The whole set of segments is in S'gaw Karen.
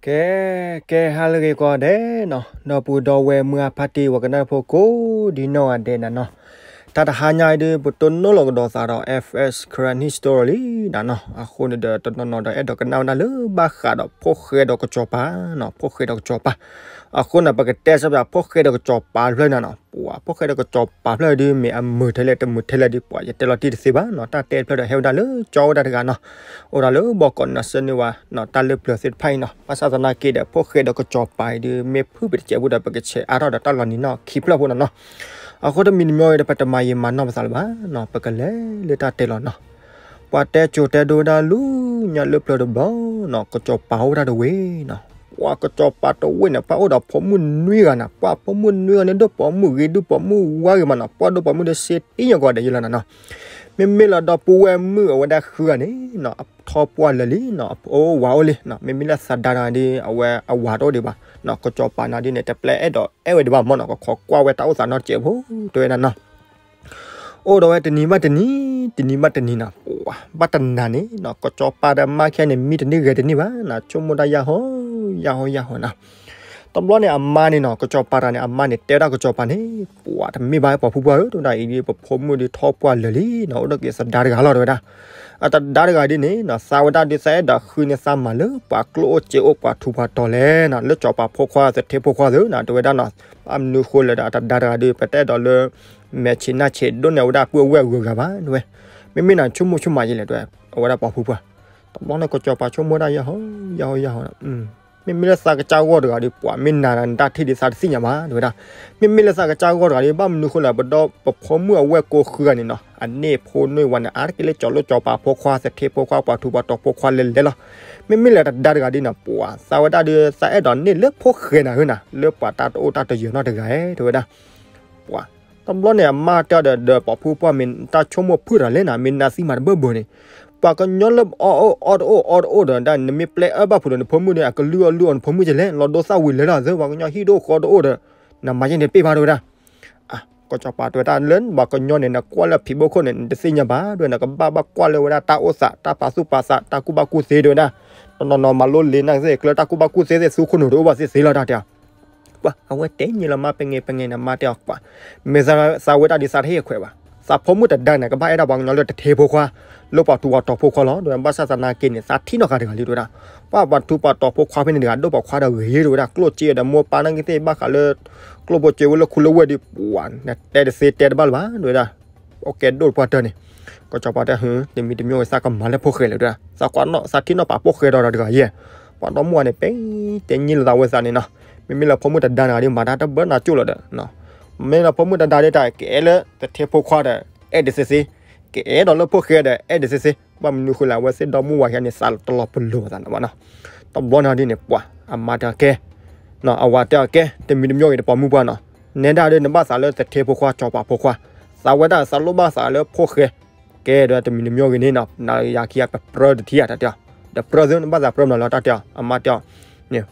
ကဲ ကဲ ဟါလၢအဂ့ၤကိးဂၤဒဲးနီၤ, ဒီပုၢ်ဒီဝဲၢ်မုၢ်အဖါတံၢ် ပှၤကနၣ်ဖိကိးဒ်နီၢ်ဂၤဒဲးနၤနီၤ. တၢ်တဟါညါအံၤဒုး ပတိၢ်နီၣ်လီၤကဒီးသးဒီး F S Karen History လံနၤနီၤ. အဃိန့ၣ်ဒီး တနီၤနီၤဒီးအဲၣ်ဒိးကနၣ်ဝဲဒၣ်လၢဘၣ်ဃးဒီးဖိၣ်ဃဲဒီးကစီၤပၤနီၤ, ဖိၣ်ဃဲဒီးကစီၤပၤ. အဃိန့ၣ် ပကတဲဆၢပၠး ဖိၣ်ဃဲဒီးကစီၤပၤဖျၢၣ်နၤနီၤ. ပှၤဖိၣ်ဃဲဒီးကစီၤပၤဖျၢၣ်ဒုး မ့ၢ်အမုာ်ထဲလဲၣ် တမုာ်ထဲလဲၣ်ဒုး ပှၤယတဲလီၤတံၢ်တသ့ဘၣ်နီၤ. တၢ်တဲတဖျၢၣ်ဒီးဟဲဝဲဒၣ်လၢကၠီဝဲဒၣ်တဂၤနီၤ, အိၣ်ဒီးလၢဘီကီးနၢၤစၢန့ၢ်ဝဲနီၤ တၢ်လၢပျၢၤသ့ၣ်တဖၣ်အံၤနီၤ. ဘၣ်ဆၣ်သနာ်က့ဒီး ဖိၣ်ဃဲဒီးကစီၤပၤအံၤဒုး မ့ၢ်ဖုၣ်ပတစဲးဖိဒီး ပကဆဲးအါထီၣ်ဒီးတၢ်လီၤနံၤနီၢ်ခံဖျၢၣ်ဖိနၤနီၤ. အဃိတမံၤတမံၤအံၤဒီး ပတမၤယံာ်မၤနီၢ်ပသးလၢၤဘၣ်နီၤ, ပကလဲၤလၢတၢ်တဲလီၤနီၤ. ပှၤတဲစိၤတဲဒိဝဲဒၣ်လၢညါလၢပျၢၤတဘျီနီၤ, ကစီၤပၤအိၣ်ဝဲဒၣ်တဝ့ၢ်နီၤ. ပှၤကစီၤပၤတဝ့ၢ်န့ၣ် ပှၤအိၣ်ဒီးဖိမုၣ်နွံဂၤနၤ, ပှၤဖိမုၣ်နွံဂၤန့ၣ် ဒိၣ်ပိာ်မုၣ်ဂ့ၤ ဒိၣ်ပိာ်မုၣ်ဝါဂ့ၤမးနီၤ, ပှၤဒိၣ်ပိာ်မုၣ်ဒီးစ့တံၢ်ညါကိးဂၤဒဲးယလီၤနၤနီၤ. မ့မ့ၢ်လၢဒီပုၢ်ဝဲၢ်မုၣ်အဝဲဒၣ်ဃုဂၤန့ၣ်နီၤ, အထီပှၢ်လၢာ်လံနီၤ, အအိၣ်ဝးအိၣ်လံနီၤ. မ့မ့ၢ်လၢသဒါတဂၤဒီး အဝဲအဝၤတအိၣ်ဒံးဘၣ်နီၤ, ကစီၤပၤနၤဒ်န့ၣ် တပျဲအဲၣ်ဒိးအဲၣ်ဝဲဒံးဘၣ်မးနီၤ, ကခိးကွၢ်ဝဲတၢ်အိၣ်သးနီတစဲးဖိ တဲဝဲဒၣ်နီၤ. အိၣ်ဒီးဝဲတနံၤဘၣ်တနံၤ, တနံၤဘၣ်တနံၤနီၤ, ပှၤဘၣ်တနၤန့ၣ်နီၤ, ကစီၤပၤဒီးမါခဲန့ၣ် မံတန့ၢ်ဂဲၤတန့ၢ်ဘၣ်နီၤ, ဆိကမိၣ်တၢ်ယၢ်ဟီ ယၢ်ဟီ ယၢ်ဟီနီၤ. တဘျီန့ၣ်အမါန့ၣ်နီၤ, ကစီၤပၤတဂၤန့ၣ် အမါန့ၣ်တဲဝဲဒၣ်ကစီၤပၤန့ၣ်, ပှၤတမ့ၢ်ဘၣ်ပှၤဖုပှၢ်ဧၢ, တဲဝဲဒၣ်အံၤဒ် ပဖိမုၣ်ဒ်ထီပှၢ်လၢာ်လံနီၤ, အိၣ်ဒီးက့ၤသဒါတဂၤလီၤ တဲဝဲဒၣ်. အသဒါတဂၤဒ်န့ၣ်နီၤ, သးဝဲဒၣ်ဒ်သးအဲၣ်ဒိးဃုန့ၢ်သးမၤလၢ ပှၤကျိၣ်အိၣ်စ့အိၣ်ပှၤထူးပှၤတီၤလဲၣ်နီၤ, လၢစီၤပၤဖိခွါသထ့ဖိခွါသ့ၣ်နီၤ, တဲဝဲဒၣ်နီၤ. ဘၣ်မနုၤဃိလဲၣ်ဒီး အသဒါတဂၤဒ် ပတအဲၣ်ဒိးလၢ မဲာ်ဆံးနၢ်ဆံးဒိၣ်န့ၢ်ဝဲဒၣ်ပုၢ်ဝဲၢ်အဂုၤအဂၤဘၣ် တဲဝဲ. မ့မ့ၢ်နီၤ ဆိကမိၣ်ဆိကမးယဲလဲၣ် တဲဝဲ, အဝဲဒၣ်ပှၤဖုပှၢ်. တဘျီန့ၣ်ကစီၤပၤဆိကမိၣ်ဒၣ်ယၢ်ဟီ ယၢ်ဟီ ယၢ်ဟီ, မ့မ့ၢ်လၢသးကစၢ်ဂီၢ်တဂၤဒီး ပှၤမ့ၢ်နၤနတၢ်ထံၣ်ဒ်သးတသ့ၣ်ညါဘၣ် တဲဝဲဒၣ်. မ့မ့ၢ်လၢသးကစၢ်ဂီၢ်တဂၤဒီး ဘၣ်မနုၤဃိလဲၣ် ပဒီပဖိမုၣ်အဝဲၢ်ကိးဃုဂၤန့ၣ်နီၤ, အန့ၢ်ဖိန့ၢ်ဝၤန့ၣ် အါတက့ၢ်လၢစီၤလိၣ်စီၤပၤဖိခွါ သထ့ဖိခွါ ပှၤထူးပှၤတီၤဖိခွါလဲၤလဲၤလီၤ. မ့မ့ၢ်လၢတဒါတဂၤဒ်နီၤ ပှၤသးဝဲဒၣ်ဒီး သးအဲၣ်ဒိးန့ၢ်လၢဖိၣ်ဃဲနၤဧၢနၤ, လၢပှၤတၢ်တအိၣ်တၢ်တယၢၤနီတဂၤဧၢ တဲဝဲဒၣ်. ပှၤ တဘျီန့ၣ် အမါတဲအီၤဒီး ဒီးပှၤဖုပှၢ် မ့ၢ်တၢ်ဆိကမိၣ်ဖုၣ်တၢ်လဲၣ်နၤ, မ့ၢ်နသံမၤတဘၢဘၢန့ၣ်, ပှၤကညီလၢအီၣ်အိၣ်အီတအိၣ်အီတအိၣ်ဒီး ဒၣ်နမ့ၢ်ပျဲအၢဘၣ်ဖုးဒီးနဖိမုၣ်ဒီး အကလုၢ်အီၣ်လုၢ်အီနဖိမုၣ်ကလဲၣ်, လီၤဒိသၣ်ဝံၤလဲၤလီၤသၢ ပှၤကညီဟံၣ်တအိၣ်ဃီတအိၣ်ဒီး နမၤယဲန့ၣ်တပ့ၢ်ဘၣ် တဲဝဲဒၣ်. ကစီၤပၤတဲဝဲဒၣ်လၢပှၤကညီန့ၣ် နကွၢ်လၢဖံးဘိခိၣ်န့ၣ် နတသ့ၣ်ညါဘၣ် တဲဝဲ, နကဘၣ်ဘၣ်ကွၢ်လၢဝဲဒၣ်တၢ်အိၣ်သး တၢ်ပာ်သူၣ်ပာ်သး တၢ်ကူၣ်ဘၣ်ကူၣ်သ့ တဲဝဲဒၣ်. တနီၤနီၤမၤလိလံာ်နၢ်ကသ့ၣ် ကျၢၤတၢ်ကူၣ်ဘၣ်ကူၣ်သ့သ့ၣ် သူခိၣ်နူာ်တအိၣ်ဘၣ်သ့ၣ်သ့လီၤ တၢ်တဲအီၤ. ပှၤ အဝဲတဲညံလီၤမါ ပငဲၤပငဲၤန့ၣ် မါတဲအီၤပှၤ, မ့ၢ်သးဝဲဒၣ်ဒ်သးတဟ့ၣ်အခွဲးဘၣ်, သးဖိမုၣ်တဒါန့ၣ် ကဘၣ်အဲၣ်ဒိးပှၤကညီလၢသထ့ဖိခွါ, လၢပှၤထူးပှၤတီၤဖိခွါလီၤ တဲဝဲ, ဘၣ်ဆၣ်သနာ်က့န့ၣ် သးထံၣ်နီၢ်ဃာ်တဂၤလံ တဲဝဲဒၣ်. ပှၤပှၤထူးပှၤတီၤဖိခွါဖဲန့ၣ်တဂၤ ဒိၣ်ပှၤခွါဒီးဂ့ၤ တဲဝဲဒၣ်, ကျိၣ်စ့ဒီးမိၢ်ပၢ်နာ်ကသ့ၣ် ဘၣ်ဃးလၢကျိၣ်ဖိစ့ဖိလၢခူလၢဝဲၢ်ဒီး ပှၤ နတဲတသ့တဲတဘၣ်လၢၤဘၣ် တဲဝဲဒၣ်. အိၣ်ကဲဒိၣ်ပှၢ်တၢၢ်န့ၣ်, ကစီၤပၤတဲ တမံၤတမံၤဝဲ သးကမၤလၢဖိၣ်ဃဲလဲၣ် တဲဝဲဒၣ်, သးကွၢ်နီၣ် သးထံၣ်နီၣ်ပာ်ဖိၣ်ဃဲဒီးတဂၤယဲၢ်, ပှၤဒီမါန့ၣ် ပတဲညံလီၤသးဝဲသးန့ၣ်နီၤ, မ့မ့ၢ်လၢဖိမုၣ်တဒါန့ၣ်ဒီး မၤတၢ်တဘၢနၤကၠိၣ်လီၤဒီး, မ့ၢ်လၢဖိမုၣ်တဒါဒီး တၢ်ကအဲၣ်လၢသထ့ဖိခွါဒီး အဲၣ်ဒိးသ့သ့, ကအဲၣ်ဒိးလၢဖိၣ်ဃဲဒီး အဲၣ်ဒိးသ့သ့, ဘၣ်မနုၤဃိလဲၣ် အဝဲသ့ၣ်ဒီမါဝၤယဲန့ၣ် သးတလီၤပလိာ်သးန့ၣ်ဘၣ်နီၤ. တဘျီန့ၣ်ဒ်န့ၣ် ပှၤ အမါတဲအီၤကဲ အဝၤတဲအီၤကဲ တမံၤတမံၤဂ့ၤ တပိာ်မုၣ်ပှၢ်နီၤ, နဲဒၣ်ဒီး နဘၣ်သးလၢသထ့ဖိခွါ စီၤပၤဖိခွါ, သးဝဲဒၣ်သးလိၣ်ဘၣ်သးလၢဖိၣ်ဃဲ, ကဲဒီးတမံၤတမံၤဂ့ၤန့ၣ်နီၤ, နယၤခံဂၤကပြၢတထံၣ်ဧါ တၢ်တဲအီၤ, ဒီးပြၢသု နဘၣ်သးပြၢမနုၤလီၤ တၢ်တဲအီၤ, အမါတဲအီၤ,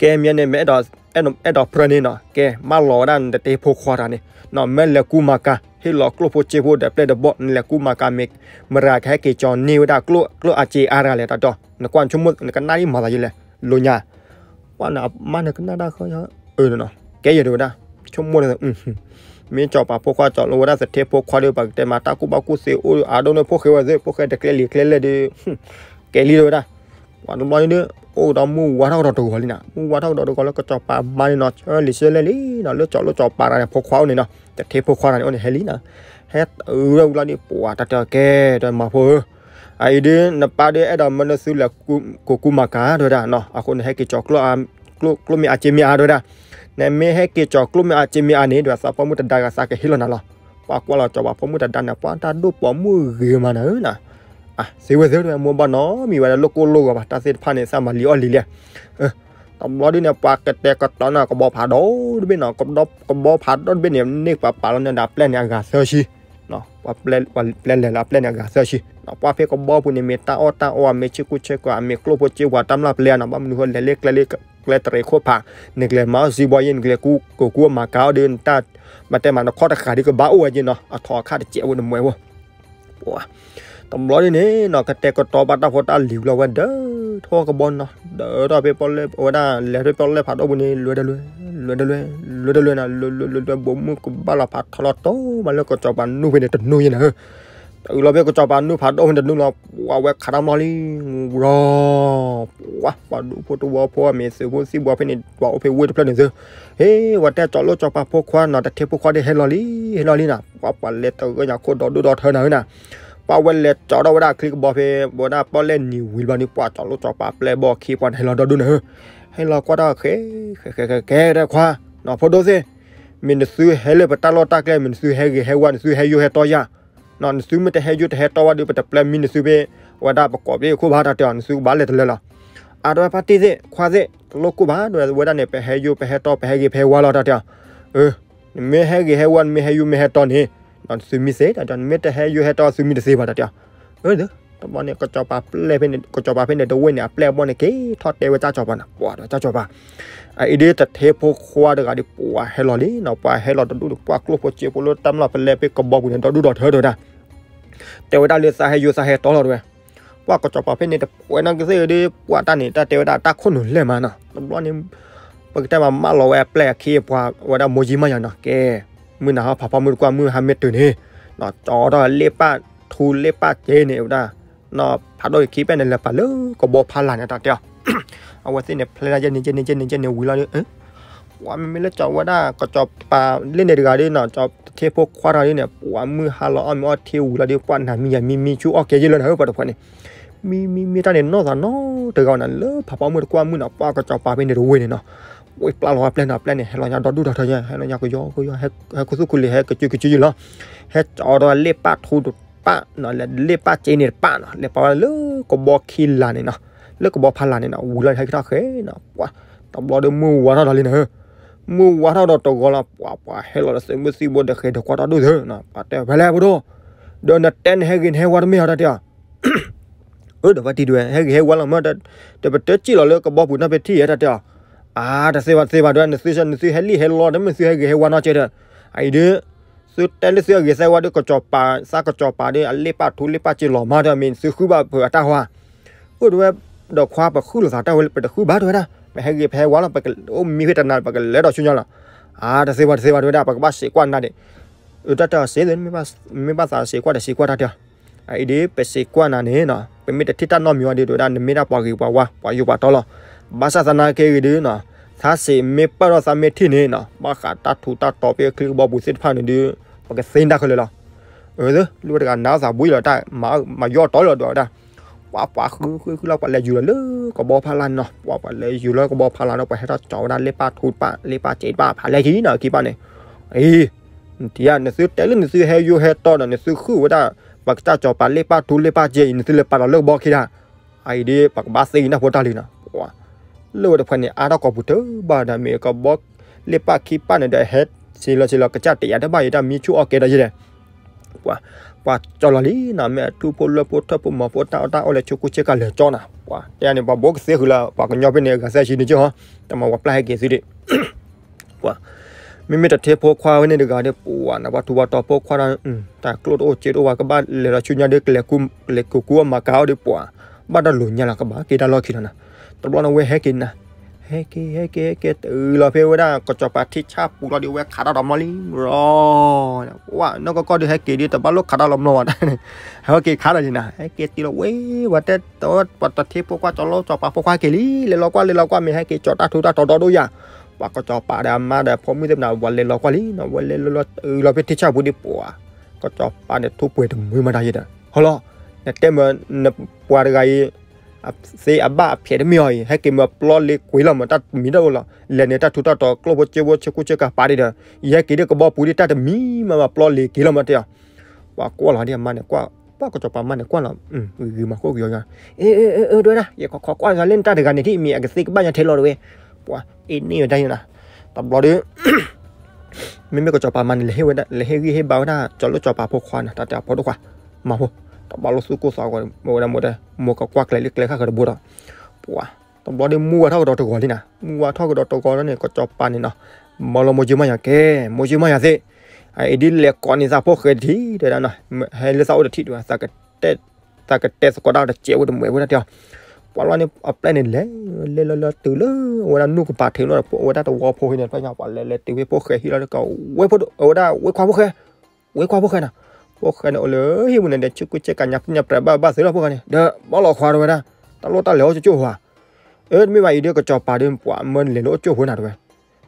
ကဲမ့ၢ်န့ၣ် မ့ၢ်အဲၣ်ဒိးပြၢန့ၣ်နီၤ, ကဲ မၢလီၤဝဲဒၣ်နသထ့ဖိခွါတၢ်န့ၣ်နီၤ, မ့ၢ်လဲၤကူမၤကၤ ဟ့ၣ်လီၤကျိၣ်ဖိစ့ဖိဒီးပျဲၢ်ဒီးဘီၣ်, နလဲၤကူမၤကၤမ့ၢ် မတၤကဟဲက့ၤကၠီၤန့ၢ်ဝဲဒၣ်ကျိၣ်အါစ့အါတဂၤလဲၣ် တၢ်တဲအီၤ, နကွၢ်ဆိကမိၣ် နကနၣ်ဒ်မၤသးယဲလဲၣ်, လိာ်ညါ ပှၤန့ၣ် အမါန့ၣ်ကနၣ်တၢ်ဃီ, ကဲယဲဒၣ်ဝဲဒၣ်, ဆိကမိၣ်န့ၣ် မ့ၢ်စီၤပၤဖိခွါ ကၠီၤလီၤဝဲဒၣ်သထ့ဖိခွါဒီး ပကတဲမး တၢ်ကူၣ်ဘၣ်ကူၣ်သ့အိၣ်အါဒိၣ်န့ၣ် ဖိၣ်ဃဲဝဲသ့ၣ် ဖိၣ်ဃဲတကျဲလံာ်ကျဲလဲၢ်ဒီး ကဲလံဒၣ်ဝဲဒၣ်, ပှၤတဘျီန့ၣ်ဒီး အိၣ်ဒီးမုၢ်ဝါထီၣ်ကဒီးတဂီၤလံနီၤ, မုၢ်ဝါထီၣ်ကဒီးတဂီၤလၢကစီၤပၤမါန့ၣ်နီၤ ဆၢလံာ်ဆၢလဲၢ်လံနီၤ လၢကၠီၤလိၣ်ကၠီၤပၤတဂၤန့ၣ် ဖိခွါအိၣ်န့ၣ်နီၤ သထ့ဖိခွါတဂၤန့ၣ် အိၣ်န့ၣ်ဟဲလံနီၤ, ဟဲဝဲဝံၤလီၤဒီး ပှၤတၢ်တဲအီၤကဲ တဲမၤဖိဧၢ အအံၤဒုး နပၢ်ဒုးအဲၣ်ဒိးမၢနသုလဲၤကူကူမၤကၤ တဲဝဲဒၣ်နီၤ, အဃိန့ၣ် ဟဲက့ၤကၠီၤကျိၣ်မ့ၢ်အါစ့မ့ၢ်အါ တဲဝဲဒၣ်, နမ့ၢ်ဟဲက့ၤကၠီၤကျိၣ်မ့ၢ်အါစ့မ့ၢ်အါန့ၣ် တဲဝဲ သးပိာ်မုၣ်တဒါဂၤသးကဟ့ၣ်လီၤနၤလီၤ, ပှၤကွၢ်လီၤကၠီၤပၤပိာ်မုၣ်တဒါန့ၣ် ပှၤတၢ်ဒိၣ်ပိာ်မုၣ်ဂ့ၤမးနၤဧၢနီၤ, သ့ဝဲသ့ဝဲ မိၢ်ဘၣ်နီတမံၤဝဲဒၣ် လိၣ်ကိၢ်လိၣ်ဂီၤဘၣ် တၢ်သ့ၣ်တဖၣ်န့ၣ် သးမၤလံအီၣ်လံလဲၣ် တဘျီဒုးန့ၣ် ပှၤကတဲာ်ကတီၤန့ၣ် ကဘီဖးဒိၣ်တဘ့ၣ်နီၤ, ကဘီဖးဒိၣ်တဘ့ၣ်န့ၣ် န့ၢ်ပှၤပာ်လီၤန့ၢ်ဒၣ်ပျဲၢ်န့ၣ်အဂၤသၢဆံ, ပျဲၢ်လဲၤလီၤပျဲၢ်န့ၣ်အဂၤသၢဆံ, ပှၤဖဲကဘီပူၤန့ၣ် မ့ၢ်တၢ်အီၣ်တၢ်အီ မ့ၢ်ဆ့ကူဆ့ကၤ မ့ၢ်ကျိၣ်ဖိစ့ဝၤတၢ်မျၢ်ပျဲၢ်နီၤ, ဘၣ်မနုၤဃိလဲၤလၢကျဲလၢကျဲတရံးခိၣ်ဖး, နကလဲၤမၤအီၣ်စံဘီယ့ၣ် နကလဲၤကူကူမၤကၤအီၣ်ဒီး နတၢ် မ့ၢ်တဲမး နခီၣ်တဃာ်ဒီးကဘၣ်အိၣ်ဝဲက့နီၤ, အထီအခါတစဲးဝဲနမွဲဝဲ တဘျီဒ်န့ၣ်နီၤ ကတဲာ်ကတီၤဘၣ်တၢ်ဖိတၢ်လံၤဝံၤလီၤဝဲဒီး ထီၣ်ကဘီနီၤ, ဒၢထီၣ်ဖဲပီၣ်လဲၣ် အဝဲဒၣ်လဲၤဖဲပီၣ်လဲၣ်ဖးဒိၣ်ပူၤန့ၣ် လွဲတလွဲ, လွဲတလွဲ, လွဲတလွဲနၤ, လွဲလွဲလွဲ လွဲတလွဲဘိးမုၢ်ကဘၣ်လီၤဖးထီလီၤတိၢ်မးလၢကစီၤပၤနူၢ်ဖဲန့ၣ်တနူၢ်ယဲနၤဧၢ, တအုးလီၤဖဲကစီၤပၤနူၢ်ဖးဒိၣ်ဖဲန့ၣ်တနူၢ်လီၤ, ပှၤဝဲခးတၢ်မီၢ်လံ, ဝီၤ, ပှၤဒူဖိတဝီဖိအမ့ၢ်သုးဖိသံၣ်ဘိဖိန့ၣ် ပှၤအိၣ်ဖဲဝ့ၢ်တဖျၢၣ်န့ၣ်သု, ဟ့ၣ် ဝဲတဲကၠီၤလိၣ်ကၠီၤပၤဖိခွါနီၤ တထ့ဖိခွါဒ်ဟဲလီၤလံ, ဟဲလီၤလံနၤ, ပှၤပှၤလဲၤတဂၢၢ်ညါခိၣ်ဒီဒူၣ်ဒီထၢနၤဧၢနၤ, ပှၤဝဲလဲၤကၠီၤထီၣ်ဝဲဒၣ်ချံကဘီဖဲ ဝဲဒၣ်ပီၣ်လဲၣ်နံၤဝံၤဘျီဒီး ပှၤကၠီၤလိၣ်ကၠီၤပၤပျဲၢ်ဘီခံပှၤန့ၣ်ဟဲလီၤဒီဒူၣ်နၤဧၢ, ဟဲလီၤကွၢ်တၢ်ဃဲ ဃဲ ဃဲ ဃဲ ဃဲ တဲခွါ, နီၤဖိဒိၣ်သ့ၣ်, မ့ၢ်နသုဟဲလၢပတၢ်လီၢ်တၢ်ကျဲ မ့ၢ်နသုဟဲဂ့ၤဟဲဝါ နသုဟဲယိဟဲတီယၤ နီၤ နသုမ့ၢ်တဟဲယိတဟဲတီဝဲဒီး ပတပျဲမံနသုဖဲ ဝဲဒၣ်ပကိးပျဲခိၣ်ဘၣ်တၢ်တဲအီၤ နသုကဘၣ်လဲၤတလၢလီၤ. အါ တဲဝဲဖါတံၢ်သ့ၣ် ခွါသ့ၣ် တလိၣ်ကိၢ်ဘၣ် တဲဝဲဒၣ်န့ၣ် ပဟဲယိပဟဲတီ ပဟဲဂ့ၤပဟဲဝါလီၤတၢ်တဲအီၤ, နမ့ၢ်ဟဲဂ့ၤဟဲဝါ နမ့ၢ်ဟဲယိမ့ၢ်ဟဲတီန့ၣ် နသုမံသ့တၢ်တဲအီၤ နမ့ၢ်တဟဲယိဟဲတီသုမံတသ့ဘၣ်တၢ်တဲအီၤ, တဘျီန့ၣ် ကစီၤပၤပျဲၢ်ဖဲန့ၣ် ကစီၤပၤဖဲန့ၣ်တဝ့ၢ်န့ၣ် အပျဲၢ်အဘီၣ်န့ၣ် က့ၤထီၣ်တဲဝဲတၢ်ကစီၤပၤန့ၣ် ပှၤတၢ်ကစီၤပၤ အအံၤဒ်တထ့ဖိခွါတဂၤဒီး ပှၤဟဲလီၤလံနီၤ ပှၤဟဲလီၤတဒူၣ်ဒီး ပှၤကျိၣ်ဖိစ့ဖိလၢတၢ်မျၢ်ပလဲ ဖဲကဘီပူၤန့ၣ်ဒီဒူၣ်ဒီထၢတဲဝဲဒၣ်, တဲဝဲဒၣ်လၢသးဟဲယိသးဟဲတီလီၤတဲဝဲ, ပှၤကစီၤပၤဖဲန့ၣ်တပှဲၤနီၢ်ကသ့ၣ်ဒီး ပှၤတၢ်န့ၣ် တၢ်တဲဝဲဒၣ်တၢ်ခိၣ်နူာ်လဲၢ်မးနီၤ တဘျီန့ၣ် ပကတဲမးမၢလီၤဝဲအပျဲၢ်အခံပှၤဝဲဒၣ်မိၢ်ကၠံမးယၤနီၤ ကဲ မုၢ်နၤဟီဖးဖီမုၢ်တကွၢ်မုၢ်ဟါမ့ၢ်တုၤန့ၣ်, ကၠီၤထီၣ်လ့ၣ်ပၣ်ထူလ့ၣ်ပၣ်စ့န့ၣ်ဝဲဒၣ်, ဖးဒိၣ်ခံဖဲန့ၣ်လဲၤပာ်လၢကဘီဖီလာ်န့ၣ်တၢ်တဲအီၤ, အဝဲသ့ၣ်န့ၣ် ဖျဲဒၣ်ယဲန့ၣ်ယဲန့ၣ်ယဲန့ၣ်ယဲန့ၣ်ဝံၤလီၤဒီး ပှၤမ့မ့ၢ်လၢကၠီၤဝဲဒၣ် ကစီၤပၤလ့ၣ်န့ၣ်တဂၤဒီးနီၤ ကၠီၤတထ့ဖိခွါတဂၤဒီးန့ၣ် ပှၤမုၢ်ဟါလီၤအီၣ်မ့ၤအီထံဝံၤလီၤဒီး ပှၤနၤမံယၤမံမံဆူအီၣ်ကဲယဲလၢနၤဧၢ ပှၤတဖှဲးန့ၣ်, မံမံမံတၢ်န့ၣ်နီၢ်သးနီတဂၤနၤ လၢဖးဖီမုၢ်တကွၢ်မုၢ်နီၤ ပှၤကစီၤပၤဖဲန့ၣ်တဝ့ၢ်န့ၣ်နီၤ, ဝ့ၢ်ပျၢ်လီၤအပျဲၢ်နီၤ အပျဲၢ်န့ၣ် ဟဲလီၤညါဒီဒူၣ်ဒီထၢညါ ဟဲလီၤညါကယီကယီ ဟဲခူသူၣ်ခူလံၤ ဟဲကစုကစုယံၤလီၤ, ဟဲကၠီၤဒီးလ့ၣ်ပၣ်ထူတပၣ်နီၤ လ့ၣ်ပၣ်စ့န့ၣ်တပၣ်နီၤ လဲၤပာ်ဝဲလၢကဘီခံလာ်န့ၣ်နီၤ, လၢကဘီဖီလာ်န့ၣ်နီၤ ဝံၤလီၤဟဲက့ၤထီၣ်ဃဲနီၤ ပှၤ တဘျီဒီးမုၢ်ဝါထီၣ်ဒီးလံနၤဧၢ, မုၢ်ဝါထီၣ်ဒီးတဂီၤလီၤ ပှၤပှၤဟဲလီၤဒီးသုးမုၢ်သံၣ်ဘိဒီးဃဲၤဒီးကွၢ်တၢ်ဒိၣ်သၢနီၤ ပှၤတဲဖဲလဲၣ်ဖိဒိၣ်, ဒီးနတဲနဟဲဂ့ၤနဟဲဝါတမ့ၢ်အီၤတၢ်တဲအီၤ အၢ ဒီးဖါတံၢ်တဝဲ ဟဲဂ့ၤဟဲဝါလီၤမ့ၢ် ဒီးပတစံၣ်လီၤလၢကဘီပူၤနီၢ်ဖဲထံၣ်ယဲတၢ်တဲအီၤ, အါ တသ့ဘၣ်တသ့ဘၣ်တဝဲ နသု နသုဟဲလံၣ်ဟဲလီၤ တမ့ၢ်သုဟဲဂ့ၤဟဲဝါနီၢ်ကဲဒီး, အအံၤဒီး သုတဲလၢသုဟဲဂ့ၤသဲဝါဒီးကစီၤပၤ သးကစီၤပၤဒီး အလ့ၣ်ပၣ်ထူလ့ၣ်ပၣ်စ့လီၤမးဒီး မ့ၢ်သုဃုဘၣ်ဖုးအတၢ်ဟါ အိၣ်တဝဲ ဒီးခွါပဃုလိာ်သးတၢ်ဝဲ ပတဃုဘၣ်တဝဲဒၣ် ပဟဲဂ့ၤပဟဲဝါလီၤ ပအိၣ်မံဖဲတနၤ ပကလဲၤဒီးဆူညါလီၤ, အါ တသ့ဘၣ်တသ့ဘၣ်တဝဲဒၣ် ပကဘၣ်စံးကွၢ်နၤဒံး, အတၢ်တဲအီၤစ့ မ့ၢ်ဘၣ်သးစံးကွၢ်ဒီးစံးကွၢ်တၢ်တဲအီၤ, အအံၤဒ် ပစံးကွၢ်နၤန့ၣ်နီၤ ပမ့ၢ်တထံၣ်တၢ်နီတမံၤဝဲဒီး တဝဲဒၣ် နမ့ၢ်ဒၣ်ပှၤဂ့ၤပှၤဝါ ပှၤယိၤပှၤတီလီၤ, ဘၣ်ဆၣ်သနာ်က့ဂ့ၤဒီးနီၤ သးစံးမ့ၢ်ပၢၢ်ထီၣ်သးမ့ၢ်ထံၣ်န့ၣ်နီၤ ဘၣ်ဃးတၢ်ထူးတၢ်တီၤဖဲချံကဘီပူၤသ့ၣ်တဖၣ်န့ၣ်ဒီး ပကသ့တၢ်ခဲလၢာ်လီၤ, အၢ လၢဝဲတဂၤနၤသးဘှံးလီၤတၢ် မၤယီၣ်တီလီၤဒွးဝဲဒၣ်, ပှၤပှၤဃုဃုဃုလီၤ ပှၤလဲၤယူၤလီၤလၢကဘီဖီလာ်နီၤ ပှၤပှၤလဲၤယူၤလီၤကဘီဖီလာ်ဒီး ပှၤဟဲထီၣ်ကၠီၤဝဲဒၣ်လ့ၣ်ပၣ်ထူပၣ် လ့ၣ်ပၣ်စ့ပၣ်ဖးလဲၢ်ခံနီၤ ခံပၣ်န့ၣ်, အံၤ နထံၣ်ဧါ နသုတဲလၢနသုဟဲယိဟဲတီဒီး နသုဃုဝဲဒၣ် ပှၤကစၢ်ကစီၤပၤလ့ၣ်ပၣ်ထူလ့ၣ်ပၣ်စ့အံၤ နသုလဲၤပာ်လီၤလၢကဘီခံဒၣ်, အအံၤဒ် ပကဘၣ်သ့ဂ့ၤနၢ်ဖိတၢ်လံနီၤ, လၢဝဲတဖှဲးန့ၣ် အါထီၣ်ကိာ်ပူၤတဘၣ်ဒီး မ့ၢ်ကဘီလ့ၣ်ပၣ်ခံပၣ်န့ၣ်ဒီး ဟဲစ့လီၤစ့လီၤ ကစၢ်တယာ်တဘၣ်ယတၢ်မံဆူၣ်အီၣ်ကဲဒီးယဲဒီး ပှၤ ပှၤကၠီလီၤလံနီၤ မ့ၢ်အထူဖိလွဲဖိထၢဖိမီၤဖိတၢ်အီၣ်တၢ်အီလဲၤဆိကိၣ်ဆိကၤလဲၤကၠီနီၤ ပှၤတဲန့ၣ် ပှၤဘိကသ့ဃုာ်လၢ ပှၤကညီဖဲန့ၣ် အဂၤသၢဆံန့ၣ်ကၠီဟီ တမၤပှၤပျၢ်ဟဲက့ၤသုဒံး ပှၤ မ့မ့ၢ်တထ့ဖိခွါဝဲန့ၣ်တဂၤဒီး ပှၤနပှၤထူပှၤတီၤဖိခွါဒီး တၢ်ကျိၣ်တအိၣ်စ့တအိၣ် ပှၤကဘၣ်လဲၤလီၤဆူညါဒီး ကလဲၤကူကူအမၤကၤအီၣ်ဒီး ပှၤ ဘၣ်တၢ်လိာ်ညါလီၤ ကဘၣ်က့ၤတၢ်လီၢ်ခံလီၤနီၤ တဘျီန့ၣ်ဝဲဟဲက့ၤနၤ ဟဲက့ၤ ဟဲက့ၤ ဟဲက့ၤ တုၤလီၤဖဲဝဲဒၣ် ကစီၤပၤထံဆၣ်ပူၤလီၤဒီး ဝဲခးတၢ်ဒီးမီၢ်လံ ရီ ဝဲနီၢ်ကီၢ်ကီၢ်ဒီး ဟဲက့ၤဒီး တဘၣ်လိၣ်ခးတၢ်လီၤမီၢ်ဘၣ် ဟဲက့ၤခးဒီးန့ၣ်နၤ ဟဲက့ၤတုၤလီၤဝဲ ဝဲတဲ ပှၤတထ့ဖိခွါ ကၠီၤလိကၠီၤပၤဖိခွါက့ၤလံ လဲၤလီၤကွၢ် လဲၤလီၤကွၢ် မ့ၢ်ဟဲက့ၤကၠီၤတၢ်ထူတၢ်တီၤဒီဒိၣ်ယၤ ပှၤကစီၤပၤဒီးအမါဒီးဖိမုၣ်သ့ၣ်မနၤ ဝဲလဲၤလီၤကွၢ်လံနီၤ ဝဲလဲၤလီၤတုၤလီၤဖဲထံဆၣ်ပူၤဒီး ပှၤ ကစီၤပၤန့ၣ်ထူပှဲၤတမှံၤမးတၢ်ယဲဒီး ဟီလီၤ နတဲမ့ၢ်နပှၤတဂၤအံၤ သ့အဘၣ်အဖျဲးတမ့ၢ်အီၤအံၤ ဟဲက့ၤမ့ၢ်ပျီလ့ၤကွံာ်လီၤမ့ၢ်တၢ်မံၤတအိၣ်လီၤ လဲၤန့ၣ်တၢ်ထူတၢ်တီၤ ကျိၣ်ဖိစ့ဖိ ဆ့ကူဆ့ကၤပာ်ဒံးဒီး ယဟဲက့ၤဒ်ကဘီပူၤဒ်တၢ်တမံၤမး မ့ၢ်ပျီလ့ၤက့ၤလီၤမ့ၢ်တဲအီၤ ပှၤကွၢ်လီၤဒ်အမါန့ၣ်ကွၢ် ပှၤကစီၤပၤမါန့ၣ်ကွၢ်လီၤ ဂ့ၤမၤခိၣ်ကယီၤယီၤ အ့ အ့ အ့ အ့ ဒဝဲဒၣ် ယကခိးကွၢ်ယီၤလၢနတၢ်တဂၤန့ၣ်ထံၣ်မ့ၢ်အကသ့ကဘၣ်ညါထဲလီၤတဝဲ ပှၤအ့န့ၢ်ဝဲဒၣ်ယဲနၤ တဘျီဒီး မ့မ့ၢ်ကစီၤပၤမါန့ၣ် လဲၤဟ့ၣ်ဝဲဒၣ် လဲၤဟ့ၣ်ဂံၢ်ဟ့ၣ်ဘါဝဲဒၣ် ကၠီၤလိၣ်ကၠီၤပၤဖိခွါန့ၣ် တၢ်တဲအဖိဒိၣ်ခွါ မၤဖိ တဘျီလၢသူၣ်ကိၢ်သးဂီၤ မ့ၢ်ဝဲဒၣ်မိၢ်တဲ မိၢ်ကကွၢ်ကျဲလံကျဲခါဃၢၤတဘိဒီး ပှၤ တဘျီဒီးမူဝဲထီၣ်ကဒီးတဂီၤလံနၤ မူဝဲထီၣ်ကဒီးတဂီၤလီၤန့ၣ် ကစီၤပၤန့ၣ်နီၤ မၤလီၤမိၢ်ကၠံမါယၤကဲ မိၢ်ကၠံမါယၤသ့ၣ် အအံၤဒ်လဲၤကိးန့ၢ်သးဖိဃဲတထံၣ်တဲဒၣ်နီၤ ဟဲလၢသးအိၣ်တထံၣ်တဲဝဲ သးကတဲသကိးတၢ်တစဲးဝဲတမှဲးဝဲဒၣ်တဲအီၤ ပှၤလီၤန့ၣ်အပျဲၢ်န့ၣ်လဲၤ လဲၤလၢလၢတုၤလၢ အဝဲဒၣ်နူၢ်ကပၤထံးနီၤ အဝဲဒၣ်တဝီဖိဟံးန့ၣ် ပှၤညါပှၤလဲၤလဲၤတုၤဖဲဖိၣ်ဃဲဟံးလီၤတကး ဝဲဖိဒိၣ် အဝဲဒၣ်ဝဲခွါဖိၣ်ဃဲ ဝဲခွါဖိၣ်ဃဲနီၤ ဖိၣ်ဃဲန့ၣ်အိၣ်လၢဟံၣ်ပူၤန့ၣ်ဒီး ဆ့ကူဆ့ကၤညါပညါပြဲးဘၣ်ဘၣ်သ့လီၤဖိၣ်ဃဲန့ၣ် ဒီးဘၣ်လီၤခွါတဝဲဒၣ် တၢ်လိၣ်တၢ်လဲၤအိၣ်ကၠိၣ်ဖိဧါ အၢ တမ့ၢ်ဘၣ်အံၤဒီးကစီၤပၤဒီးပှၤမၢနလဲၤလၢအိၣ်ကၠိၣ်ဖိနၤတဝဲ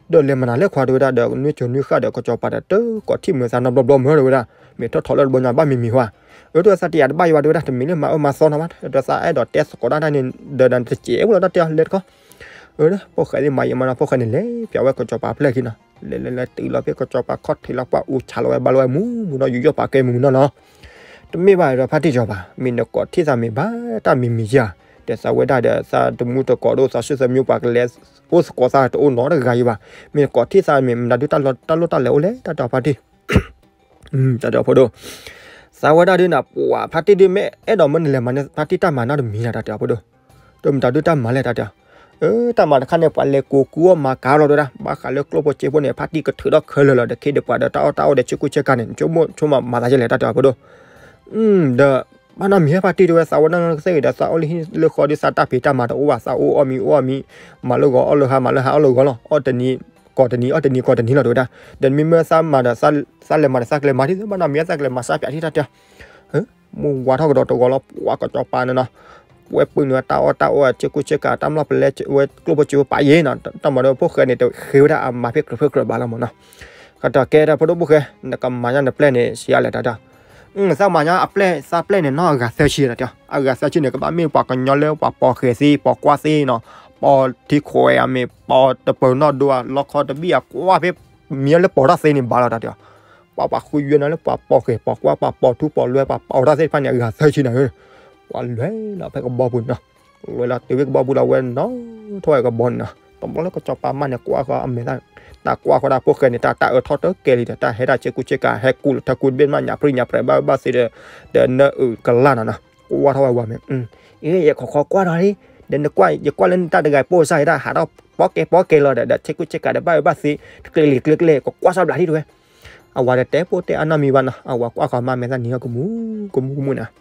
ဒီးလဲၤမနုၤလဲၣ်ခွါတဝဲဒၣ် ဒီးနွံစိၤနွံဃၣ်ဒီးကစီၤပၤဒီးတကိးထံၣ်မုာ်သးနီတဘျီဘျီမၢတဝဲဒၣ် မ့ၢ်ထီၣ်ထီၣ်လၢတဘျီညါဘၣ်မံၤမံၤဝဲ အၢ တဝဲသးတယာ်တဘၣ်ယံၤဘၣ်တဝဲဒၣ် တမ့ၢ်လၢမၤအၢမၤသီနီၤဘၣ် ဒီးသးအဲၣ်ဒိးတဲသကိးဒၣ်တၢ်န့ၣ် ဒီးတစဲးအိၣ်လီၤတၢ်တဲအီၤလဲၤတခီ အၢ ဖိၣ်ဃဲသ့ၣ်မၤယံၤမၤနီၤ ဖိၣ်ဃဲန့ၣ်လဲၤပၠးဝဲကစီၤပၤဖျဲၣ်ခံနီၤ လဲၤလဲၤလဲၤတုၤလီၤဖဲကစီၤပၤခီၣ်ထံးလီၤ ပှၤအူဆါလီၤဝဲဘၣ်လီၤဝဲမူမူနီၤ ယူးယီၣ်ပာ်ကဲမူမူနီၤနီၤ တမ့ၢ်ဘၣ်ဒီးဖါတံၢ်ကစီၤပၤ မ့ၢ်နကိးထံၣ်သးမ့ၢ်ဘၣ်တၢ်မံၤမံၤယါ ဒီးသးဝဲဒၣ်ဒီးသးတမူတကိးဒိၣ်သးစံၣ်သးမံပှၤကလဲၤအိၣ်သကိးသးတအိၣ်နီတဂၤယံၤဘၣ် မ့ၢ်နကိးထံၣ်သးမ့ၢ်မတၤဒုတၢ်လိၣ်တၢ်လဲၤအိၣ်လဲၣ် တၢ်တဲအီၤဖါတံၢ် တၢ်တဲအီၤဖိဒိၣ် သးဝဲဒၣ်ဒုးနၤ ပှၤဖါတံၢ်ဒုးမ့ၢ်အဲၣ်ဒိးမၢနလဲၤမၤန့ၣ် ဖါတံၢ်တၢ်မၤနီတမံၤနၤ တၢ်တဲအီၤဖိဒိၣ် ဒီးမတၤဒုတၢ်မၤလဲၣ် တၢ်တဲအီၤ အၢ တၢ်မၤတခါန့ၣ် ပှၤလဲၤကိးကူအီၣ်မၤကၤလီၤတဝဲဒၣ် ဘၣ်ဃးလၢကျိၣ်ဖိစ့ဖိန့ၣ် ဖါတံၢ်ကထုးထီၣ်ခဲလၢာ်လီၤ ဒီးခ့ဒီးပှၤဒီးတၢ်အီၣ်တၢ်အီဒီးဆ့ကူဆ့ကၤန့ၣ် ဆိကမိၣ်ဆိကမးမၤသးယဲလဲၣ် တၢ်တဲအီၤဖိဒိၣ် ဒီး ဘၣ်နီတမံၤဖါတံၢ်တဝဲ သးဝဲဒၣ်ကသ့ၣ်ဂ့ၤဒီး သးအိၣ်လၢဟံၣ်လၢဃီဒီး သးတၢ်ဖံးတၢ်မၤတအိၣ်ဘၣ် သးအိၣ်အီၣ်မံၤအိၣ်အီၣ်မံၤ မၤလၢဂီၤအီၣ်လၢဟါ မၤလၢဟါအီၣ်လၢဂီၤလီၤ အီၣ်တနံၤ ကိးတနံၤ အီၣ်တနံၤကိးတနံၤလီၤတဝဲဒၣ် ဒီးမ့မ့ၢ်သးမၤဒီး သးလဲၤမၤဒီး သးကလဲၤမၤထံၣ်သ့ ဘၣ်နီတမံၤသးကလဲၤမၤစၢ်ပၠးထံၣ်တၢ်တဲအီၤ မုၢ်ဝါထီၣ်ကဒီးတဂီၤလီၤ ပှၤကစီၤပၤန့ၣ်နီၤ ဝဲပုၢ်နုာ်တၢ်အီၣ်တၢ်အီ ဆ့ကူဆ့ကၤ တၢ်မျၢ်ပလဲ ဝဲကျိၣ်ဖိစ့ဖိပာ်ယဲနီၤ တၢ်မၤဒီးဖိၣ်ဃဲန့ၣ် တဃ့ဝဲဒၣ်အမၤဖဲကြၢးဖဲကြၢးဘၣ်လီၤမးနီၤ ကတီၢ်ကဲတၢ်ဖိဒိၣ်ဖိၣ်ဃဲ နကမၤညါနပျဲၢ်န့ၣ် ဆံးအါလဲၣ်တၢ်တဲအီၤ သးမၤညါအပျဲၢ် သးပျဲၢ်န့ၣ်နီၢ်အဂၤသၢဆံတၢ်တဲအီၤ အဂၤသၢဆံန့ၣ် ကဘၣ်မ့ၢ်ပှၤကညီလၢပှၤပိာ်ဃဲၤသ့ ပိာ်ကွၢ်သ့နီၤ ပိာ်ထံခိၣ်အမ့ၢ် ပိာ်တပၢၤနီၣ်ဒိၣ် လီခီတဘံၣ်အကွၢ်ဖဲ မ့ၢ်လၢပိာ်တၢ်သ့န့ၣ်ဘၣ်လီၤတၢ်တဲအီၤ ပှၤပှၤဃုယွဲၢ်နီၤလၢပှၤပိာ်ဃဲၤပိာ်ကွၢ် ပှၤပိာ်ထူပိာ်လွဲ ပှၤပိာ်တၢ်သ့ၣ်တဖၣ်န့ၣ် အဂၤသၢဆံနၤဧၢ ပှၤလဲၤလီၤဖဲကဘီပူၤန့ၣ်နီၤ လဲၤလီၤတုၤဖဲကဘီပူၤလီၤ ဝဲနီၣ်ထီၣ်ဝဲကဘီန့ၣ်နီၤ တဘျီလၢကစီၤပၤမါန့ၣ် ကွၢ်ဃီအမဲာ် တၢ်ကွၢ်ဃီဒၣ်ဖိၣ်ဃဲန့ၣ် တၢ်တၢ်အၢထီၣ်တကဲလံဒီး တၢ်ဟဲဒၣ်ဆ့ကူဆ့ကၤ ဟဲကူၣ်လၢထၢကူၣ်တဘ့ၣ်မး ညၣ်ပြံညၣ်ပြဲးဘၣ်ဘၣ်သ့ဒီး ဒီးနအုၣ်ကလၢ်နီၤနီၤ ကွၢ်ထီၣ်ဝဲဝဲမ့ၢ် အ့ ယဲၢ်ခီခီကွၢ်ထီၣ်လံ ဒီးနကွၢ် ယကွၢ်လၢနတၢ်တဂၤပိၢ်စၢ်ယဲဒၣ် ဟးထီၣ်ပီကဲပီကဲလီၤဒီး ဒီးဆ့ကူဆ့ကၤဒီးဘၣ်ဝဲဘၣ်သ့ တကျဲၤလံၤကျဲၤကျဲၤ ကကွၢ်စၢ်ဘျးထံၣ်တဝဲ အဝဲဒီးတဲပိၢ်တဲအါနီတမံၤဘၣ်နီၤ အဝဲကွၢ်ဃီမါမဲာ်သၣ်နံၤထီၣ်ကမူၤ ကမူၤကမူၤန့ၣ်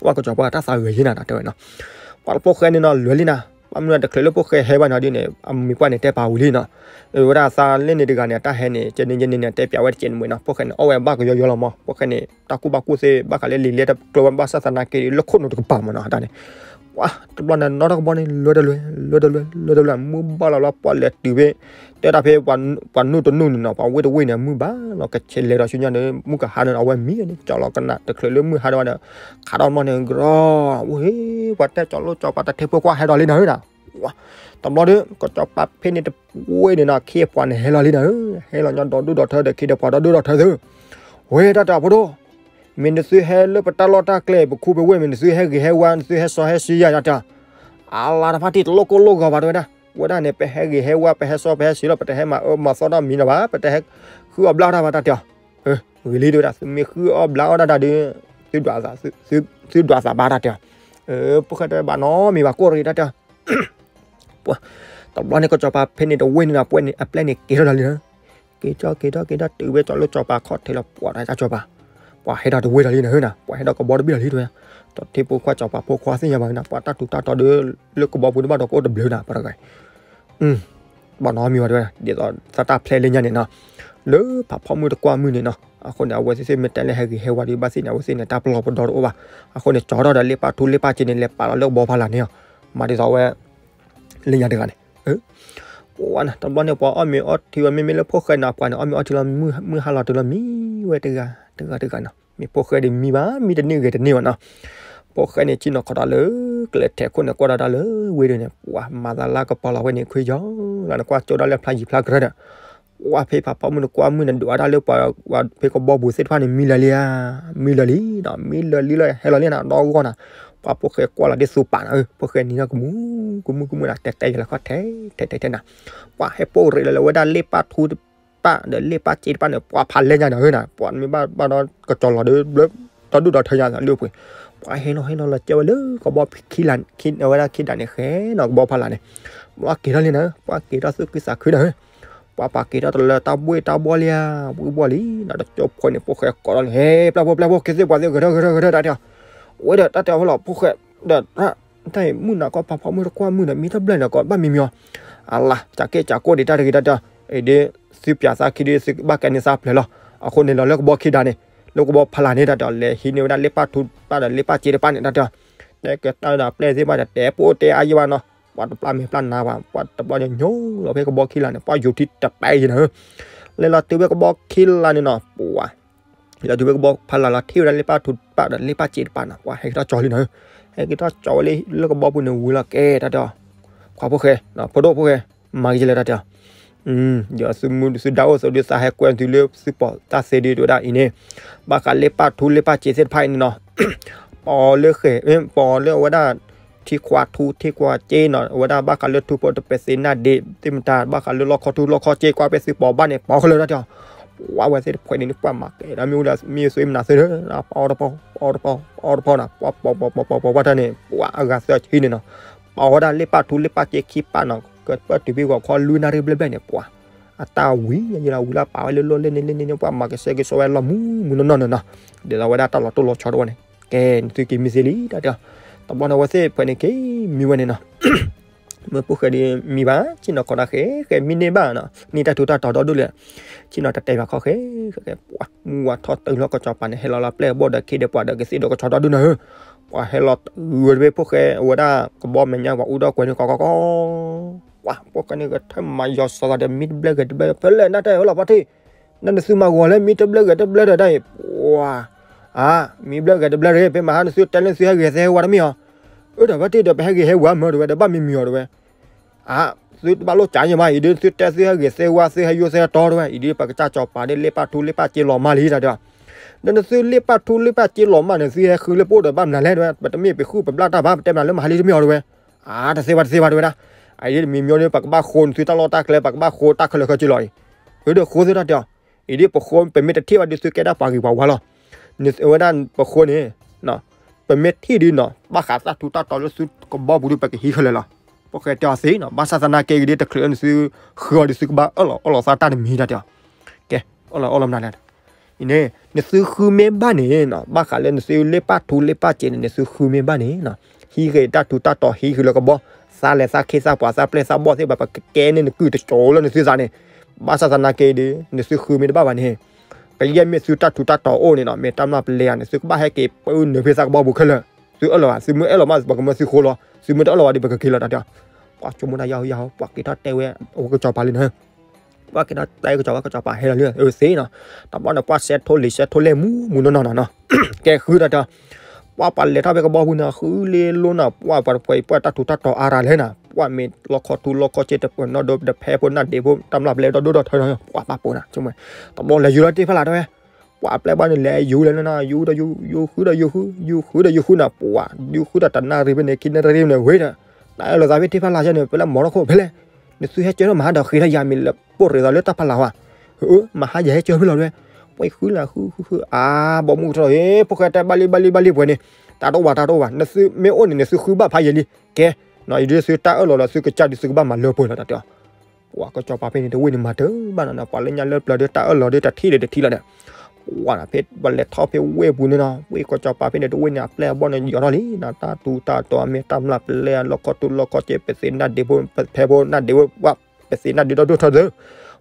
ကွၢ်ကစီၤပၤတၢ်သးဂဲၤယဲနၤတၢ်တဲဝဲနီၤ ပှၤလၢဖိၣ်ဃဲန့ၣ်နီၤ လွဲၤလံနၤ ဘၣ်မနုၤတချုးလၢဖိၣ်ဃဲဟဲဘၣ်နီၤဒ်န့ၣ် အမံၤပှၢ်န့ၣ်တဲပာ်ဝံၤလံနီၤ ဝဲဒၣ်သးလၢန့ၣ်တဂၤန့ၣ် အတၢ်ဟဲန့ၣ် ကန့ၣ်ကန့ၣ်န့ၣ် တဲပၠးဝဲတကဲးန့ၣ်မ့ၢ်နီၤ ဖိၣ်ဃဲန့ၣ် အီၣ်ဝဲဘၣ်ကယီယီလီၤမး ဖိၣ်ဃဲန့ၣ် တၢ်ကူၣ်ဘၣ်ကူၣ်သ့ ဘၣ်ဃးလၢလံာ်လဲၢ်တကျိၤဝဲဘၣ်ဆၣ်သနာ်က့ လၢခိၣ်နူာ်တကပၤမ့ၢ်နီၤ တၢ်န့ၣ် ပှၤတဘျီန့ၣ် နီၣ်ထီၣ်ကဘီန့ၣ် လွဲၤတလွဲၤ လွဲၤတလွဲၤ လွဲၤတလွဲၤ မုၢ်ဘၣ်လီၤလီၤ ပှၤလဲၤတုၤဖဲ တဲဒၣ်ဖဲ ပှၤနူၢ်တနူၢ်န့ၣ်နီၤ ပှၤဝ့ၢ်တဝ့ၢ်န့ၣ် မုၢ်ဘၣ်လီၤ ကဆဲးလဲၤဒီးဆူညါန့ၣ် မုၢ်ကဟါန့ၣ် အဝဲမံန့ၣ် ကၠီလီၤကနၣ် တချုးလၢမုၢ်ဟါဒီးဝဲဒီး ခးထီၣ်မီၢ်န့ၣ် ကရီ ဝဲ ပှၤတဲကၠီလိၣ်ကၠီပၤတထဲဖိခွါဟဲဒီးလံနၤဧၢနၤ တဘျီဒီး ကစီၤပၤဖဲန့ၣ်တဝ့ၢ်န့ၣ်နီၤ ခ့ပှၤန့ၣ်ဟဲလီၤလံနၤဧၢ ဟဲလီၤညီဒီဒူၣ်ဒီထၢဒီး ခ့ဒီးပှၤဒီဒူၣ်ဒီထၢသု ဝဲတၢ်တဲအီၤဖိဒိၣ် မ့ၢ်နသုဟဲလၢပတၢ်လီၢ်တၢ်ကျဲ ပခူပဝ့ၢ် မ့ၢ်နသုဟဲဂ့ၤဟဲဝါ နသုဟဲစီဟဲဆှံယၤတၢ်တဲအီၤ အလါတဖၣ်တံၢ်တလိၣ်ကိၢ်လိၣ်ဂီၤဘၣ်တဝဲဒၣ် ဝဲဒၣ်န့ၣ် ပဟဲဂ့ၤဟဲဝါ ပဟဲစီပဟဲဆှံလီၤ ပတဟဲမၤအၢမၤသီတၢ်မံၤနီၤဘၣ် ပတဟဲဃုအီၣ်ဘျါအီၣ်တၢ်ဘၣ်တၢ်တဲအီၤ ဂ့ၤလံတဝဲဒၣ် သုမ့ၢ်ဃုအီၣ်ဘျါအီၣ်တၢ်တၢ်ဒီး သုဒွးသးဘၣ်တၢ်တဲအီၤ ဖိၣ်ဃဲတဝဲဘၣ်နီတမံၤဘၣ်ကိၢ်ရ့ၣ်တၢ်တဲအီၤ ပှၤ တဘျီန့ၣ် ကစီၤပၤဖဲန့ၣ်တဝ့ၢ်န့ၣ်ဒီး ပှဲၤန့ၣ် အပျဲၢ်န့ၣ်က့ၤထီၣ်လီၤလံနၤ က့ၤထီၣ်က့ၤထီၣ်က့ၤထီၣ်တုၤဝဲကၠီလိၣ်ကၠီပၤခီၣ်ထံးလီၤ ပှၤတၢ်ကၠီပၤ ပှၤဟဲထီၣ်တဝ့ၢ်လီၤလံနၤဧၢနၤ ပှၤဟဲထီၣ်ကဘီတဘ့ၣ်လီၤလံတဝဲ ကၠီထံဖိခွါကၠီပၤဖိခွါသ့ၣ်ညါဘၣ်နၤ ပှၤတၢ်ထူးတၢ်တီၤဒီး လၢကဘီပူၤတဘၣ်ဒီးကအိၣ်တဘျုးနၤ ပှၤတဂၤ ဘၣ်နီတမံၤဘၣ်တဝဲ ဒ်သိးသးတၢ်ဖျဲးလၢညါန့ၣ်နီၤ လၢဖးဖီမုၢ်တကွၢ်မုၢ်န့ၣ်နီၤ အဃိန့ၣ် အဝဲသ့ၣ်သ့ၣ်မ့ၢ်တဲလၢဟဲဂ့ၤဟဲဝါဒီး ဘၣ်သ့ၣ်န့ၣ် အဝဲသ့ၣ်န့ၣ် တၢ်ပလီၢ်ပဒီတအိၣ်ဘၣ် အဃိန့ၣ် ကၠီထီၣ်ဒီးလ့ပၢ်ထူလ့ပၢ်စ့န့ၣ် လဲၤပာ်လီၤလၢကဘီဖီလာ်န့ၣ်အီၤ မၤဒ်သိးဝဲ လၢညါတဂၤန့ၣ် ပှၤဝဲန့ၣ် တဘျီန့ၣ် ပှၤအီၣ်မ့ၤအီထံဝဲ မ့မ့ၢ်လၢဖိၣ်ဃဲန့ၣ် ပှၤန့ၣ် အီၣ်မ့ၤအီထံလီၤ မုၢ်ဟါလီၤတုၤလီၤမံဝဲတဂၤ တဂၤတဂၤနီၤ မ့ၢ်ဖိၣ်ဃဲဒ်မံဘၣ် မံတန့ၢ်ဂ့ၤတန့ၢ်ဘၣ်နီၤ ဖိၣ်ဃဲန့ၣ် ဆ့ၣ်နီၤခီးဒီးလၢ ကလဲၤထဲးခိၣ်န့ၣ် ကွၢ်ဒီးတၢ်လၢဝ့ၢ်ဒၢးန့ၣ် ပှၤမၤသးလၢကပီၤလီၤဝဲန့ၣ် ခွံယီၤလီၤန့ၣ် ကွၢ်ကၠိဒၣ်လၢဖျါယံၤဖျါကြၢးဒီး ပှၤဖဲဖးဖီမုၢ်တကွၢ်မုၢ်န့ၣ် ဒွးဒၣ်လၢပှၤဖဲကဘီပူၤသ့ၣ်တဖၣ်န့ၣ် မံလၢာ်လံဧါ မံလၢာ်လံနီၤ မံလၢာ်လံလီၤ ဟဲလီၤလံနၤ ဒီဂီၢ်နၤ ပှၤဖိၣ်ဃဲကွၢ်လီၤဒ်သိးပာ်နၤဧၢ ဖိၣ်ဃဲနံၤထီၣ်ကမူၤ ကမူၤကမူၤနၤ တဲတဲယလီၤခီၣ်ထဲ ထဲထဲထဲနၤ ပှၤဟဲပိၢ်ရ့းလီၤလၢဝဲဒၣ်လ့ပၢ်ထူတပၢ်ဒီးလ့ပၢ်စ့တပၢ်န့ၣ် ပှၤဖးလဲညါနၤဧၢနၤ ပှၤမ့ၢ်ဘၣ်ဘၣ်ဒီးကစီၤလီၤဒီး ဒီဒူၣ်ဒီထၢညါလၢအပှ့ၤ ပှၤဟဲလီၤဟဲလီၤလီၤကဲဝဲလၢကဘီခံလၢ အဝဲဒၣ်ခံဒးန့ၣ်ဃဲနီၤ ကဘီဖီလာ်န့ၣ် ဘျီက့ၤထီၣ်လံနၤဧၢ ပှၤက့ၤထီၣ်သူၣ်ခုသးခုနၤဧၢ ပှၤပာ်က့ၤထီၣ်တလၢတၢ်ဘှ့ၣ်တၢ်ဘှီၣ်လံဧါ ဘှ့ၣ်ဘှီၣ်လံနီၤ တကၠိဖိန့ၣ် ဖိၣ်ဃဲကိးထီၣ်လံ ဟဲ ပျၢ်ဖိပျၢ်ဖိ က့ၤသ့ၣ်ပှၤသ့ၣ် ဂဲၤထၢၣ်ဂဲၤထၢၣ်ဂဲၤထၢၣ်တၢ်တဲအီၤ ဝဲဒီးတၢ်တဲအီၤဖိလီၤ ဖိၣ်ဃဲ ဒီးတၢ် တၢ်အံၤမုၢ်နၤကီၢ်ပာ်ဖီမုၢ်တကွၢ်မုၢ်ဒီး မံတဘျၣ်န့ၣ်ကီးဘၣ်မံမံအီၤ, အလါ ကးကဲကးကိၣ်ဒံးတၢ်တဂ့ၤတၢ်တၢ်, အံၤဒ် သုပၠးသးခံဒ်သုဘၣ်ကဲန့ၢ်သးဖျၢၣ်လီၤ, အဃိန့ၣ်လီၤလၢကဘီခံဒၣ်န့ၣ်, လၢကဘီဖီလာ်န့ၣ်တၢ်တၢ် လဲၤဟံးန့ၢ်ဝဲဒၣ်လ့ၣ်ပၣ်ထူတပၣ်ဒီးလ့ၣ်ပၣ်စ့တပၣ်န့ၣ်တၢ်တၢ်, တဲကတၢၢ်ဒီးပျဲၢ်သ့ၣ်ဘၣ်ဒီး တဲပိၢ်တဲအါယံာ်ဘၣ်နီၤ, ပှၤတပျၢ်မ့ၢ်ပျၢ်နါပှၤ ပှၤတပျၢ်ညိညိလီၤဖဲကဘီခံလာ်န့ၣ် ပှၤယူၤထံတပဲယံၤနၤဧၢ, လဲၤလီၤတုၤဝဲကဘီခံလာ်န့ၣ်နီၤ, ပှၤ လီၤတုၤဝဲကဘီဖီလာ်လီၤ ထံၣ်ဝဲဒၣ်လ့ၣ်ပၣ်ထူတပၣ်ဒီးလ့ၣ်ပၣ်စ့တပၣ်နီၤ, ပှၤဟဲက့ၤထီၣ်ကၠီလံနၤဧၢ, ဟဲက့ၤထီၣ်ကၠီဝဲလၢကဘီပူၤန့ၣ်ဝံၤလီၤကဲတၢ်တၢ်, ခွါဖိၣ်ဃဲ ဖိဒိၣ်ဖိၣ်ဃဲ, မၤက့ၤလၢတၢ်တၢ် ဒီးသုမုၢ်သုဒါအိၣ်သိးဒုးသးဟဲကွဲသုလၢသုပီၢ်တၢ်သ့ဒုးတဝဲဒၣ်အံၤန့ၣ်, ဘၣ်ဃးလ့ၣ်ပၣ်ထူလ့ၣ်ပၣ်စ့သ့ၣ်တဖၣ်အံၤန့ၣ်နီၤ, ပီလၢဃဲၤ ပီလၢအဝဲဒၣ် ထံခွါထူထံခွါစ့နီၤ, အဝဲဒၣ်ဘၣ်ဃးလၢထူဖိတပဲာ်သ့ၣ်နၢ်ဒ့သ့ၣ်မတၤ, ဘၣ်ဃးလၢလီၢ်ခီထူလီၢ်ခီစ့ ကွၢ်ဖဲသုပီၢ်ဘၣ်န့ၣ် ပီခဲလၢာ်တၢ်တၢ်, ပှၤဝဲသ့ၣ်တဖှဲးန့ၣ် ပှၤမၤကဲၤဒီးမ့ၣ်အူလၢမ့ၣ်အူသွံမနၤသ့ၣ်, ပီတပီၢ် ပီတပီၢ် ပီတပီၢ်နီၤ, ပှၤပီၢ်ပီၢ်ပီၢ်ပီၢ်ပီၢ်တၢ်န့ၣ် ပှၤအဂၤသၢဆံန့ၣ်နီၤ, ပီဝဲဒၣ်လ့ၣ်ပၣ်ထူလ့ၣ်ပၣ်စ့ခံပၣ်နီၤ, ကပၢၢ်တုၤဖဲဂီၤခီလွံၢ်နၣ်ရံၣ်ဘျဲၣ်ဘျဲၣ်န့ၣ် ပှၤ အတၢ်ဝံၤယဲလီၤ ဝံၤလၢပာ်ဝဲလၢလီၢ်လၢန့ၣ်လၢန့ၣ် ပှၤမၤကဆှဲကဆှီဝဲလီၤမူမူနီၢ်နီၢ်နီၤနီၤ, ဒ်သိးဝဲဒၣ်တၢ်လီၤတိၢ်လီၤဆီတအိၣ်န့ၣ်, ကဲ နသုက့ၤမံသ့လံတၢ်တၢ်, တဘျီန့ၣ်အဝဲသ့ၣ်တဖှဲးန့ၣ်က့ၤမံဝဲန့ၣ်နီၤ မ့ၢ်ဖိၣ်ဃဲဒ်မံဘၣ် ဆ့ၣ်နီၤခီဒၣ်ဃဲ ဃဲမံန့ၢ်ဘၣ်နီၤ, န့ၢ်တၢ်ထူးတၢ်တီၤဒီဒူၣ်လံ, ဆ့ၣ်နီၤတတဲဘၣ်ခီဃဲ, ပှၤမုၢ်ဝါထီၣ်တုၤလီၤ ကစီၤပၤန့ၣ် ဟဲလီၤလီၤပျဲၢ်ဘီၣ်ဒီးခ့ဒီးပှၤဒီးကသ့ၣ်ဒီးကဆီဒီဒူၣ်နၤဧၢ, ပှၤဟဲလီၤတုၤဝဲဖဲဖိၣ်ဃဲအဝဲဒၣ်ကဘီမဲာ်ညါပှၤအူဒီးကွဲၤန့ၣ်ကီကီကီ ပှၤဖိၣ်ဃဲန့ၣ်ကထၢၣ်မၤယီၤစီၤသးဒီးမံတဘျဲၢ်ဂဲၤတဘျဲၢ် ဖဲလဲၣ်နတၢ်ဟဲလီၤပှၤထံၣ်, နနသုမၤဂီၤလၢမံတဘျဲၢ်ဂဲၤတဘျဲၢ်ဒီးတၢ်အံၤ, ပှၤ အါ, မံဘျဲၢ်ဂဲၤတဘျဲၢ်တဂ့ၤ ဖဲမဟါနသုတဲလၢသုဟဲဂ့ၤသဲဝါတမ့ၢ်အီၤ, အၢဒီးဘၣ်တ့ၢ်ဒီးပဟဲဂ့ၤဟဲဝါမၢဒီးဝဲဒီးဘၣ်မံမံအီၤတဝဲ, အါ, သုတဘၣ်လိၣ်ကးယမး အံၤဒ်သုတဲသုဟဲဂ့ၤသဲဝါ သုဟဲယိၣ်သဲတီတဝဲ အံၤဒ်ပကစၢ်စီၤပၤဒ်လ့ၣ်ပၣ်ထူလ့ၣ်ပၣ်စ့လီၤမၢ်လံတၢ်တၢ်, ဒီးနသုလ့ၣ်ပၣ်ထူလ့ၣ်ပၣ်စ့လီၤမၢ်န့ၣ် သုဟဲဃုလၢပအိၣ်ဒီးဘၣ်မနုၤလဲၣ်တဝဲ ပတမ့ၢ်ပဃုပဘျၣ်တၢ်ဘၣ် ပတဲမနုၤလၢမဟါလံတမ့ၢ်အီၤတဝဲ, အါ, တသ့ဘၣ်တသ့ဘၣ်တဝဲဒၣ်, အံၤဒ်တမံၤမံၤဒ်ပကဘၣ်ဃိနသုတၢ်လီၢ်တၢ်ကျဲ ပကဘၣ်ဃိတၢ်ခဲလၢာ်ခဲဆ့လီၤအံၤ, ဃုဒီးဃိသုတၢ်တၢ်အီၤ, အံၤဒ်ပဃိ ပမ့ၢ်တထံၣ်ဘၣ်ဒ်သုကဲဒၣ်ပှၤဂ့ၤပှၤဝါလီၤ, အဝဲဒၣ်ပဃိန့ၣ် ပမ့ၢ်ထံၣ်ဒ်နီၤ ဘၣ်ဃးတၢ်ထူးတၢ်တီၤလၢသုကဘီပူၤဒ်ပကဟံးခဲလၢာ်လီၤ, ဖိၣ်ဃဲတဲအီၤသ့နီၤ ဘၣ်ဆၣ်သနာ်က့ ဒ်တချုးလၢနသုဃုအီၤဒ်သုကဘၣ်အၢၣ်လီၤအီလီၤသးတၢ်တမံၤတၢ်တၢ်အီၤ, ကဲ, အၢၣ်လီၤအီလီၤမနုၤလဲၣ် အံၤန့ၣ် နသုဃုမ့ၢ်ဘၣ်န့ၣ်နီၤ ဘၣ်ဃးလၢနသုလ့ၣ်ပၣ်ထူလ့ၣ်ပၣ်စ့န့ၣ် နသုဃုမ့ၢ်ဘၣ်န့ၣ်နီၤ, ဟံးဃ့တၢ်ထူးတၢ်တီၤ ဟံးဃ့လၢကဘီ, သးလဲၤသးခ့သးပှၤသးပျဲၢ်သးဘီၣ်သ့ၣ်တဖၣ် ပကကဲန့ၢ်နကုၢ်တစိၤလၢနသုသးန့ၣ်, ဘၣ်ဆၣ်သနာ်က့ဒီး နသုဃုမ့ၢ်တဘၣ်ဘၣ်န့ၣ်, ပယဲၢ်မ့ၢ်သုတၢ်ထူးတၢ်တီၤအိၣ်န့ၣ်နီၤ မ့ၢ်တၢ်မျၢ်ပလဲၤဧါန့ၣ် သုကဘၣ်ဟဲက့ၤပၢနုာ်ဖဲသးကဘီပူၤခဲလၢာ်, သုအၢၣ်လီၤဘၣ် သုမ့ၢ်အၢၣ်လီၤမး ပကမၢသုဃိလီၤ သုမ့ၢ်တအၢၣ်လီၤဘၣ်ဒီး ပကက့ၤလီၤတၢ်တၢ်, ပှၤဆိကမိၣ်တၢ်ယါဟူယါဟူ ပှၤက့ၤထီၣ်တဲဝဲအဝဲကစီၤပၤလံနၤ ပှၤက့ၤထီၣ်တဲကစီၤပၤ ကစီၤပၤဟဲလီၤလံ အၢသ့နီၤ, တဘျီန့ၣ် ပှၤစဲးထိလံၤစဲးထိလဲၢ်မူမူနီၢ်နီၢ်နီၤနီၤ, ကဲဃုတၢ်တၢ်, ပှၤပှၤလဲၤထီၣ်ဖဲကဘီပူၤန့ၣ် ဃုလ့လိနီၤ ပှၤပှၤတဖှဲးအံၤ ပှၤတၢ်ထူးတၢ်တီၤအါရၤလဲၣ်နၤ ပှၤမ့ၢ်လီၢ်ခီထူလီၢ်ခီစ့တပၢၤနီၣ်ဒိ တဖဲဖိနၢ်ဒ့ဖိ တၢ်မျၢ်ပလဲၤဒီဒိၣ်ဒီထၢနီၤ ပှၤဘၣ်ပိာ်နၤ ဆိကမိၣ်, တဘျီလဲၤယူၤလီၤတ့ၢ်ဖးလၢ်တဝဲ ပှၤပျဲၢ်ဘၣ်န့ၣ် လဲၤယူၤလဲၤလၢနၤ ယူၤဒီးယူၤ ယူၤဃုဒီးယူၤဃု ယူၤဃုဒီးယူၤဃုနၤ ပှၤ ယူၤဃုဒီးတနၣ်ရံၣ်ဖဲန့ၣ် ခံနၣ်ရံၣ်ဖဲန့ၣ် ဝ့ၤဒီး တၢ်အၢၣ်လီၤသးဖဲတ့ၢ်ဖးလၢ်ယဲန့ၣ် ဖဲလၢမီၤထီၣ်ခိၣ်ဖဲလဲၣ်, နသုဟဲကၢထီၣ်မဟါဒီးဃ့ထီၣ်ယၤမ့ၢ်လၢပိၢ်ရ့ၣ်သးလၢတၢ်ဖးလၢ်ဝဲ, အၢ မဟါယဟဲကၢဖဲလီၤတဝဲ, ပှၤဃုလၢ်ဃုဃုဃု အါ ဘီမုၢ်ကထီၣ် ဟ့ ဖိၣ်ဃဲတဲဘၣ်လံဘၣ်လံဘၣ်လံပှဲၤန့ၣ်, တၢ်တအိၣ်ဘၣ်တၢ်တအိၣ်ဘၣ် နသုမ့ၢ်အိၣ်န့ၣ် နသုဃုဘၣ်ဖးယံာ်လံ, ကဲ, နီၤ ယဒုးသုတၢ်အၢၣ်လီၤလီၤ သုကစၢ်ဒုးသုကဘၣ်မၤလၢပှဲၤလီၤတၢ်တဲအီၤ ပှၤကစီၤပၤဖဲန့ၣ် တဝ့ၢ်န့ၣ်မၤတၢ်ဘၣ်နီၤ ပှၤလၢညါလၢပျၢၤဒီးတၢ်အၢၣ်လီၤဒီးတထံၣ်ဒီးတထံၣ်လီၤဒီး, ပှၤဖဲပှၤလဲၤထီၣ်ဖဲဝ့ၢ်ပူၤန့ၣ်နီၤ ဝ့ၢ်ကစီၤပၤဖဲန့ၣ် တဝ့ၢ်န့ၣ် အပျဲၢ်အဘီၣ်န့ၣ် ယီၤထီၣ်လံနီၤ တၢ်ထူးတၢ်တီၤမ့ၢ်တၢ်မျၢ်ပလဲၢ် လီၢ်ခီထူလီၢ်ခီစ့ ပသ့ၣ်နၢ်ဒ့ဖိ ပဖဲဖိနၢ်ဒ့ဖိ ပှၤ ပသ့ၣ်နၢ်ဒ့ဒီဒိၣ်ထီၣ်သ့,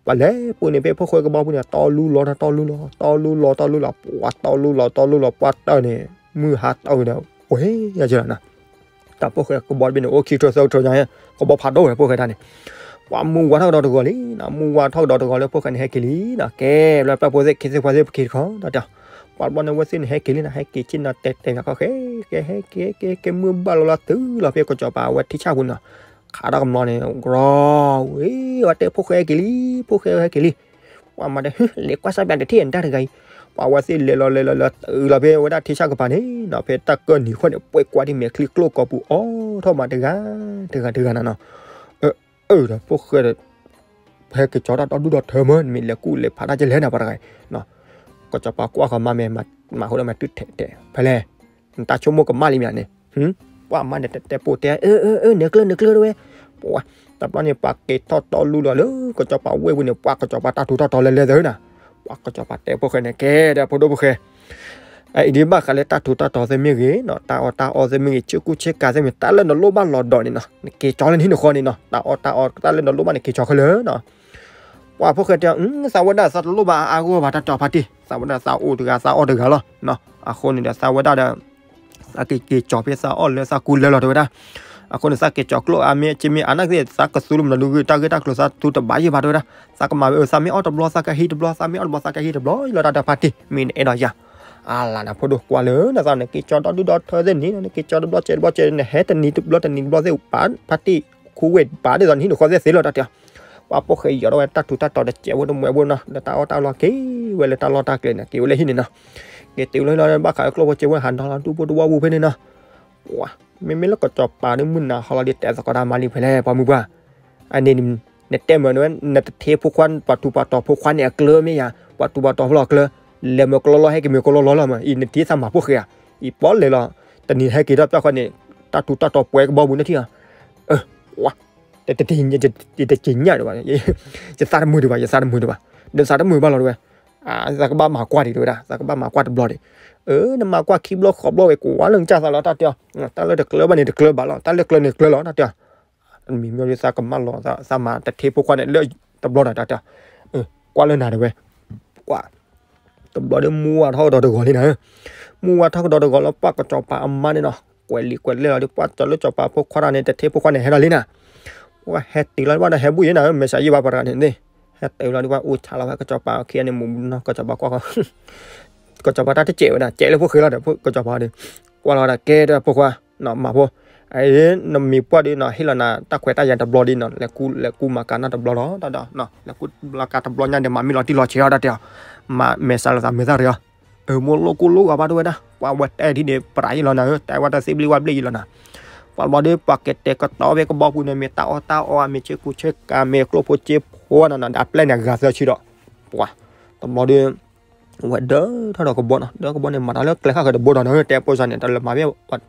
ပှၤလဲၤပူၤန့ၣ် ဖဲဖိၣ်ဃဲကဘီပူၤန့ၣ် တီလူလီၤ တီလူလီၤ တီလူလီၤ တီလူလီၤ ပှၤတီလူလီၤ တီလူလီၤ ပှၤတၢၢ်န့ၣ် မုၢ်ဟါတၢၢ်ဝဲဒီး ပှဲၤယၤကလီၤနီၤ တၢ်ဖိၣ်ဃဲကဘီတဘ့ၣ်န့ၣ် အိၣ်ခံထၢၣ်သၢထၢၣ်ညါ ကဘီဖးဒိၣ်ဝဲဖိၣ်ဃဲတၢ်န့ၣ်, ပှၤမူဝါထီၣ်ကဒီးတဂီၤလံနီၤ မူဝါထီၣ်ကဒီးတဂီၤလၢဖိၣ်ဃဲန့ၣ်ဟဲက့ၤလံနီၤ ကဲ လၢပျၢ်ဖိသ့ၣ်ခံသ့ၣ်ဖှါသ့ၣ်ပက့ၤတခီတၢ်တဲ, ပှၤတဘျီန့ၣ်ဝဲသ့ၣ်န့ၣ်ဟဲက့ၤလံနီၤ ဟဲက့ၤဆ့ၣ်နီၤတဲတဲကီၢ်ဃဲ ကဲဟဲက့ၤကဲကဲမုၢ်ဘၣ်လီၤလီၤတုၤလီၤဖဲကစီၤပၤအဝဲထံဆၣ်ပူၤနီၤ, ခးတၢ်ကမီၤန့ၣ် ကြီ ဝဲ အဝဲတဲဖိၣ်ဃဲဟဲက့ၤလံ ဖိၣ်ဃဲဟဲက့ၤလံ ပှၤမၤဒီး လဲၤကွၢ်စၢ်ပၠးတထံၣ်တၢ်တဂၤအံၤ, ပှၤဝဲသ့ၣ်လဲၤလီၤလဲၤလီၤလီၤတုၤလီၤဖဲဝဲဒၣ်ထံဆၣ်ကပၤန့ၣ်နီၤ ဖဲတၢ်ကၢၢ်နံၤဃီန့ၣ် ပှဲၤကွၢ်ဒ်မဲာ်ချံကျိၣ်ကီၤပူၤအိၣ်ထီၣ်မးတဂၤ တဂၤတဂၤနၤနီၤ, အၢ ဒီးဖိၣ်ဃဲဒီး ဟဲက့ၤကၠီတၢ်ဒီဒူၣ်ဒီထၢမၢ် နမ့ၢ်လဲၤကူၣ်လဲၤဖးတၢ်ကလဲၣ်နၤပှၤတဂၤအံၤ, ကစီၤပၤကွၢ်ဃီမါမဲာ် မၤဃိဒီးမဲာ်တုၤထဲးထဲး ဖဲလဲၣ် နတၢ်ဆိကမိၣ်ကမၣ်လံမ့ၢ်န့ၣ်, ပှၤမါန့ၣ်တဲတဲပိာ်တဲ အၢ အၢ အၢ နၢၤကျၢၢ် နၢၤကျၢၢ်တဝဲ, ပှၤ တဘျီန့ၣ် ပှၤက့ၤထီၣ်တီလူလီၤလၢကစီၤပၤဝ့ၢ်ပူၤန့ၣ် ပှၤကစီၤပၤတၢ်ထူးတၢ်တီၤလဲၤလဲၤသၢနၤ, ပှၤကစီၤပၤတဲဖိၣ်ဃဲန့ၣ် ကဲဒီးဖိဒိၣ်ဖိၣ်ဃဲ အအံၤဒ်ဘၣ်ဃးလၢတၢ်ထူးတၢ်တီၤသ့ၣ်မ့ၢ်ဂ့ၤနီၤ, တၢ်အီၣ်တၢ်အီသ့ၣ်မ့ၢ်ဂ့ၤ, ဆ့ကူဆ့ကၤသ့ၣ်မ့ၢ်, တၢ်လၢနလိၣ်ဘၣ်လီၤဒီးန့ၣ်နီၤ, နက့ၤကၠီလၢနဟံၣ်နဃီန့ၣ်နီၤ, တၢ်အီၣ်တၢ်အီတၢ်လၢနလိၣ်ဘၣ်န့ၣ် က့ၤကၠီခဲလၢာ်နီၤ. ပှၤဖိၣ်ဃဲတဲအီၤ, သးဝဲဒၣ်သးတလိၣ်ဘၣ်အါအါဂီၢ်ဂီၢ်ဘၣ် တၢ်တဲအီၤဖါတံၢ်, သးဝဲဒၣ်သးအိၣ်တဂၤသးအီၣ်တဂၤလီၤ. အဃိန့ၣ်ဒီး သးဝဲဒၣ်ဒီး သးက့ၤက့ၤကၠီဖဲသးအီၣ်လၢသးကူလၢလီၤ တဲဝဲဒၣ်. အဃိန့ၣ် သးက့ၤကၠီကျိၣ်အါမ့ၢ်က့မ့ၢ်အါနာ်က့ သးကသူလၢမနုၤဂ့ၤ တၢ်ဂ့ၢ်တၢ်ကျိၤသးသူတဘၣ်ယံၤဘၣ် တဲဝဲဒၣ်. သးကမၤဝဲအၢ သးမ့ၢ်အီၣ်တဘျီ သးကဟံးတဘျီ, သးမ့ၢ်အီၣ်တဘျီ သးကဟံးတဘျီလီၤ တၢ်တဲဖါတံၢ်, မ့ၢ်နအဲၣ်ဒိးယၤ အလၤနၤဖိဒိၣ်ကွၢ်လၢနသးန့ၣ် က့ၤကၠီဒီဒူၣ်ဒီထၢသ့ၣ်န့ၣ် နက့ၤကၠီတဘျီကဲတဘျီကဲ နဟဲတနံၤတဘျီတနံၤတဘျီသ့ၣ် ဖါတံၢ်ခူဝ့ၢ်ပာ်ဒ်သိးနဟံၣ်နဃီသ့ၣ်သ့လီၤ တၢ်တဲအီၤ. ပှၤဖိၣ်ဃဲယီၤထီၣ်ဝဲတၢ်ထူးတၢ်တီၤဒီး ကဲဝဲတမှဲဝဲနီၤ ဒီးတၢ်အီၣ်တၢ်လီၤက့ၤဝဲလၢတၢ်လီၢ်တၢ်ကျဲန့ၣ် က့ၤဝဲလၢဟံၣ်န့ၣ်နီၤ. က့ၤတုၤလၢဟံၣ်လီၤ ဘၣ်ဃးလၢကျိၣ်ဖိစ့ဖိ ဟးဒီလီၤဒူၣ်ဖိတဝီပူၤဖဲန့ၣ်နီၤ. ပှၤ မ့မ့ၢ်လၢကစီၤပၤဒ်မုၢ်နၤဟီလီၤဒ် တဲသကိးတၢ်မၤလံဖဲလဲၣ် ပှၤမုၢ်ပှၢ်, အန့ၣ် နတဲမ့ၢ်ဝဲ နတထ့ဖိခွါ ပှၤထူးပှၤတီၤဖိခွါန့ၣ်အကျၢၤမ့ၢ်ယၤ ပှၤထူးပှၤတီၤဖိလီၤအကျၢၤ, လဲၤမ့ၢ်ကျီလီၤဟဲက့ၤမ့ၢ်ကျီလီၤလီၤမး အံၤနထံၣ်သးမၤဖိၣ်ဃဲဧါ, အံၤပီလဲၤလီၤ တနံၤဟဲက့ၤထီၣ်ပျၢ်ခွါန့ၣ် တၢ်ထူးတၢ်တီၤပှဲၤကဘီပူၤန့ၣ်ထံၣ်ဧါ. ပှၤ တတညါဒံးဘၣ်, ယသးတမုာ်ဒံးဘၣ် ယသးတမုာ်ဒံးဘၣ်, ဒီးသးတမုာ်ဘၣ်လီၤတဲဝဲ. သးကဘၣ်မၤကွၢ်ဒံးတဲဝဲဒၣ်, သးကဘၣ်မၤကွၢ်တဘျီဒံး. အၢ နမၤကွၢ်ခံဘျီဃိးဘျီဝဲ ကွၢ်လၢနကစၢ်သးလီၤ တၢ်တဲအီၤ, တၢ်လၢတကျၢၤဘၣ်န့ၣ်တကျၢၤဘၣ်လီၤ, တၢ်လၢကျၢၤန့ၣ်ကျၢၤဘၣ်လီၤ တၢ်တဲအီၤ. မံၤမ့ၢ်ဒ်သးကမၣ်လီၤ သးမၤတထ့ဖိခွါန့ၣ်လၢတဘျီဒီး တၢ်တဲအီၤ. ကွၢ်လၢနၤတဲဝဲ, ကွၢ် တဘျီဒီးမူဝါထီၣ်ကဒီးတဂီၤလံနၤဧၢ, မူဝါထီၣ်ကဒီးတဂီၤလၢပှၤကစီၤပၤအမါန့ၣ်နီၤ, ကွဲးလံာ်ကွဲးလဲၢ်လီၤဒီး ပှၤကၠီၤလၢကစီၤပၤဖိခွါတၢ်န့ၣ် တထ့ဖိခွါန့ၣ် ဟဲလီၤလံနၤ. ပှၤဟဲတုၤလီၤဘၣ်ဒီး ဟဲဘူၣ်ယဲနၤဧၢ, မဲာ်ဆှးယံာ်ဘၣ်ပှၤတဂၤန့ၣ်သ့ၣ်, ဟဲတုၤလီၤဒီး ပှၤအူဆါလီၤဝဲကစီၤပၤခံဂၤန့ၣ် မူနီၤ ကစီၤပၤကွၢ်ဃီ ကစီၤပၤတၢ်တစဲးဝဲဒၣ် စဲးလၢဖိၣ်ဃဲလီၤဒီး ကစီၤပၤဒီး ကွၢ်လီၤဝဲဒၣ် ကဲဒီးဖိခွါ, နီၤမၤဖိ, အအံၤ နမံၤပှၢ်ဒ်နီၤ ဟ့ၣ်လီၤနၤတၢ်ခွဲးတၢ်ယာ်တဘျီဒ်နီၤ လဲၤကူ လဲၤကူမၤကၤနီၢ်တဘျီလီၤ တၢ်ဒီး လဲၤကူဘျီကၤတဘျီညါဒီး မၤမ့ၢ်လီၤတံၢ်လီၤဆဲးအီၤ တၢ်တဲအီၤ, မၤမဲာ်ဆှးလီၤသးမဲာ်သၣ်ရံၤအီၤ, အၢမိၢ်လိၣ်ကူလိၣ်ဂၤဘၣ်တဲဝဲဒၣ်, ပှၤဝဲတဲဒ်န့ၣ် ပရၤယံၤလီၤနၤဧၢ, တဲဝဲတသ့ဘျ့ဝဲဘျ့ယံၤလီၤနၤ. ပှၤဘျီဒီး ပှၤကတဲာ်ကတီၤဖဲကဘီပူၤန့ၣ် မ့ၢ်တၢ်အီၣ်တၢ်အီ မ့ၢ်ဆ့ကူဆ့ကၤ မ့ၢ်ကျိၣ်ဖိစ့ဖိနီၤနီၤ ဒီးအပျဲၢ်န့ၣ် အဂၤသၢဆံဒီး, ပှၤ တဘျီဒီး ဝဲဒၢထီၣ်ဒီးကဘီနီၤ, ဒီးကဘီန့ၣ် မၤတၢ်လၢကျဲဃၣ်ဃၢၤတဘိဒီးနီၤ တဲပိၢ်စၢ်န့ၣ် တၢ်လၢမၤဖဲ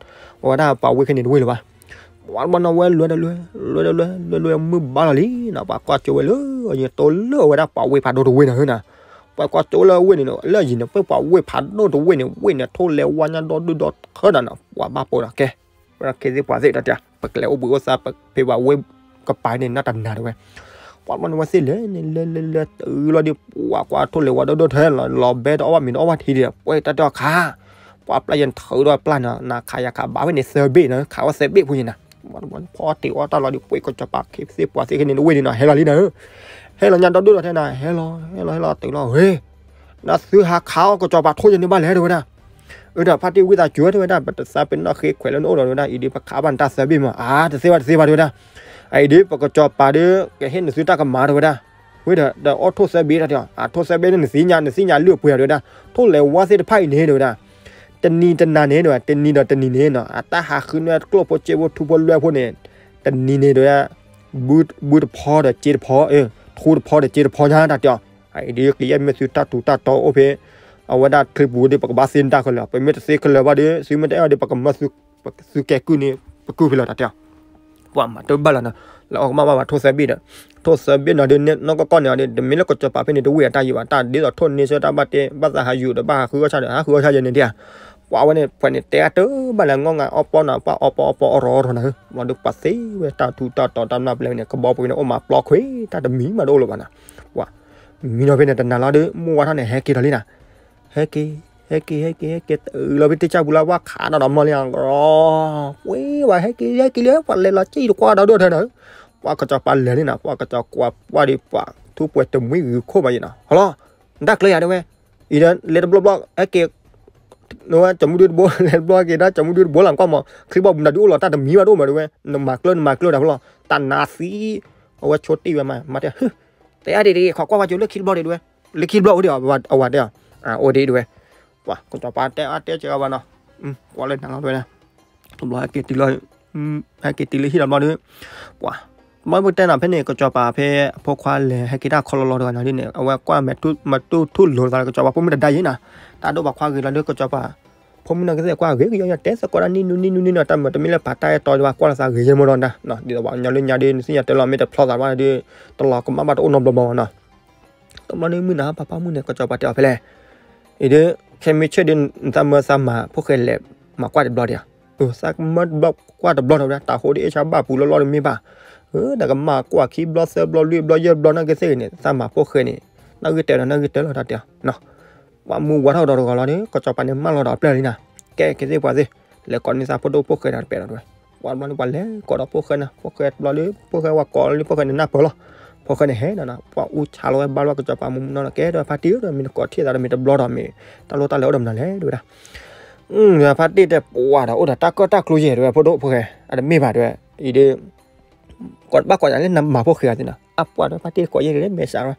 အဝဲဒၣ်ပှၤဝ့ၢ်ခဲန့ၣ်တဝ့ၢ်လၢၤဘၣ်. ပှၤတဘျီနီၤ ဝဲလဲၤဒီးလဲၤ လဲၤဒီးလဲၤ လဲၤလဲၤမုၢ်ဘါလီၤလံနီၤ ပှၤကွၢ်ကၠိဝဲလၢအယံၤတိလၢအဝဲဒၣ်ပှၤဝ့ၢ်ဖးဒိၣ်တဝ့ၢ်နီၤဟၢနၤ, ပှၤကွၢ်ကၠိလၢအဝ့ၢ်န့ၣ်နီၤ လၢအယံၤန့ၣ် ပှၤဝ့ၢ်ဖးဒိၣ်တဝ့ၢ်န့ၣ် ဝ့ၢ်န့ၣ် ထိၣ်လဲၤဝါညါဒီဒူၣ်ဒီထၢနၤနီၤ ပှၤဘၣ်ပိာ်ဒီးကဲ ဝဲဒၣ်ခ့သ့ၣ်ပှၤသ့ၣ်တၢ်တဲ ပကလဲၤအိၣ်ဘှံးအိၣ်သါဖဲပှၤဝ့ၢ်ကပၤန့ၣ် နီၢ်တနၤတဲဝဲ. ပှၤတဘျီန့ၣ် ဝဲသ့ၣ်လဲၤန့ၣ် လဲၤလဲၤလဲၤတုၤလီၤဒီး ပှၤကွၢ်ထိၣ်လဲၤဝါဒီဒူၣ်ဒီထၢလီၤ ဘဲတအီၣ်ဘၣ်မ့ၤတအီၣ်ဘၣ်ထံဒီး ပှၤတၢ်တဲအီၤခး ပှၤပျၢ်ယဲၢ်ထၢဒီးပျၢ်နီၤ နခးယၤခးဘၣ်ဝဲန့ၣ်သၢဘ့ၣ်နီၤ ခးဝဲသၢဘ့ၣ်ဖိယဲၢ်နၤ. ပှၤတဘျီန့ၣ် ဖီတ့ၢ်အီၣ်တၢ်လီၤဒီး ပှ့ၤကစီၤပၤခ့သ့ၣ်ပှၤသ့ၣ်ခဲန့ၣ်တဝ့ၢ်န့ၣ်နီၤ ဟဲလီၤလံနၤဧၢ, ဟဲလီၤညါဒီဒူၣ်ဒီထၢနၤ ဟဲလီၤ ဟဲလီၤ ဟဲလီၤတုၤလီၤ ဝ့ၢ် နသုဟးခးအီၣ်ကစီၤပၤထိၣ်ယဲၢ်န့ၣ်ဘၣ်လဲၣ် တဲဝဲဒၣ်. အၢ ဒီးဖါတံၢ်ဝံသးစူၤ တဲဝဲဒၣ် ပတသးပ့ၤနီၣ်ဃ့ခွဲးလၢနအိၣ်ဒီး တဲဝဲဒၣ် အံၤဒ်ပခးဘၣ်နတၢ်သၢဘ့ၣ်မး အါ တသ့ဘၣ် တသ့ဘၣ် တဲဝဲဒၣ်. အံၤဒ်ပကစီၤပၤဒီး ကဟ့ၣ်နသုတၢ်ကမၣ် တဲဝဲဒၣ်. ဝံဒီး ဒီးအီၣ်ထိၣ်သၢဘ့ၣ် တဲဝဲဒၣ် အထိၣ်သၢဘ့ၣ်န့ၣ် နသ့ၣ်ညါ နသ့ၣ်ညါလၢအပှ့ၤ တဲဝဲဒၣ် ထိၣ်လဲၤဝါသ့ၣ်တဖၣ်အံၤန့ၣ် တဲဝဲဒၣ် တနံၤတနၤန့ၣ် တဲဝဲဒၣ် တနံၤဒီးတနံၤန့ၣ်နီၤ အတၢ်ဟးဃုန့ၢ်ကျိၣ်ဖိစ့ဖိထူဖိလွဲဖိန့ၣ် တနံၤန့ၣ် တဲဝဲဒၣ် ဘုတဖီဒီးစ့တဖီ ထူတဖီဒီးစ့တဖီညါ တၢ်တဲအီၤ. အံၤဒ်ကယဲၢ်မ့ၢ်သုတၢ်ထူးတၢ်တီၤအိၣ်ဖဲ အဝဲဒၣ်ချံပူၤဒီး ပကဘၣ်သ့နတၢ်ခဲလၢာ် ပမ့ၢ်တသ့ခဲလၢာ်ဘၣ်ဒီး သုမ့ၢ်တအဲၣ်အီၤဒီး ပကမၢသုကဲကုၢ်န့ၣ် ပကုၢ်ဖဲလဲၣ် တၢ်တဲအီၤ. ပှၤမၤတဘၣ်လီၤနီၤ လၢအီၣ်ကမၣ်ဘၣ်ဘၣ်ထိၣ်သၢဘ့ၣ်ဒီး ထိၣ်သၢဘ့ၣ်နီၤဒီး နီၢ်ကီၢ်ကီၢ်န့ၣ်ဒီး တမ့ၢ်လၢကစီၤပၤဖဲန့ၣ်တဝ့ၢ်အတၢ်ယံၤဘၣ် တၢ်ဒ်သိးထိၣ်န့ဆၢၣ်တၢ်ဘၣ်တဲ ဘၣ်သးဟးယူၤဒီး ဘၣ်ဟးဃုအီၣ်ဆၣ်ဒီး ဟးဃုအီၣ်ဆၣ်ယဲၢ်န့ၣ်ဒၣ်ဧါ. ပှၤဝဲန့ၣ် ဖဲန့ၣ် တဲအတဘၣ်လၢ ငီၢ်ငါအီၣ်ပီၣ်နီၤ ပှၤအီၣ်ပီၣ်အီၣ်ပီၣ်အီၣ်ရီအီၣ်ထီၣ်နၤဧၢ ဘျီဒီးပှၤသ့ဝဲတၢ်ထူးတၢ်တီၤတၢ်မျၢ်ပျဲၢ်န့ၣ် ကဘီပူၤန့ၣ် အိၣ်မးပျီခွ့ တၢ်တမံၤမးတအိၣ်လၢၤဘၣ်နီၤ. ပှၤ မံနီၤဖဲန့ၣ် တနၤလီၤဒီး မုၢ်ဝါထီၣ်န့ၣ် ဟဲက့ၤဒီးလံနၤ ဟဲက့ၤ ဟဲက့ၤ ဟဲက့ၤ ဟဲက့ၤ တုၤလီၤဖဲတ့ၢ်ကၢ်ပူၤလၢ ပှၤခးနီၤဒီးမီၢ်လံ ပှၤဝဲ ဟဲက့ၤ ဟဲက့ၤလံ ပှၤလဲၤလီၤက့ၤတကွၢ်ဒီးဒိၣ်ထၢနၤဧၢ. ပှၤကစီၤပၤလဲၤလံနၤ ပှၤကစီၤကွၢ်ပှၢ်ဒီး ပှၤထူးပှဲၤတမှံဂုၤခိၣ်မးယဲၢ်နီၤ ဟီလီၤ နတၢ်ကျဲယၤတဲဝဲ အံၤဒီး လဲၤတဘျီဘျီ ဟဲက့ၤ နဝဲကၠီမုၢ်ဒုတဘိ လဲၤတဘျီက့ၤ နကၠီမုၢ်ဒုတဘိလီၤ ကွၢ်မး ချံဘီပူၤနၤဒုးအိၣ်လီၤတၢ်တမံၤဘၣ်တအိၣ်မးတဲဝဲ နမၤကျၢၢ် နမၤကျၢၢ်တၢ်ဖဲလီၤ တၢ်နါသံ အဝဲဆိတ့ၢ်ဝဲမး မၤတဲ တဲအါဒံးဒံး ခီကွၢ်ကွၢ်ကၠိလၢခံတဘျီဒံးတဲဝဲ လၢခံတဘျီအိၣ်ဒံး အဝဲတဲ အိၣ်ဒံးတဲဝဲ ပှၤကစီၤပၤတဲအါတဲစှၤဘၣ်နီၤ ကွၢ်လၢနၤလီၤတဲဝဲဒၣ် တဘျီဟဲက့ၤတုၤလီၤ ဟဲက့ၤတုၤလၢဟံၣ်လီၤဘျီဒီး ပှၤ ဘၣ်ပတဲနၤဖဲန့ၣ် ကစီၤပၤဖဲအဖိခွါလဲၤ ဟဲက့ၤတၢ်ခီလီၤလီၤတဂၤနီၤဒ်န့ၣ် အဝဲကွၢ်မဲာ်တူၢ်ထူၣ်လိၤသးလၢကစီၤပၤဖိမုၣ်တဒါယဲၢ်နၤ တၢ်ဒိၣ်ပှၤခွါဂ့ၤလီၤဒီး ကစီၤပၤ ဖိမုၣ်နီၢ်ကစၢ်ကွၢ်ဂ့ၤကယီယီ တဲသကိးတၢ်နံၣ်နူနံၣ်နူနံၣ်နီၤ တၢ်မၤတမ့ၢ်လၢပာ်တၢ်အဲၣ်တီဒီး ပှၤကွၢ်လီၤသးဂ့ၤယဲၢ်မးဒီးနၤ ဒ်သိးပှၤကညီလၢညါဒီး နသ့ၣ်ညါတဲလီၤ မ့ၢ်တဖျီသးဘၣ်ဒီး တလီၤကမၣ်ဘၣ်တအိၣ်နီတဘျီဘၣ်နီၤ တဘျီန့ၣ်မုၢ်နၤ ပၢ်ပၢ်မုၣ်န့ၣ် ကစီၤပၤတဲအီၤဖဲလဲၣ် အံၤဒ် ခဲမ့ၢ်ဆၢၣ်ဒ် နသးမၢသးမၤဖိၣ်ဃဲလဲၤမၤကွၢ်တဘျီဒံးဧါ, သးမၢဘျီကွၢ်တဘျီဒီးဝဲဒၣ် တၢ်ဃိဒ်အ့ၣ်ဆါဘၣ်ပူၤလီၤလီၤတမ့ၢ်ဘၣ်, ဒီးကမၣ်ကွၢ်ခံဘျီသၢဘျီလွံၢ်ဘျီယဲၢ်ဘျီနာ်က့သ့ၣ်ဂ့ၤန့ၣ် သးမၤဖိၣ်ဃဲန့ၣ် နၢ်ဂ့ၢ်တဲဒီးနၢ်ဂ့ၢ်တဲလီၤတၢ်တဲအီၤနီၤ. ပှၤမုၢ်ဝါထီၣ်ဒီးတဂီၤလီၤဒီး ကစီၤပၤန့ၣ်မၢလီၤဒီးအပျဲၢ်လံနီၤ, ကဲက့ၤသ့ၣ်ပှၤသ့ၣ်, လဲၤကိးန့ၢ်သးဖိဒိၣ်ဖိၣ်ဃဲဒီးတပဲာ်ဒီးတဝဲ, ပှၤတဘျီန့ၣ်ပှၤလဲၤကိးဒီးဖိၣ်ဃဲနီၤ, ဖိၣ်ဃဲတဘျီဒီး ဖိၣ်ဃဲဝဲကိးလီၤလံ ဖိၣ်ဃဲန့ၣ်နၢ်ပၢၢ်လီၤ, ဖိၣ်ဃဲန့ၣ်ဟဲနီၤနီၤ, ပှၤအူဆါလီၤဝဲဘါလီၤကစီၤပၤမူမူနီၤနီၤ, ကဲဒီးဖါတံၢ်ဒီး မ့ၢ်နကိးထံၣ်သးဒီးမ့ၢ်တဘျီဒီးမ့ၢ် တၢ်လိၣ်တၢ်လဲၤအိၣ်ဒီးမနုၤလဲၣ်တဝဲဒၣ် ဖါတံၢ်တဲပှၤဒီးအိၣ်ဒီးတၢ်ကၢၣ်တၢ်ကျူယဲၢ်တဝဲ ဖိဒိၣ်ဖိၣ်ဃဲ, အတမ့ၢ်ဘၣ်တဝဲ, အံၤဒ် ကိးတဘၣ်ကိးယၤလၢနမၤဖိၣ်ဃဲအီၤသ့နီၤ, အပှၤဒီးဖါတံၢ်ကိးယဲၢ်တလဲၣ်မဲာ်ဆှးဝဲ,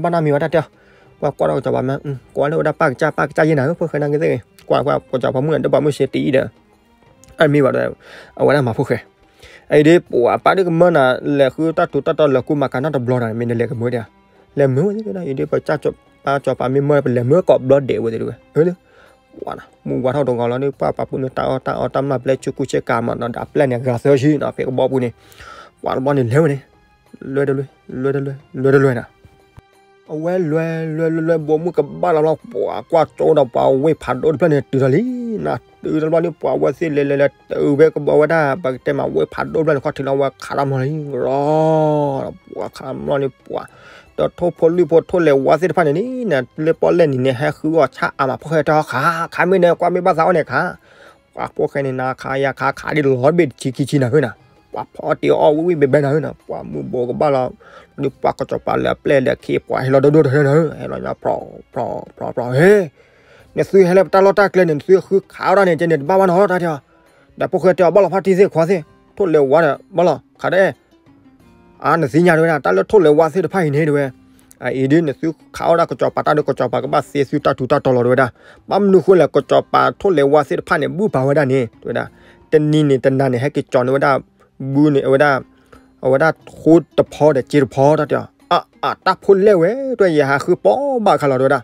ဘၣ်နီတမံၤဝဲတၢ်တဲအီၤ, ပှၤကွၢ်ဒီးကစီၤပၤမး, ကွၢ်လၢဝဲဒၣ်ပၢ်ကစၢ်ပၢ်ကစၢ်ယဲၢ်နၤဧၢ ဖိၣ်ဃဲနာ်က့သ့ၣ်ဂ့ၤ, ကွၢ်ကွၢ်ကစီၤပၤမုၣ်န့ၣ် ဒီးပှၤမုၣ်စ့တံၤအံၤဒီး အမ့ၢ်ဘၣ်ဒီး အဝဲဒၣ်မၤဖိၣ်ဃဲ, အံၤဒ်ပှၤပၢ်ဒ်ကမၢနၤ လဲၤဃုတၢ်ထူးတၢ်တီၤလၢၤကူမၤကၤနီတဘျီဒီး မ့ၢ်နလဲၤကမၢဒံးဧါ, လဲၤမၢဝဲသ့ၣ်ဒီး အံၤဒ်ပကစၢ်ပၢ်ကစီၤပၤမ့ၢ်မၢ ပလဲၤမၢကိးဘျီဒဲးဝဲသ့ၣ်တဝဲ, ပှၤမုၢ်ဝါထီၣ်တဂီၤလီၤဒီး ပှၤပာ်ပူၤန့ၣ် တၢ်အီၣ်တၢ်အီတၢ်မျၢ်ပျဲဆူကူဆ့ကၤမးနီၤ ဒီးအပျဲၢ်န့ၣ် ဂၤသၢဆံနီၤ ဖဲကဘီပူၤန့ၣ်, ပှၤတဘျီန့ၣ်လဲၤဝဲန့ၣ် လွဲတလွဲ လွဲတလွဲ လွဲတလွဲနီၤ အဝဲလွဲလွဲလွဲလွဲ ဘိးမုၢ်ကဘၣ်လီၤဘျီ ပှၤကွၢ်ကၠိဒီးပှၤဝ့ၢ်ဖးဒိၣ်တဖျၢၣ်န့ၣ် တုၤထီၣ်လံနီၤ, တုၤထီၣ်ဘျီန့ၣ် ပှၤဝဲသ့ၣ်လဲၤလဲၤလဲၤတုၤဖဲကဘီဝဲဒၣ် ပကတဲမး ဝ့ၢ်ဖးဒိၣ်တဖျၢၣ်န့ၣ် ခီၣ်ထံးလီၤဝဲခးတၢ်မီၤလံ ရီ ပှၤခးတၢ်မီၤန့ၣ် ပှၤ ဒီးထိၣ်ဖိလွံၢ်ဖိထိၣ်လဲၤဝါသ့ၣ်တဖၣ်န့ၣ် လၢပီၣ်လဲၣ်နံၤန့ၣ် ဟဲဃုအီၣ်ဆၣ်အါမး ဖိၣ်ဃဲတဲခး ခးမ့ၢ်န့ၣ် ကွၢ်မ့ၢ်ဘၣ်သးအီၤန့ၣ်ခး ပှၤဖိၣ်ဃဲန့ၣ် နၤခးယၤခး ခးဒ်လီၤတဘ့ၣ်တဆံခံဆံနၤဧၢနီၤ, ပှၤဖီတ့ၢ်အီၣ်ဝံၣ်ဝံၣ်ဘဲဘဲနၤဧၢနီၤ, ပှၤမုၢ်ဘိးကဘၣ်လီၤ, ဒီးပှၤကစီၤပၤလၢအပျဲၢ်လၢခံ ပှၤဟဲလီၤဒိၣ်ဒိၣ်တဟၢနၤဧၢ, ဟဲလီၤညါ ဖြီဖြီဖြီဖြီ ဟ့ နသုဟဲလၢပတၢ်လီၢ်တၢ်ကျဲန့ၣ် နသုဃုခးအီၣ်ဒၣ်န့ၣ် ကဲန့ၣ်တဘၣ်ဘၣ်နီၤ တၢ်တဲအီၤ, ဒီးဖိၣ်ဃဲတဲအီၤ ဘၣ်လီၤဖါတံၢ်သ့ၣ်ခွါသ့ၣ် ထိၣ်လဲၤဝါဒီး ဘၣ်လီၤ ခးဒဲ အါ နသ့ၣ်ညါတဝဲဒၣ် တၢ်လၢထိၣ်လဲၤဝါသ့ၣ်တဖၣ်အံၤန့ၣ်တဝဲ, အအံၤဒ်နသုခးအီၣ်ဒၣ်ကစီၤပၤတၢ်ဒီး ကစီၤပၤကဘၣ်သ့သုတၢ်ထူးတၢ်တီၤလီၤတဝဲဒၣ်, ဘၣ်မနုၤဃိလဲၣ် ကစီၤပၤထိၣ်လဲၤဝါသ့ၣ်တဖၣ်န့ၣ် ဘုၣ်ပာ်ဝဲဒၣ်န့ၣ် တဝဲဒၣ်, တနံၤန့ၣ်တနၤန့ၣ် ဟဲက့ၤကၠီၤန့ၢ်ဝဲဒၣ် ဘုန့ၣ် အဝဲဒၣ်, အဝဲဒၣ်ထိတဖီဒီးစ့တဖီတၢ်တဲအီၤ, အအတၢ်ဖိၣ်လဲၣ်ဝဲ တဝဲယဟးဃုပီၣ်ဘၣ်ခါလီၤတဝဲဒၣ်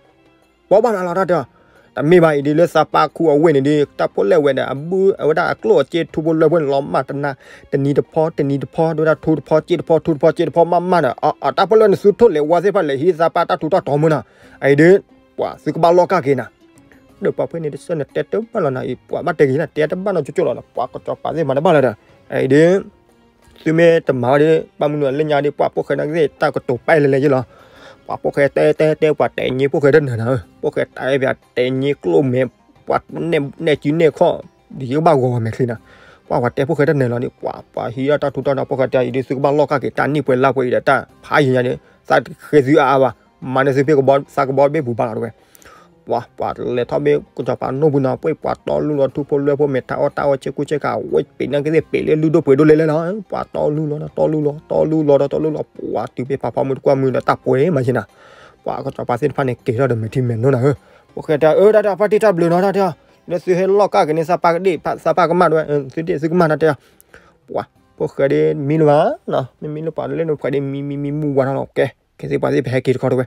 ပီၣ်ဘၣ်နၤလီၤတၢ်တဲအီၤ, တမ့ၢ်ဘၣ်အံၤဒ်လၢသးပၢ်ခူအဝ့ၢ်န့ၣ်ဒ် တၢ်ဖိၣ်လဲၣ်ဝဲဒီး အဘု အဝဲဒၣ်အကျိၣ်အစ့ထူဖိလွဲဖိန့ၣ်လီၤမၢ်တနၤ, တနံၤတဖီ တနံၤတဖီ တဝဲဒၣ်ထူတဖီစ့တဖီထူတဖီစ့တဖီမၢ်မၢ်ဒီး အတၢ်ဖိၣ်လဲၣ်နသုထိၣ်လဲၤဝါသ့ၣ်တဖၣ်လဲၤဟံးသးပၢ်တၢ်ထူးတၢ်တီၤမုၢ်နီၤ, အံၤဒ် ပှၤသုကဘၣ်လီၢ်ကၢ်က့ၤနၤ, ဒီးပှၤဖဲန့ၣ်တဆၢန့ၣ် တဲတဘၣ်လီၤနၤအံၤ ပှၤဘၣ်တဲက့ၤနၤ တဲတဘၣ်နီၤကၠိကၠိလီၤဒီး ပှၤကစီၤပၤသ့ၣ်မၤတဘၣ်လၢၤဒီး, အံၤဒ် သုမ့ၢ်တမၤဝဲဒီး ဘၣ်မနုၤလၢညါဒီး ပှၤဖိၣ်ဃဲနာ်က့သ့ၣ် တၢ်ကတိၤပာ်လၢလဲၤယ့လီၤ, ပှၤဖိၣ်ဃဲတဲတဲတဲ ပှၤတဲညံ ဖိၣ်ဃဲတနၢၤနၤဧၢ, ဖိၣ်ဃဲတဲပှၤတဲညံကျိၣ်မဲာ်, ပှၤနဲၣ်စုနဲၣ်ခီၣ်, ဒ်ယကဘၣ်ဂီၤဂီၤမဲာ်ချံနၤ, ပှၤပှၤတဲဖိၣ်ဃဲတနၢၤလီၤန့ၣ် ပှၤပှၤဟံးဒၣ်တၢ်ထူးတၢ်တီၤ ဖိၣ်ဃဲတဲအံၤဒ် သုကဘၣ်လီၢ်ကၢ်က့ၤ တၢ်နံၣ်ပှဲၤလါပှဲၤအံၤဒီး တၢ်ဖးယံၤညါဒီး သးဃဲသုအါအါဘၣ်, မၤန့ၢ်သုဖဲကဘီ သးကဘီတဘ့ၣ်ပူၤဘၣ်လီၤတဝဲ ပှၤ ပှၤလဲၤထီၣ်ဘ့ၣ်ကစီၤပၤနိၣ်ပူၤနီၤ ပှ့ၤပှၤတီလူလီၤ ထူဖိလွဲဖိ မဲာ်ထးအီၣ်တၢ်အီၣ် ဆ့ကူဆ့ကၤ ဝဲပ့ၤနာ်က့သ့ၣ် ပ့ၤလၢလုၢ်ဒိၣ်ပှ့ၤဒိၣ်လဲၣ်လဲၣ်လီၤ, ပှၤတီလူလီၤ တီလူလီၤ တီလူလီၤဒီး တီလူလီၤ ပှၤတုၤဖဲဖးဖီမုၢ်တကွၢ်မုၢ်ဒီး တၢ်ပှဲၤမးယ့နၤ, ပှၤကစီၤပၤသ့ၣ်တဖၣ်န့ၣ် က့ၤထီၣ်ဒီးမဲာ်ထံမဲာ်နိနီၤဧၢ, ဖိၣ်ဃဲတဲ အၢ တၢ်တဲ ဖါတံၢ်တၢ်ဘျုးနီၤ တၢ်တဲ, လၢသုဟဲလီၢ်ကၢ်က့ၤန့ၣ် သးပၢ်ကဒ့ၣ် သးပၢ်ကမၣ်တဝဲ သုဒ့ၣ်သုကမၣ် တၢ်တဲ, ပှၤ ဖိၣ်ဃဲဒ်မံလၢၤဘၣ်, မ့မ့ၢ်လၢပှၤလၢနဖှဲးဒ်မံမံမံမူဝါထီၣ်လီၤ ကဲ ကဲသ့ၣ်ပှၤသ့ၣ် ပဟဲက့ၤတခီတဝဲ,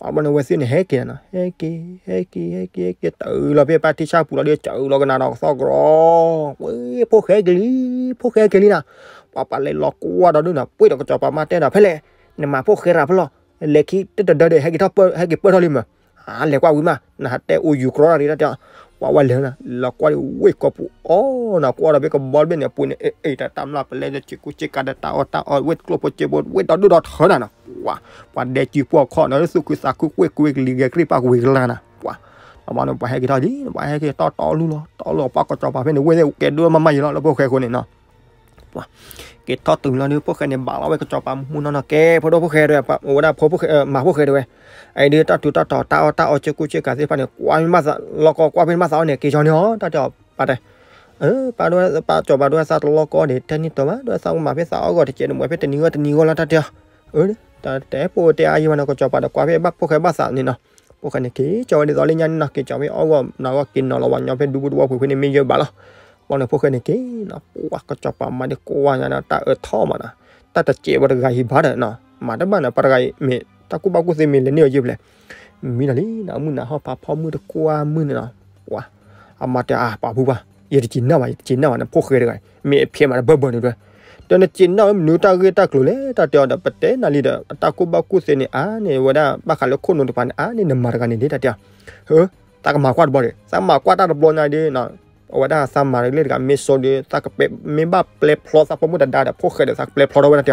ပှၤဘျီန့ၣ် ဝဲသ့ၣ်န့ၣ် ဟဲက့ၤနီၤ ဟဲက့ၤ ဟဲက့ၤ ဟဲက့ၤ ဟဲက့ၤ တုၤလီၤဖဲပၢ်ထံဆၣ်ပူၤလီၤဒီး တုၤလီၤကနၤဒီးကသီၣ်ကရီ, ဝဲ ဖိၣ်ဃဲက့ၤလံ ဖိၣ်ဃဲက့ၤလံနီၤ, ပှၤပှၤလဲၤလီၤကွၢ်ဒီးဒုနီၤ ပှ့ၤဒီးကစီၤပၤမါတဲဒီး ဖဲလဲၣ် နမၤဖိၣ်ဃဲရၤဖဲလဲၣ်, လဲၤခံတတဒၢဒီး ဟဲက့ၤထီၣ်ပၢၢ် ဟဲက့ၤပၢၢ်ထီၣ်လံမး, လဲၤကွၢ်ဝံၤမး နဟးတဲအိၣ်ယူၤကြီတၢ်ဒ်တၢ်တဲ, ပှၤဝဲလဲၤနီၤ လီၤကွၢ်ဒီးဝ့ၢ်ကိာ်ပူၤအီၤနီၤ ကွၢ်ဒီးဖဲကဘီတဘ့ၣ်န့ၣ် အပူၤန့ၣ် အ့ၣ် တၢ်တၢ်မျၢ်ပလဲဒီး ဆ့ကူဆ့ကၤဒီး တၢ်အီၣ်တၢ်အီ ဝ့ၢ်ကျိၣ်ဖိစ့ဖိ ဝ့ၢ်ဒီဒူၣ်ဒီထၢနၤနီၤ, ပှၤ ပှၤဒဲကံပှီၢ်ခီၣ်နီၤ သူၣ်ခုသးခု ကွ့ၢ်ကွ့ၢ်ကလံၤဂဲၤ ကြံၢ်ပၣ်ကွံာ်ကလါနၤ, ပှၤ အဘၣ်န့ၣ် ပှၤဟဲက့ၤထီၣ်ဒ် ပှၤဟဲက့ၤထီၣ်တီလူလီၤ တီလူလီၤ ပှၤကစီၤပၤဖဲန့ၣ် ဝ့ၢ်သ့ၣ်ကဲဒိၣ်မးမးယံၤလီၤ လၢဖိၣ်ဃဲအဃိန့ၣ်နီၤ ပှၤ က့ၤထီၣ်တုၤလီၤဒီး ဖိၣ်ဃဲန့ၣ် ဘၣ်လီၤဝဲကစီၤပၤမူနီၤနီၤ ကဲ ဖိဒိၣ်ဖိၣ်ဃဲတဝဲ ပှၤအိၣ်ဝဲဒၣ်ဖိၣ်ဃဲ မၤဖိၣ်ဃဲတဝဲ, အအံၤဒီး တၢ်ထူးတၢ်တီၤ တၢ်အီၣ်တၢ်အီ ဆ့ကူဆ့ကၤသ့ၣ်တဖၣ်န့ၣ် ကွၢ်ဖဲန့ၣ်ဘၣ်သး လီၢ်ကီၢ်ကွၢ်ဖဲန့ၣ်ဘၣ်သးအီၤန့ၣ် က့ၤကၠီန့ၣ်အီၤ တၢ်တဲအီၤ ပၢ်တဲ, ပၢ်ဒိၣ် ပၢ်ကစီၤပၤဒိၣ် သးတလီၢ်ကီၢ်ဒီး တဲန့ၢ်တီၤဘၣ် ဒိၣ်သးကမၤဖဲသးအီၣ်ဂီၢ်တကဲး နမၤဖဲတနံၤဂီၢ်တနံၤဂီၢ်လီၤ တၢ်တဲအီၤ, တၢ်တဲဖိတဲအါယံၤဘၣ်နီၤ ကစီၤပၤဒီး ကွၢ်ဖဲဘၣ်ဖိၣ်ဃဲဘၣ်သးန့ၣ်နီၤ, ဖိၣ်ဃဲန့ၣ် က့ၤကၠီဝဲဒ်သိးလၢညါန့ၣ်နီၤ က့ၤကၠီဖဲအီၣ်ဂီၢ် နဂီၢ်က့ၤနီၤလီၤ ဝၤညီဖဲဒူပူၤတဝီပူၤဖဲန့ၣ် မ့ၢ်ယၢၤဘၣ်လီၤ ဘၣ်န့ၣ် ဖိၣ်ဃဲန့ၣ်က့ၤနီၤ ပှၤကစီၤပၤမၤဒ်ကိးဝါညါဒီး တၢ်အၢထီၣ်မးနီၤ, တၢ်တစဲးဝဲတဂၤဟံးဘၣ်ဒီးနီၤ, မၤတဘၣ်နီၤ ပှၤတဂၤအံၤ မ့ၢ်တၢ်ကူၣ်ဘၣ်ကူၣ်သ့မ့ၢ်လဲၤန့ၢ်အီၤယဲၢ်ဖျဲၣ်, မံနီၤလံနီၤ မုၢ်နၤဟီၣ်ဖးဖီမုၢ်တကွၢ်မုၢ်န့ၣ်နီၤ, ပှၤ အမၤတၢ်အပာ်ဖုပှၤ, ယတစံးနၢ်ဘၣ် ယတစံးနၢ်ဘၣ်န့ၣ် ဖိၣ်ဃဲတဂၤအံၤ မ့ၢ်အဖျဲးမးတဘၢဘၢန့ၣ်ဒွဲ, ဒီးနစံးနီၣ်မနုၤတၢ်ဂ့ၢ်တၢ်ကျိၤလဲၣ် တၢ်တဲအီၤဒီး ပတဲနၤလံဒီး အတၢ်ကူၣ်ဘၣ်ကူၣ်သ့န့ၣ် အါန့ၢ်ဝဲဒၣ် ဘၣ်ဃးလၢခိၣ်နူာ်တပၤန့ၣ် အါန့ၢ်နမၤတဂၤန့ၣ်လံ တၢ်တဲအီၤ. သးကမၤကွၢ်တဘျီဒီး သးမၤကွၢ်တၢ်တဘျီညါဒီး အဝဲဒၣ်သးမၤတဂၤလၢတဂၤ မ့ၢ်စိဒီး သးကပ မ့ၢ်ဘၣ်ပျဲဖျီသးဖိမုၣ်တဒါဒီး ဖိၣ်ဃဲဒီး သးကပျဲဖျီထီၣ်ဝဲဒၣ်တဲ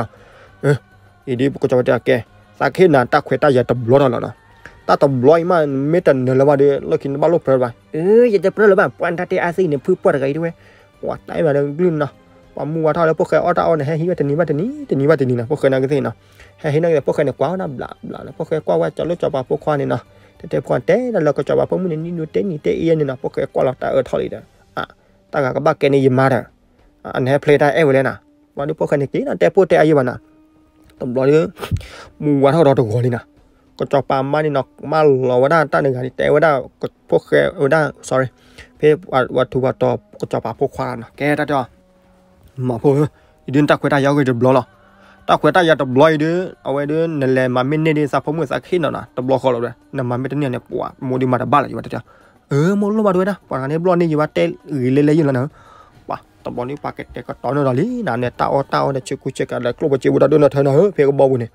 အီၤ. အံၤဒ်ပကစီၤပၤတဲအီၤကဲ, သးကဟ့ၣ်နၤတၢ်ခွဲးတၢ်ယာ်တဘျီဒီးလီၤနီၤ. တၢ်တဘျီအံၤမး မ့ၢ်တနၢၤလၢၤဘၣ်ဒီး လၢခံနဘၣ်လိၣ်ပြၢလၢၤဘၣ်. အၢ ယတပြၢလၢၤဘၣ် ပှၤတၢ်တဲအါသ့ၣ်န့ၣ် ဖုပှၢ်တဂၤအံၤတဝဲ, ပှၤတဲမးဒီးကလုၢ်နီၤ. ပှၤမူဝါထီၣ်လၢဖိၣ်ဃဲအီၣ်တၢ်အီၣ်န့ၣ် ဟဲဟံးဝဲတနံၤဘၣ်တနံၤ တနံၤဘၣ်တနံၤနီၤ ဖိၣ်ဃဲနာ်က့သ့ၣ်နီၤ. ဟဲဟံးနာ်က့သ့ၣ် ဖိၣ်ဃဲန့ၣ် ကွၢ်ဝဲဒၣ်ဘျးဘျးလီၤ ဖိၣ်ဃဲကွၢ်ဝဲကၠီၤလိၣ်ကၠီၤပၤဖိခွါန့ၣ်နီၤ. တဲတဲဖိခွါတဲတၢ်လၢကၠီၤပၤဖိမုၣ်န့ၣ် နံၣ်နူတဲနံၤတဲအံၤန့ၣ်နီၤ ဖိၣ်ဃဲကွၢ်လီၤတၢ်အၢထီၣ်လံဒီး တၢ်ဂၤကဘၣ်ကဲန့ၢ်ယမါဒီး နဟဲဖျဲတၢ်အဲၣ်ဝဲလဲၣ်နီၤ. ဘျီဒုးဖိၣ်ဃဲန့ၣ်က့ၤနီၤ တဲဖိတဲအါယံၤဘၣ်နီၤ. တဘျီဒုး မူဝါထီၣ်ကဒီးတဂီၤလံနီၤ. ကစီၤပၤမါန့ၣ်နီၤ မၢလီၤဝဲဒၣ်တၢ်တဂၤန့ၣ် တဲဝဲဒၣ် ဖိၣ်ဃဲဝဲဒၣ် sorry ဖဲပှၤထူးပှၤတီၤကစီၤပၤဖိခွါနီၤ ကဲတၢ်တဲအီၤ မၤဖိဧၢ, အံၤဒုးနတၢ်ခွဲးတၢ်ယာ်ဂ့ၤတဘျီလီၤ. တၢ်ခွဲးတၢ်ယာ်တဘျီအံၤဒုး အဝဲဒုး နလဲၤမၤမ့ၢ်န့ၢ်ဒ်သးဖိမုၣ်သးကဟ့ၣ်နီၤနီၤ တဘျီဃီလီၤဒီး နမၤမ့ၢ်တန့ၢ်န့ၣ် ပှၤမိၢ်ဒုးမၤတဘၣ်လၢၤ ယဝဲတၢ်တဲအီၤ. အၢ မိၢ်လိၣ်ဘၣ်တဝဲဒၣ် ပှၤတဂၤန့ၣ်ဘျီန့ၢ်ယၤဘၣ်တဲဂ့ၤလဲၤလဲၤယံၤလီၤနီၤ. ပှၤတဘျီန့ၣ် ပှၤကတဲာ်ကတီၤန့ၢ်ဒီးလံနီၤ နတၢ်အီၣ်တၢ်အီဒီး ဆ့ကူဆ့ကၤဒီး ကျိၣ်ဖိစ့ဖိဒီး ဒိၣ်နီၢ်ထၢနီၤဧၢ ဖဲကဘီပူၤန့ၣ်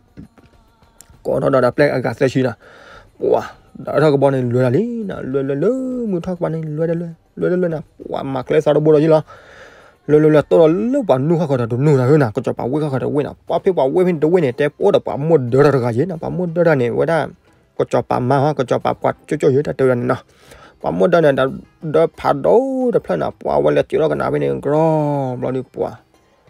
ကိးထီၣ်ဒီးတၢ်ပျဲၢ်အဂၤသၢဆံနီၤ. ပှၤ ဒီးထီၣ်ကဘီန့ၣ် လဲၤလီၤလံနီၤ လဲၤလဲၤလဲၤ မုၢ်ထီၣ်ကဘီန့ၣ် လဲၤလဲၤလဲၤ လဲၤလဲၤလဲၤနီၤ ပှၤမၤကျဲသီတဘိဒီးယံၤလီၤ. လဲၤလဲၤလဲၤ တိၢ်ဒီးလၢပှၤနူၢ်ဃီဃီဒီး တနူၢ်နီၤဧၢနီၤ ကစီၤပၤဝ့ၢ်ဃီဃီဒီးဝ့ၢ်နီၤ ပှၤဖဲပှၤဝ့ၢ်ဖဲန့ၣ်တဝ့ၢ်န့ၣ် တဲအိၣ်ဒီးပှၤမိၢ်ဒၢထီၣ်တဂၤယံၤနီၤ ပှၤမိၢ်ဒၢထီၣ်န့ၣ် ဝဲဒၣ် ကစီၤပၤမါဟီ ကစီၤပၤပှၤကၠိကၠိယံၤ တၢ်တဲဝဲဒၣ်န့ၣ်နီၤ. ပှၤမိၢ်ဒၢန့ၣ် ဒၢဖးဒိၣ်တဖျၢၣ်နီၤ ပှၤဝဲလဲၤစၢၤထီၣ်ကနၣ်ဖဲန့ၣ် ကြီ ဘျီဒုးပှၤ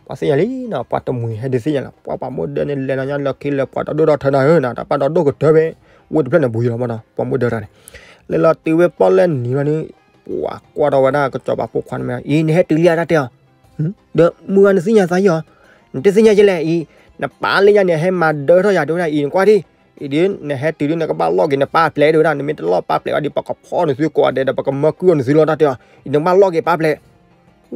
ပှၤသ့ၣ်ညါလံနီၤ ပှၤတမှံၤဟဲဒုးသ့ၣ်ညါလီၤ ပှၤပှၤမိၢ်ဒၢန့ၣ် လဲၤလီၤညါလၢခံလၢပှၤတဒိၣ်ထီၣ်ထၢနီၤဧၢနီၤ တၢ်ပာ်ဒီးဒိၣ်ကတၢၢ်ဖဲ ဝ့ၢ်တဖျၢၣ်န့ၣ်ပူၤယံၤလီၤမးနီၤ ပှၤမိၢ်ဒၢတၢ်န့ၣ် လဲၤလီၤတုၤဝဲပီၣ်လဲၣ်နံၤလီၤန့ၣ် ပှၤကွၢ်ထီၣ်ဝဲဒၣ်ကစီၤပၤဖိခွါန့ၣ်မ့ၢ် အံၤနဟဲတုၤလံဧါတၢ်တဲအီၤ ဒီးမုၢ်ဂၤနသ့ၣ်ညါသးယီၤ နတသ့ၣ်ညါယလဲၣ်အံၤ နပၢ်လၢညါန့ၣ် ဟဲမၤဒၢထီၣ်ယၤတဲဝဲဒၣ်အံၤ နကွၢ်ဒ် အံၤဒ် နဟဲတုၤဒ်နကဘၣ်လီၢ်က့ၤနပၢ်ပျဲၢ်တဲဝဲဒၣ် နမ့ၢ်တလီၢ်ပၢ်ပျဲၢ်ဘၣ်ဒီး ပကဖီၣ်နသုကိးဂၤဒဲးဒီး ပကမၢကုၢ်အီၤနသုလီၤတၢ်တဲအီၤ အံၤနကဘၣ်လီၢ်က့ၤပၢ်ပျဲၢ်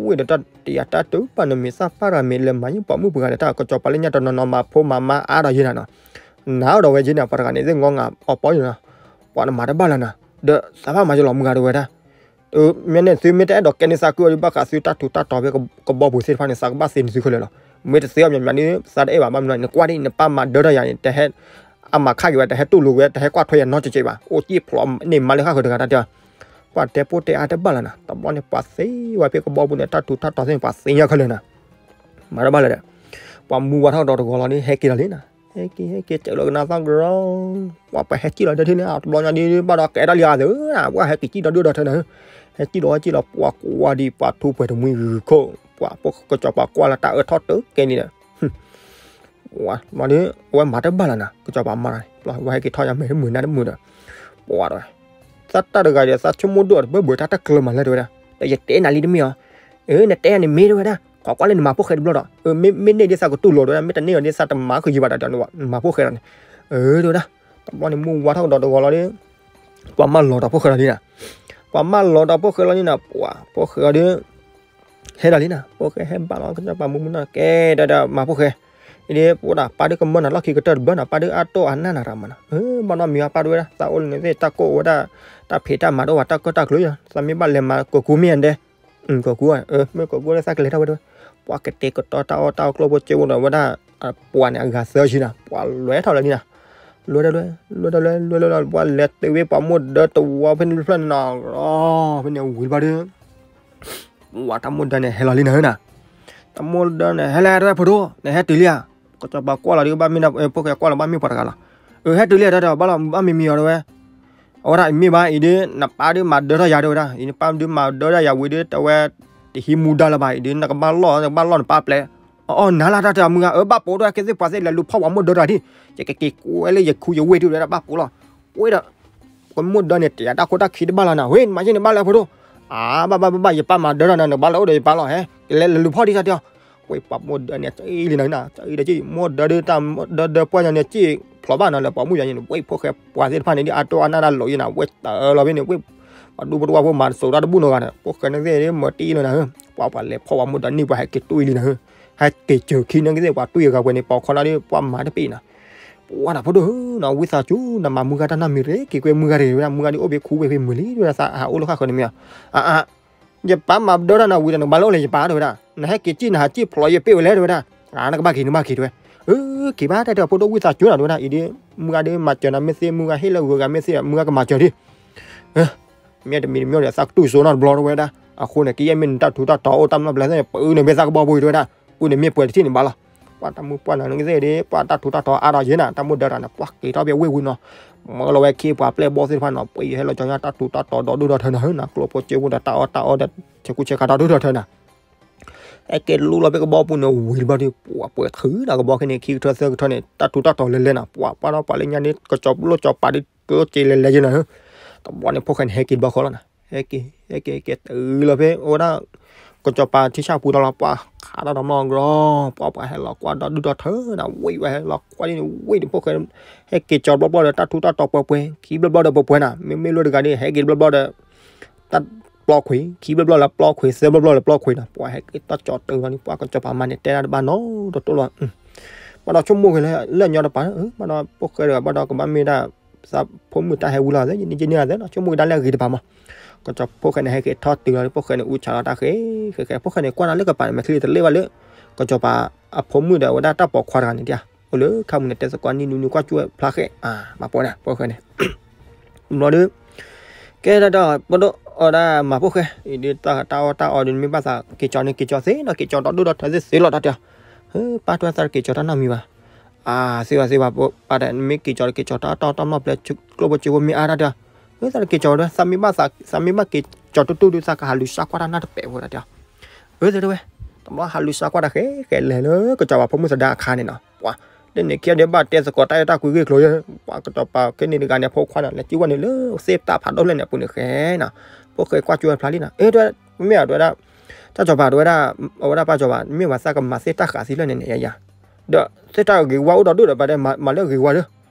ဝ့ၢ်ဒီးတၢ်တယာ်တၢ်တူာ်ပာ်နမ့ၢ်သၣ်ပၢ်တဂၤမ့ၢ်လဲၤမၤယံၤပှၤမုၣ်ပှၤဂၤဒီးတၢ် ကစီၤပၤလၢညါတနီၤနီၤမၤဖိမၤမါအါဒီးယဲနၤနီၤ နၤအိၣ်ဒီးဝဲယဲန့ၣ် ပှၤတဂၤန့ၣ်သ့ၣ်ငီငါအီၤပီယဲနၤ ပှၤနမၤတဘၣ်လၢၤနၤ ဒီးသးဘၣ်မၤယလီၤမုၢ်ဂၤတဲဝဲဒၣ် မ့ၢ်န့ၣ်သုမ့ၢ်တအဲၣ်ဒိးကဲန့ၢ်သးကုၢ်အီၤဒ်ဘၣ်ဃးသုတၢ်ထူးတၢ်တီၤဖဲကဘီပူၤသ့ၣ်တဖၣ်န့ၣ် သးကဘၣ်သ့နသုခဲလၢာ်လီၤ မ့ၢ်တသ့အီၤမးမးန့ၣ် သးတအဲၣ်ဘၣ်ဘၣ်မနုၤန့ၣ် နကွၢ်ဒ်နပၢ်မၤဒၢထီၣ်ယၤန့ၣ် တဟဲ အမၤခါက့ၤဝဲ တဟဲတူၢ်လိာ်ဝဲ တဟဲကွၢ်ထွဲယၤနီတစဲးဘၣ် အိၣ်စ့ၣ်ဖျိးန့ၢ်မါလၢဃၣ်ဃၢၤတဂၤတၢ်တဲအီၤ ပှၤတဲပိာ်တဲအါတဘၣ်လၢၤနၤ တဘျီန့ၣ် ပှၤသ့ဝဲဖဲကဘီပူၤန့ၣ် တၢ်ထူးတၢ်တီၤသ့ၣ်န့ၣ် ပှၤသ့ညါခဲလၢာ်နၤ မၤတဘၣ်လၢၤဒီး ပှၤမူဝါထီၣ်ကဒီးတဂီၤလီၤန့ၣ် ဟဲက့ၤလီၤလံနၤ ဟဲက့ၤ ဟဲက့ၤ စဲးလီၤကနၣ်သီၣ်ကရီ ပှၤပှၤဟဲက့ၤလီၤတထံၣ်န့ၣ် တဘျီညါဒ်ဘၣ်ဒီးကဲထီၣ်လံဧါသၢနၤ ပှၤဟဲက့ၤကံၣ်ဒီးဒိၣ်ဒီးထၢနၤ ဟဲက့ၤလီၤဟဲက့ၤလီၤ ပှၤကွၢ်ဒ်ပှၤထူးပှဲၤတမှံၤဂုၤခိၣ် ပှၤဖိကစီၤပၤကွၢ်လၢတၢ်အၢထီၣ်တကဲန့ၣ်ဒီး ဝဲမၤဒ် အဝဲမၤတဘၣ်လၢၤနၤ ကစီၤပၤမါန့ၣ် ပှၤဟဲက့ၤထီၣ်ယၤမဲာ်တမုာ်နါတမုာ်ဒီး ပှၤဒီး သးတၢ်တဂၤဒီး သးဆိကမိၣ်ဒိၣ်အတဘၢဘၢ တၢ်တၢ်ကျၢၤမးလၢၤတဲဝဲဒၣ် ဒီးယတဲနၤလံတမ့ၢ်အီၤ အၢ နတဲယၤန့ၣ်မ့ၢ်တဲဝဲဒၣ် ခိးကွၢ်လၢနမၤဖိၣ်ဃဲတဘျီဒီး မ့ၢ်မ့ၢ်န့ၢ်ဒ်သးကတူၢ်လိာ်တဲဝဲဒၣ် မ့ၢ်တန့ၢ်အီၤဒ်သးတမၤဃုာ်ယံၤဘၣ်ဒီး နမၤဖိၣ်ဃဲဒီးန့ၣ် အၢ တဲဝဲဒၣ် တဘျီန့ၣ်မူဝါထီၣ်ကဒီးတဂီၤလီၤဒီး ပှၤမၢလီၤဒီးဖိၣ်ဃဲလီၤလံနၤ ပှၤမၢလီၤဒီးဖိၣ်ဃဲလီၤလံနၤ ပှၤဖိၣ်ဃဲဒီး ဟဲဒီးလံနၤ ဖိၣ်ဃဲဟဲဘၣ်လီၤ ကစီၤပၤမူမူနီၤ ကဲဒီးဒီးမၤဖိၣ်ဃဲ အံၤဒ် ပဝဲဒၣ်ပၢ်ဒုးကမၢနၤလီၢ်ခံကတၢၢ်တဘျီနၤ ပၢ်ဒုးအါတိၢ်အနၢ်နၤတၢ်မးနီၤ ဘၣ်နီတမံၤအပၢ်ဒုးဝဲဒၣ် သးအိၣ်လၢနသ့ၣ်တၢ်ကိၢ်ဝဲဒၣ် တၢ်ဖံးတၢ်မၤတအိၣ်ဘၣ် တၢ်ကၢၣ်တၢ်ကျူၤယီၤ သးမ့ၢ်ဘၣ်လဲၤမၤကီၢ်ကူမ့ၢ်အဒဲ ကီၢ်ကူ မ့ၢ်ကီၢ်ကူလၢသးကလဲၤထီၣ်ဝဲဒၣ် ပှၤကတဲာ်ကတီၤတၢ်အီၣ်တၢ်အီကျိၣ်ဖိစ့ဖိဒီးဝဲဒၣ် ပှၤန့ၣ်အဂၤသၢဆံနၤ ပှၤလဲၤထီၣ်လၢလံနၤ လဲၤဒီးလဲၤ လဲၤဒီးလဲၤ လဲၤလီၤ ပှၤလဲၤတုၤဝဲပှၤမိၢ်ဒၢတဝီဖဲန့ၣ်တဖျၢၣ်န့ၣ်နီၤ ဖဲန့ၣ်ဝံၤဘၣ်ဒီး ပှၤတၢ်မိၢ်ဒၢန့ၣ်ဟဲလီၤလံနၤဧၢနၤ တၢ်မိၢ်ဒၢန့ၣ် ဟဲလဲၣ်တဲဝဲဖိဒိၣ် နဟဲတုၤလံဧါ ကစီၤပၤကွၢ်လီၤဒီးဘၣ်မ့ၢ် ဖိၣ်ဃဲကွၢ်လီၤဘၣ်မ့ၢ်ပှၤတဂၤလီၤ အၢ ဟဲတုၤလံဧါ တၢ်တဲဘၣ်လီၤ ဘၣ်မံၤမံၤအီၤတဲဝဲ အဝဲဒၣ်အံၤမ့ၢ်ဘၣ်အံၤဒီး နပၢ်ဒုးမၤဒၢထီၣ်ယၤတဲဝဲဒၣ် အံၤနပၢ်ဒုးမၤဒၢထီၣ်ယၤဝံၤဒီး တဲဝဲ တဟံးမူဒါလၢၤဘၣ်အံၤဒီး နကဘၣ်လီၢ် နကဘၣ်လီၢ်နပၢ်ပျဲၢ် အီၣ်နၤလၢတၢ်တဲမုၢ်ဂၤ အၢ ဘၣ်ပိာ်တၢ်ကဲသ့ၣ်ပှၤသ့ၣ်လဲၤလူၤဖီၣ်ပှၤမိၢ်ဒၢတၢ်ဒ် ယကက့ၤကွဲလၢယခူယဝ့ၢ်တဲဝဲဒၣ်ဘၣ်ပိာ်လီၤ ဝဲဒီး ပှၤမိၢ်ဒၢန့ၣ် တယာ်တၢ်ခိတၢ်ခံတဘၣ်လၢၤနၤ ဝဲ နမၤယဲန့ၣ်ဘၣ်လၢၤဖိဒိၣ် အၢ ဘၣ်ဘၣ်ဘၣ်ဘၣ် ယပၢ်မၤဒၢထီၣ်နၤ နကဘၣ်လၢအအိၣ်ဒီးယပၢ်လီၤ ဟဲ ကလဲၤလဲၤလူၤဖီၣ်ဒ်တၢ်တဲအီၤ ဝဲပှၤမိၢ်ဒၢန့ၣ် စံလံနၤနၤ စံဒီးက့ မိၢ်ဒၢဒုးတၢ်ဒၢဒၢပှၢ်ညါန့ၣ် စံဖျိးဘၣ်နၤလၢပှၤမုၣ်ယါန့ၣ် ဝဲဖိၣ်ဃဲပှၤသ့ၣ်တဖၣ်န့ၣ် ဒ်အတိၢ်အနၢ်တၢ်လိာ်ယဲနၤ ဝဲတၢ်လီၤဖဲန့ၣ် ဝဲ ပှၤဒူဖိတဝါဖိမၤတစိၤတၢ်တဘူၣ်နီတဂၤဒီး ဖိၣ်ဃဲန့ၣ်သ့ၣ်မၤတံၢ်လၢနၤ ပှၤပှၤလဲၤဖီၣ်ပှၤမိၢ်ဒၢန့ၣ် ပှၤဟဲက့ၤတွံၢ်လံနၤ ဟဲက့ၤစၢၤခံန့ၣ်ကသ့ၣ် ပှၤတွံၢ်အဂၤဝဲန့ၣ် ပိာ်ခီနီဒီး ပှၤမၤတပ့ၤနၤ ပှၤဒၣ်ဖိဒိၣ်ဧၢနီၤ ဝံသးစူၤ နမၤမုၢ်ဂၤတၢ်နီတမံၤရ့ က့ၤကွဲမုၢ်ဂၤတဂ့ၤဝဲဒၣ် မုၢ်ဂၤဒ်အိၣ်ဖဲခူဝ့ၢ်ဖဲမုၢ်လံ တဲဝဲဒၣ် သးဟးအိၣ်လၢဃၣ်ဃၢၤန့ၣ်မ့ၢ်ဧါ အၢ အၢ ယပၢ်မၤဒၢထီၣ်နၤဝံၤဒီး နကဘၣ်လၢအအိၣ်လၢယပၢ်တဲဝဲဒၣ် နဟဲက့ၤစံၣ်နဟးစံၣ်ဖျိးယပ့ၢ်ဝဲလဲၣ်တဲဝဲဒၣ် နကဘၣ်က့ၤ နဘၣ်က့ၤတဲဝဲ, အၢ က့ၤဘၣ်တၢ်တဲ ဖိဒိၣ်ဝံသးစူၤနီၤ တဲဝဲဒၣ် အံၤဒ် မုၢ်ဂၤဒ်မၤစၢၤနၤမ့ၢ်သ့ မုၢ်ဂၤဟ့ၣ်လၢဂုၤဂၤမ့ၢ်သ့ မုၢ်ဂၤကမၤစၢၤဒ် မ့ၢ်တမံၤတမံၤဒီး သးကတူၢ်စိနီတဘျီ တဲဝဲဒၣ်. အဃိန့ၣ် ကယဲၢ်မ့ၢ်နတၢ်ထူးတၢ်တီၤအိၣ်တၢ်မျၢ်ပျဲသ့ၣ်န့ၣ် ပအုန့ၣ်မ့ၢ်သးကဘီပူၤ တဲဝဲဒၣ်, အုန့ၣ်မ့ၢ်ပှဲၤတထံၣ်န့ၣ်ဘၣ်လီၤ. ပှၤတၢ်မုၢ်ပှၢ်နၤနကသ့ၣ်ဒ် ပှၤတၢ်ထူးတၢ်တီၤအါထီၣ်ယဲနၤ တၢ်မုၢ်ဒၢတၢ်န့ၣ် ပှၤက့ၤထီၣ်ဖဲဝ့ၢ်ဝံၤနီၤ, မၢလီၤဝဲခ့ပှၤပျဲၢ်ဘီၣ်သ့ၣ်တဖၣ်နီၤ ပှၤဟဲလီၤကၠီညါတၢ်ထူးတၢ်တီၤဒီးဒိၣ်ဒီးထၢနၤ ဟၢနၤ ကျိဖိစ့ဖိဒီးတၢ်အီၣ်တၢ်အီဒီး ဆဲးကူဆဲးခါဒီးဒိၣ်ဒီးထၢနၤ ဟဲက့ၤလူလီၤဖဲကဘီပူၤန့ၣ် ဝံၤတဘျီဒ် ပှၤပှဲၤထုးနၤ ကဘီခဲန့ၣ် ခံကထၢသၢကထၢန့ၣ် တၢ်ထူးတၢ်တီၤလဲၤလဲၤနၤ ပှၤပှၤဒီးပှၤလၢညါန့ၣ် ကစီၤပလိၣ်ကစီၤပၤဒ်ကျိစ့လဲၤလဲၤယဲနၤ တဘျီန့ၣ် ဖိၣ်ဃဲန့ၣ် ဟဲက့ၤတဘျီဃီလီၤနၤ ဟဲက့ၤ ဟဲက့ၤ ဟဲက့ၤတုၤလီၤဖဲ အဝဲဒၣ် ကစီၤပၤထံဆၣ်ပူၤဒီးလီၤ ပှၤခးတၢ်ဒီးမီၢ်ကြီ ပှၤပှၤဟဲလီၤကွၢ်ဒီးဒုၣ်ဒီးထၢနၤ ဝံၤဝဲဟဲလီၤကွၢ်ဒ်န့ၣ် ဝံၤန့ၣ် ဖိၣ်ဃဲ ဟဲက့ၤကၠီဘျီဘျီဒီး တၢ်ထူးတၢ်တီၤပှဲၤပှဲၤ ခံဘျီဘျီဒီးပှဲၤပှဲၤနၤ မ့မ့ၢ်လၢတဂၤဒ် ဟဲက့ၤတဘျီဘျီဒီး တၢ်ပျီခွံ ခံဘျီဘျီလၢပျီခွံ သၢဘျီဘျီလၢပျီခွံနီၤ ပှၤဟဲက့ၤတၢ်ကၠီတုၤလီၤန့ၣ် ပှၤကစီၤပၤမၤန့ၢ်တဲဒၣ်တဘၣ်နီတတိၢ်လီၤ ဘၣ်ဒီးဆိကမိၣ်က့ၤလၢလၢညီတပၤ ဘၣ်ဒီးဖိၣ်ဃဲတဂၤ ဘၣ်ဒီးကဘၣ်မ့ၢ်ဒၣ် သးဖိမုၣ်တၢ်ဟဲဝံၤလီၤ ယန့ၢ်ယန့ၢ်အသးနီၤ ဆိကမိၣ်က့ၤဒၣ်လၢအဂ့ၤတပၤမး ကစီၤဖိၣ်ဃဲန့ၣ် ဟဲက့ၤထီၣ်တုၤလီၤန့ၣ် ဖိၣ်ဃဲန့ၣ် အူဆါလီၤတၢ်ဃဲ ဃဲဃဲ ဖိၣ်ဃဲန့ၣ် ကွၢ်နၤလၢကပၤန့ၣ် မဲာ်ချံတလ့ၣ်ဘၣ်လၢ ကစီၤပၤအဖိမုၣ်ဒီးအဝဲဒၣ်တၢ်ပိာ်ခွါတဂၤန့ၣ်တၢ် အိၣ်လၢခါမုၢ်န့ၣ် တဲသကိးနံၣ်နူနူကွၢ်ကၠူၣ်ဖျါဃဲ မၤပိာ်နၤ ဖိၣ်ဃဲန့ၣ် ဘျီဒီး ကဲဒၣ်ဒီး ပဒိၣ်အီၤဒၣ်မၤဖိၣ်ဃဲ အံၤဒ်တၢ်တၢ်အီၣ်တၢ်အီဒ်န့ၣ် မ့ၢ်ဘၣ်သးက့ၤကၠီန့ၣ် က့ၤကၠီသ့နီၤ က့ၤကၠီဒီးဒိၣ်ဒီးထၢသ့သ့လီၤတၢ်တဲအီၤ ပၢ်တဲသးတက့ၤကၠီတၢ်နီတမံၤဘၣ် အါ သ့ဘၣ်သ့ဘၣ် ပၢ်တဲ နမ့ၢ်က့ၤကၠီတက့ၤကၠီတၢ်တီၢ်တၢ်မီၢ်ပျဲ ကျိၣ်ဖိစ့ဖိမ့ၢ်အါတၢ်တဲအီၤ သးတက့ၤကၠီဒီး သးမ့ၢ်ဘၣ်က့ၤကၠီတူတူဒီး သးကဟးလူၤစါကွၢ်တၢ်နၢ်တပဲာ်ဖိတၢ်တဲအီၤ အၢ တဲဝဲ တဘျီဟးလူၤစါကွၢ်တၢ်ဃဲဃဲလဲၤလၢကစီၤပၤဖိမုၣ်သဒါအခါန့ၣ်နီၤ ပှၤ လၢန့ၣ်ခံဂၤဒ်ဘၣ်တဲသကိးတၢ်အဲၣ်တၢ်ကွံဂ့ၢ်ကျိၤယဲ ပှၤကစီၤပၤခဲန့ၣ်တဂၤန့ၣ် ဖိခွါန့ၣ် လဲၤစံၣ်ဝဲန့ၣ်လၢသ့ၣ်တၢ်ဖးဒိၣ်ဖျၢၣ်န့ၣ်အပူၤန့ၣ်ဃဲနီၤ ဖိၣ်ဃဲကွၢ်ကၠူၣ်ဝဲဖျါလံနီၤ အၢ တဲဝဲ မ့ၢ်အတဲဝဲဒၣ် တၢ်စီၤပၤတဲဝဲဒၣ် အဝဲဒၣ်ပၢ်စီၤပၤ မ့ၢ်ဝဲသးကမၤသ့ၣ်တၢ်ဃာ်သံလၢန့ၣ်န့ၣ်ယၤ ဒီးသ့ၣ်တၢ်ဂ့ၤဝါအိၣ်ဒီးဒိၣ်ဒီးပှၤတဲမၤလၢဂ့ၤဝါဒီး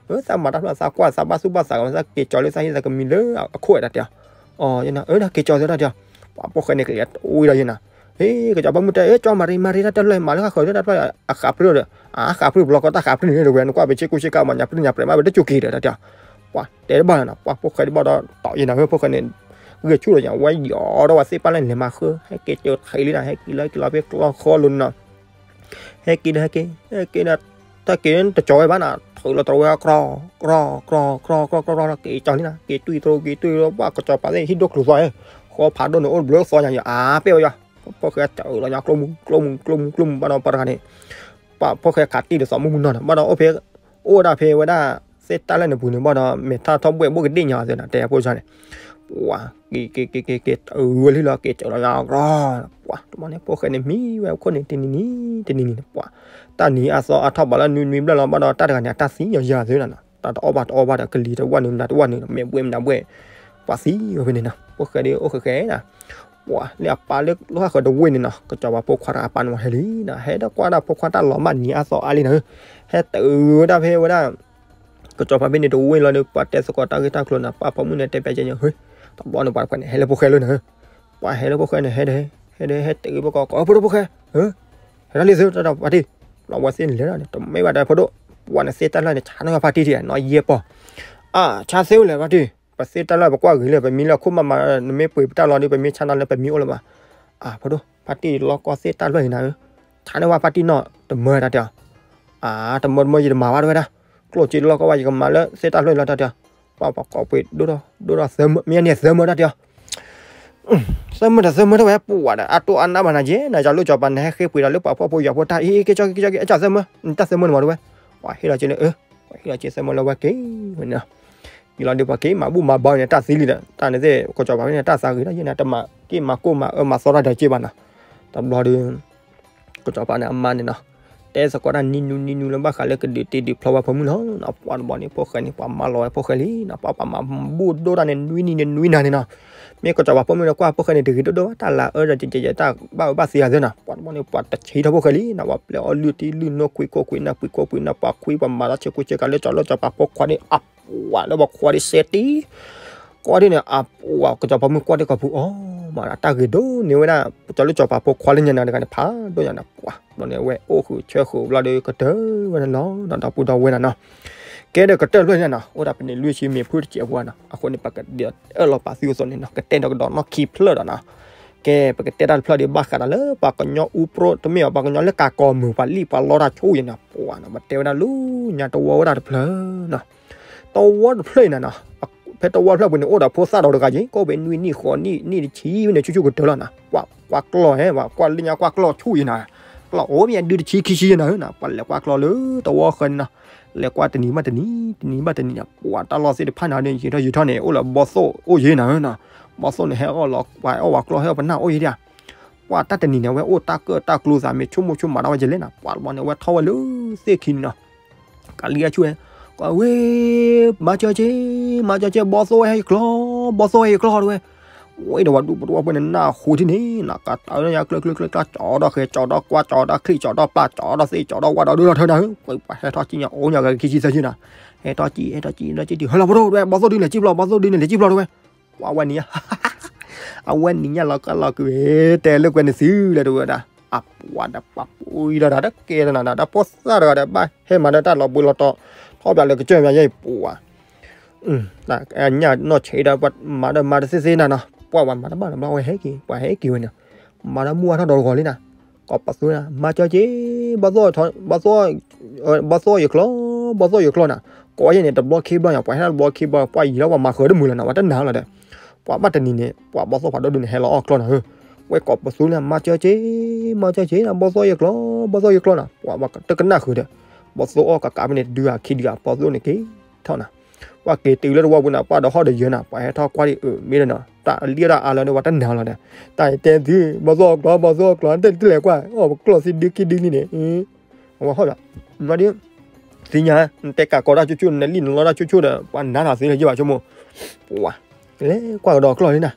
သးမၤတၢ်ဖျၢၣ်သးကွၢ်သးဘၣ်သူၣ်ဘၣ်သး သးက့ၤကၠီလၢသးဟံၣ်သးကမံၤလၢအခိၣ်ဝဲတၢ်တဲအီၤ အၢ က့ၤကၠီသ့တၢ်တဲအီၤ ပှၤဖိၣ်ဃဲန့ၣ်ကလဲၤဝံၤဒီးယဲနီၤ ဟ့ၣ် ကစီၤပၤမုၣ်တဲ အၢ ကၠီမၤရံမၤရံတၢ်တဲလၢမၤလၢဃၣ်ဃၢၤတၢ်တဖျၢၣ် အဃးပြၢဒီး အဃးပြၢဘျီကီတၢ်ဃးပြၢန့ၣ်တဝဲ နကွၢ်ပဆ့ကူဆ့ကၤမၤညါပြၢညါပြဲမး ပတစူၢ်က့ၤဒီးတၢ်တဲအီၤ ပှၤတဲတဘၣ်နီၤ ပှၤဖိၣ်ဃဲတဘၣ်ဒီး တီၢ်ယဲနီၤ ဖိၣ်ဃဲန့ၣ် ဂဲၤဆူၣ်ဒီးညါ ဝဲယီၤဒီးဝဲသ့ၣ်ပၢ်လၢန့ၣ် လဲၤမၤဃၢ ဟဲက့ၤကၠီထံးလံနီၤ ဟဲက့ၤလီၤဟဲက့ၤလီၤဖဲကျီဃီလိၤန့ၣ်နီၤ ဟဲက့ၤဒီးဟဲက့ၤ ဟဲက့ၤဒီး တၢ်က့ၤတကၠီဝဲဘၣ်နီၤ ထုးလီၤတြီဝဲ ကြီ ကြီ ကြီ ကြီ ကြီ ကြီ က့ၤကၠီလံနီၤ က့ၤတွံၢ်တြီ က့ၤတွံၢ်တြီ ပှၤကစီၤပၤသ့ၣ်ဟံၣ်ဒိၣ်ကျိၤသီ ဃီဖးဒိၣ်န့ၣ် အိၣ်တဘျုးသီညါယၤ အါပဲၣ်ဝဲယၤ ဖိၣ်ဃဲစၢၤလီၤညါ ကျိမူ ကျိမူ ကျိမူ ကျိမူ ဘၣ်ဒီးပှၤတဂၤန့ၣ် ပှၤဖိၣ်ဃဲခးတံၢ်ဒီးသီမုၢ်မုၢ်နီၤနီၤ ဘၣ်ဒီးအိၣ်ဖဲ အိၣ်ဝဲဒၣ်ဖဲဝဲဒၣ် သ့ၣ်တၢ်လၢန့ၣ်ပူၤန့ၣ် ဘၣ်ဒီးမဲာ်ထၣ်ထီၣ်ဘှဲၣ်ဘိၣ်ကဒ့ၣ်ညါသ့နီၤ တဲဖိဆါန့ၣ် ပှၤ က့ၤ က့ၤ က့ၤ က့ၤ တုၤဝဲလံလီၤ က့ၤစၢၤလီၤညါ ကြီ ပှၤ တဘျီန့ၣ် ဖိၣ်ဃဲန့ၣ်မံဝဲအခိၣ်န့ၣ် တနံၤနံၤ တနံၤနံၤ ပှၤ တၢ်နံၤအသီအါထီၣ်ဘၣ်လၢနွံနွံဘျဲၣ်လီၤ ဘၣ်ဒီးတၢ်တဂၤန့ၣ် အတၢ်သံယီၤယၤသ့နီၤ တၢ်တအီၣ်ဘၣ်တအီဘၣ်ဒီး ကလံၤတဝၣ်နုာ်မနုၤတဝၣ်နုာ် မဲာ်ဘှဲၣ်မနုၤဘှဲၣ် ပှၤသံဝဲဖဲန့ၣ်နီၤ ဖိၣ်ဃဲဒ်အိၣ်ဃဲဃဲနီၤ ပှၤလၢအပၢ်လၢလီၢ်ဃၢၤတဝ့ၢ်န့ၣ်နီၤ ကစီၤပၤဖိခွါတဂၤအပၢ်န့ၣ်ဝဲဟဲလံနီၤ ဟဲဒီးကွၢ်ဒၣ်ဖိခွါတၢ်လီၤမၢ်နံၤအါသီအါလံနီၤ ဟဲတုၤဝဲဒၣ်ဖဲဝဲဒၣ် ကစီၤပၤဖဲန့ၣ်တဝ့ၢ်လီၤဒီး ပှၤတဲသကိးတၢ်ဂ့ၢ်တၢ်ကျိၤန့ၣ် ပှၤဖိမုၣ်န့ၣ်တဲပျဲကဲညါ ဟ့ၣ် တဘျီန့ၣ် ပှၤတဖၣ်န့ၣ် ဟဲလၢဖိၣ်ဃဲလၢနီၤ ပှၤဟဲလၢဖိၣ်ဃဲန့ၣ် ဟဲဒီး ဟဲဒီး ဟဲတုၤဘၣ်ကီး ကီးဖိဒိၣ်ဖိၣ်ဃဲ ဟ့ၣ် ဟဲဒၣ်လံသုတၢ်ဒီးဖါတံၢ် လီၤဝဲသ့ၣ်န့ၣ်လဲၤဒီး တမ့ၢ်ဘၣ်ဒီးဖိဒိၣ် ပှၤန့ၣ်သ့ၣ်တၢ်လၢန့ၣ် ဆါန့ၢ်ဝဲဖါတံၢ်ထံၣ်နီၤ ယဲၢ်ပီၢ် အါ ဆါသ့ဝဲလဲၣ်ဖါတံၢ် ပသ့ၣ်တၢ်လၢပကွၢ်ဂ့ၤလၢ ပမံလၢခိၣ်မးမး နမ့ၢ်ပှ့ၤပတၢ်လီၤဒီး ပမ့ၢ်ဆါနၤလၢပမံအိၣ်လၢၤဘၣ် အါ ဖိဒိၣ် ဖါတံၢ်လီၤကီၢ်သ့ၣ်တၢ်လွဲၢ်အံၤနၤဧၢ ဆါန့ၢ်ဝဲဖါတံၢ်နီၤ တမၢတၢ်တဲအီၤ အါ တမၢတမၢယတမၤဘၣ်တဝဲဒၣ် ကျိၣ်စ့လီၤကီၢ်ဝဲ ယကမၤလၢသ့ၣ်တၢ်လွဲၢ်လီၤတၢ်တဲအီၤ ပှၤပှၤကိးပှ့ၤဒိၣ်ထီၣ် ဒိၣ်ထီၣ်သၢမၢ မ့ၢ်န့ၣ်သၢမၢတၢ်တဲအီၤ သၢမၢတၢ်သၢမၢတၢ်ဝဲ ပှၤဒီး အတိၢ်အနၢ်ဘၣ်နၤယဲ နၤယၤလိၣ်ကစီၤပၤ နဟဲဃ့ပှ့ၤဒီးလၢပှၤဖှီၣ်ဖိယာ်ဖိတၢ်အံၤ ကဲကဲကဲကဲ အကၢ်သၢမၢ နတၢ်သၢမၢန့ၣ်မးတဝဲ ပှၤဟ့ၣ်လီၤက့လၢ အၢ ပှၤဟ့ၣ်လီၤက့သၢမၢလၢဝဲက့ၤဝဲန့ၣ်နီၤ က့ၤလီၤဒီးပှၤက့ၤမၤဘူၣ်မၤဘါန့ၣ် တၢ်သံလံဒီး တၢ်န့ၣ်သ့ၣ် ကစီၤပၤဖဲန့ၣ် တၢ်သးဂ့ၤဒီး ယဲနၤတမၤက့ၤမၤကိၢ်မၤအၢမၤသီတၢ်ဒီးက့ၤဘၣ်နီၤ တဘျီဒီး ကစီၤပၤန့ၣ်အမါန့ၣ်နီၤ တဲသကိးတၢ်နံၤနူနံၤနူလၢဘၣ်ဃးလၢကဒုးတ့ဒုးဖျီဝဲဖိမုၣ်လီၤနီၤ ပှၤတဘျီန့ၣ် ဖိၣ်ဃဲန့ၣ် ပှၤမၤလီၤဝဲဖိၣ်ဃဲလံနီၤ ပှၤပှၤမၤဘူၣ်ဒိၣ်တၢ်န့ၣ် နွံနံၤန့ၣ်နွံနၤန့ၣ်နီၤ မ့ၢ်ကစီၤပၤဖိမုၣ်န့ၣ် ကွၢ်ဖိၣ်ဃဲန့ၣ် တဂ့ၤဒိၣ်ဒိၣ်ဘၣ် တၢ်လၤအၢဒီးကဲကဲတၢ်ဘၣ်ဝဲဘၣ်သ့အသ့နီၤ ပှၤတဘျီန့ၣ် ပှၤတဆံထီၣ်ဖိၣ်ဃဲလံနီၤ ပှၤပျဲအီၣ်လုၢ်တံၢ်လုၢ်နိခွံးခိၣ်ခွံးနၢ် ပှံၤခိၣ်ပှံၤနၢ် ပှၤခွံပှၤမၤတၢ်ဆ့ကူဆ့ကၤလၢကၠီလၢကစီၤပၤဖိခွါန့ၣ် အပှၤလၢပှၤခွါဒ်စဲတံ ကွၢ်ဒ်န့ၣ် အပှၤကစီၤပၤမုၣ်ကွၢ်ဒ်ကီၢ်ပူၤအီၤ မၤဒၣ်တၢ်ဂ့ၤဒိၣ်န့ၢ်ဝဲဒၣ် ကစီၤလၢကစီၤပၤဖိခွါလၢညါနၤတဂၤန့ၣ် ဖးဒိၣ်ညါန့ၣ် ပှၤဘျီန့ၣ် အဝဲအိၣ်ဃုာ်ဆၢဃုာ်ဘျီဒီးကတၢၢ်ဝဲန့ၣ်လီၤ ဒီပုၢ်ဒီဝဲၢ်နၤနီၤ ကဲဒီးကတၢၢ်လွဲၢ်ညါနီၤ အိၣ်ဒၣ်ပန့ၣ်လွံၢ်ဆံမ့ၢ်ဖုၣ်တစဲးဖိနီၤ အဃိန့ၣ် ပကဒုးအၢၣ်လီၤပာ်သုအသိးန့ၣ်နီၤ ကတဲဒီးကဒီးနီၢ်ခံဖျၢၣ်ဒီးနီၤ ကဲ ပကတဲတၢ်တဖျၢၣ်ဒီး ဘၣ်ဃးဒီးလၢပှၤကညီအူပြိတမ့ၢ်အီၤ ပှၤကညီလၢကးကီၤမုၢ် ပှၤလံၣ်ပှၤလီတၢ်ဆူၣ်အံၤနၤ ပှၤနီၤ ပတဲဝဲဒၣ်လၢညါတဝီဝဲဒၣ်တဖျၢၣ်နီၤ. တဝီတဖျၢၣ်အံၤနၤနီၤ ဖဲတဝီတဖျၢၣ်ပူၤန့ၣ် အိၣ်ဒီးဖိသၣ်ဒီးတဂၤက့ၤ ကအိၣ်ဖဲနွံနံၣ်ဃိးနံၣ် နံၣ်တဆံဝဲန့ၣ် ဆူၣ်ဆူၣ်ကတၢၢ်လီၤနၤ ပှၤကွၢ်ကျီၢ်ဟဲ ပှၤကွၢ်လၢညါကွၢ်ကျီၢ်ဆူၣ်အံၤနၤ ကျီၢ်အိၣ်မ့ၢ်အဒုတဆံခံဆံယဲနၤနီၤ ပှၤလဲၤကွၢ်ကျီၢ်လၢတဝီဃၢၤန့ၣ်နီၤ လဲၤကွၢ်တနံၤဘၣ်တနံၤ တနံၤဘၣ်တနံၤနီၤ ပှၤတၢ်လီၢ်သ့ၣ်တဖၣ်န့ၣ်ဒီး ယံာ်ထီၣ်ယံာ်ထီၣ်န့ၣ် အိၣ်လၢဘီသိၣ်အိၣ်ယဲနၤနီၤ ဘီသိၣ်န့ၣ် ဟဲအီၣ်လီၤ ပှၤဟဲအီၣ်ဝဲကျီၢ်ဟဲအီၣ်ပနၢ်အိၣ်ယဲဒၣ် ပှၤတၢ်တနံၤန့ၣ် အဝဲအိၣ်တၢ်ကၢၣ်တၢ်ကျူသး မ့ၢ်ဆိကမိၣ်ဆိကမးတၢ်ဝဲယဲလဲၣ်နၤ ပှၤတဘျီန့ၣ် အဝဲထီၣ်ဝဲလၢသ့ၣ်ခံန့ၣ်နီၤ ကးလံအဆူၣ်ဝဲ ကွၢ်ဝဲ မၤကၢက့ၤ မၤကၢက့ၤ ဘီသိၣ်ဟဲယကျီၢ် ဘီသိၣ်ဟဲယကျီၢ်တဲဝဲ ဝဲဒီးပှၤဒူပတဝီဖိန့ၣ် နၢ်ဟူထံၣ်န့ၣ် နကးတၢ်လၢညါကျၢၤကျၢၤကျၢၤကျၢၤ ကၠီဒီးဃဲၤ ကၠီဒီးကွၢ် ကၠီဒီးချံၣ် ကၠီဒီးပျၢ် ကၠီဒီးသ့ၣ် ကၠီဒီးဝါဒီးဒုးဒီးထၢနၤဧၢ ပှၤဟဲထီၣ်ကံၣ်ညါအိၣ်ညါဂၤခံဆံသၢဆံနၤ ဟဲထီၣ်ကံၣ် ဟဲထီၣ်ကံၣ် ဟဲထီၣ်ကံၣ် ဟဲလီၤဖိဒိၣ်တဲဝဲ ဘီသိၣ်ဒုးန့ၣ် ကံၣ်ဖျီၣ် ဘီသိၣ်ဒုးန့ၣ် လဲၤကံၣ်ဖျီၣ်တဲဝဲ ပှၤဝဲနံၤညါ အဝဲနံၤညါလီၤကလီၤကွံာ်ဝဲ တဲလၢကွဲးနသုလၢတဝဲဒၣ် အပှၤဒီးပှၤပူၤအံၤဒီးတၢ်တကဲတနၤနၤ ဒီးဖိသၣ်တဂၤဒီးဘၣ်ဟဲမၤဒီးတၢ်လီၤဘှံးလီၤတီၤ ထီၣ်ဘၣ်လၢကစၢၢ်မးယဲအံၤပှၤ ညၣ်နီၢ်ဆံးဒီးပှၤမၤဒီးမၤတသ့သ့နၤနီၤ ပှၤဝဲမၤတဘၣ်လီၤဘျီဝဲဟဲက့ၤ ပှၤဟဲက့ၤဝဲန့ၣ် မၤဒီးမုၢ်ဝါထီၣ်ဒီးတဂီၤလံနၤ ကိးပသူနၤ မၤကၢက့ၤ ဘီသိၣ် ဘီသိၣ်ယကျီၢ် ဘီသိၣ်ယကျီၢ်နၤ ကိးယဲန့ၣ် တဘျီခံဘျီညါ ပှၤဟဲထီၣ်တဘျီခံဘျီ ပှၤယံၤလီၤ ပှၤမၤဃၢၤတမုာ်လီၤနၤ ပှၤတနာ်လီၤဒီး ပှၤဘၣ်တနံၤန့ၣ် ပှၤဘီသိၣ်ဖးဒိၣ်ဒုန့ၣ် ဟဲလီၤအီၣ်ကျီၢ်နၤဧၢ ဝဲကိးပသူန့ၣ် မၤကၢက့ၤ မၤကၢက့ၤနၤ ဘီသိၣ်ယကျီၢ် ဘီသိၣ်ယကျီၢ်နၤ ပှၤတကနၣ်ဃုာ်ဒီး ဘီသိၣ်အီၣ်ကးကးဖဲန့ၣ် တဒုဂၤခံဒုဂၤ ဘီသိၣ်န့ၣ်က့ၤထီၣ်နၤ ပှၤက့ၤတုၤလၢတဝီပူၤနၤ ပှၤဒီးဟီၣ်ဒီးယၢၤနၤ ပှၤဟဲထီၣ်ကွၢ်ဒံးအၢ မ့ၢ်ဒီးနီၤ တၢ်လံၣ်တၢ်အါလၢန့ၣ် ပှၤတနာ်လီၤဒီး တၢ်တဲသု ဘီသိၣ်အကျီၢ် ဘီသိၣ်အကျီၢ် တလဲၤကွၢ် အီၣ်ပကျီၢ်သံဒုခံဒုလံန့ၣ် အဝဲဟီၣ်ဒီး မၤဒ် သ့ၣ်ညါ နတဲကးကီးတၢ်ဆူၣ်ဆူၣ် နလံၣ်နလီတၢ်ဆူၣ်ဆူၣ်ဒီး ပှၤနာ်ထီၣ်သ့လၢၤဘၣ်ဆိကမိၣ် ပှၤ လဲၤကွၢ်ကဒီးကျီၢ်လံနၤ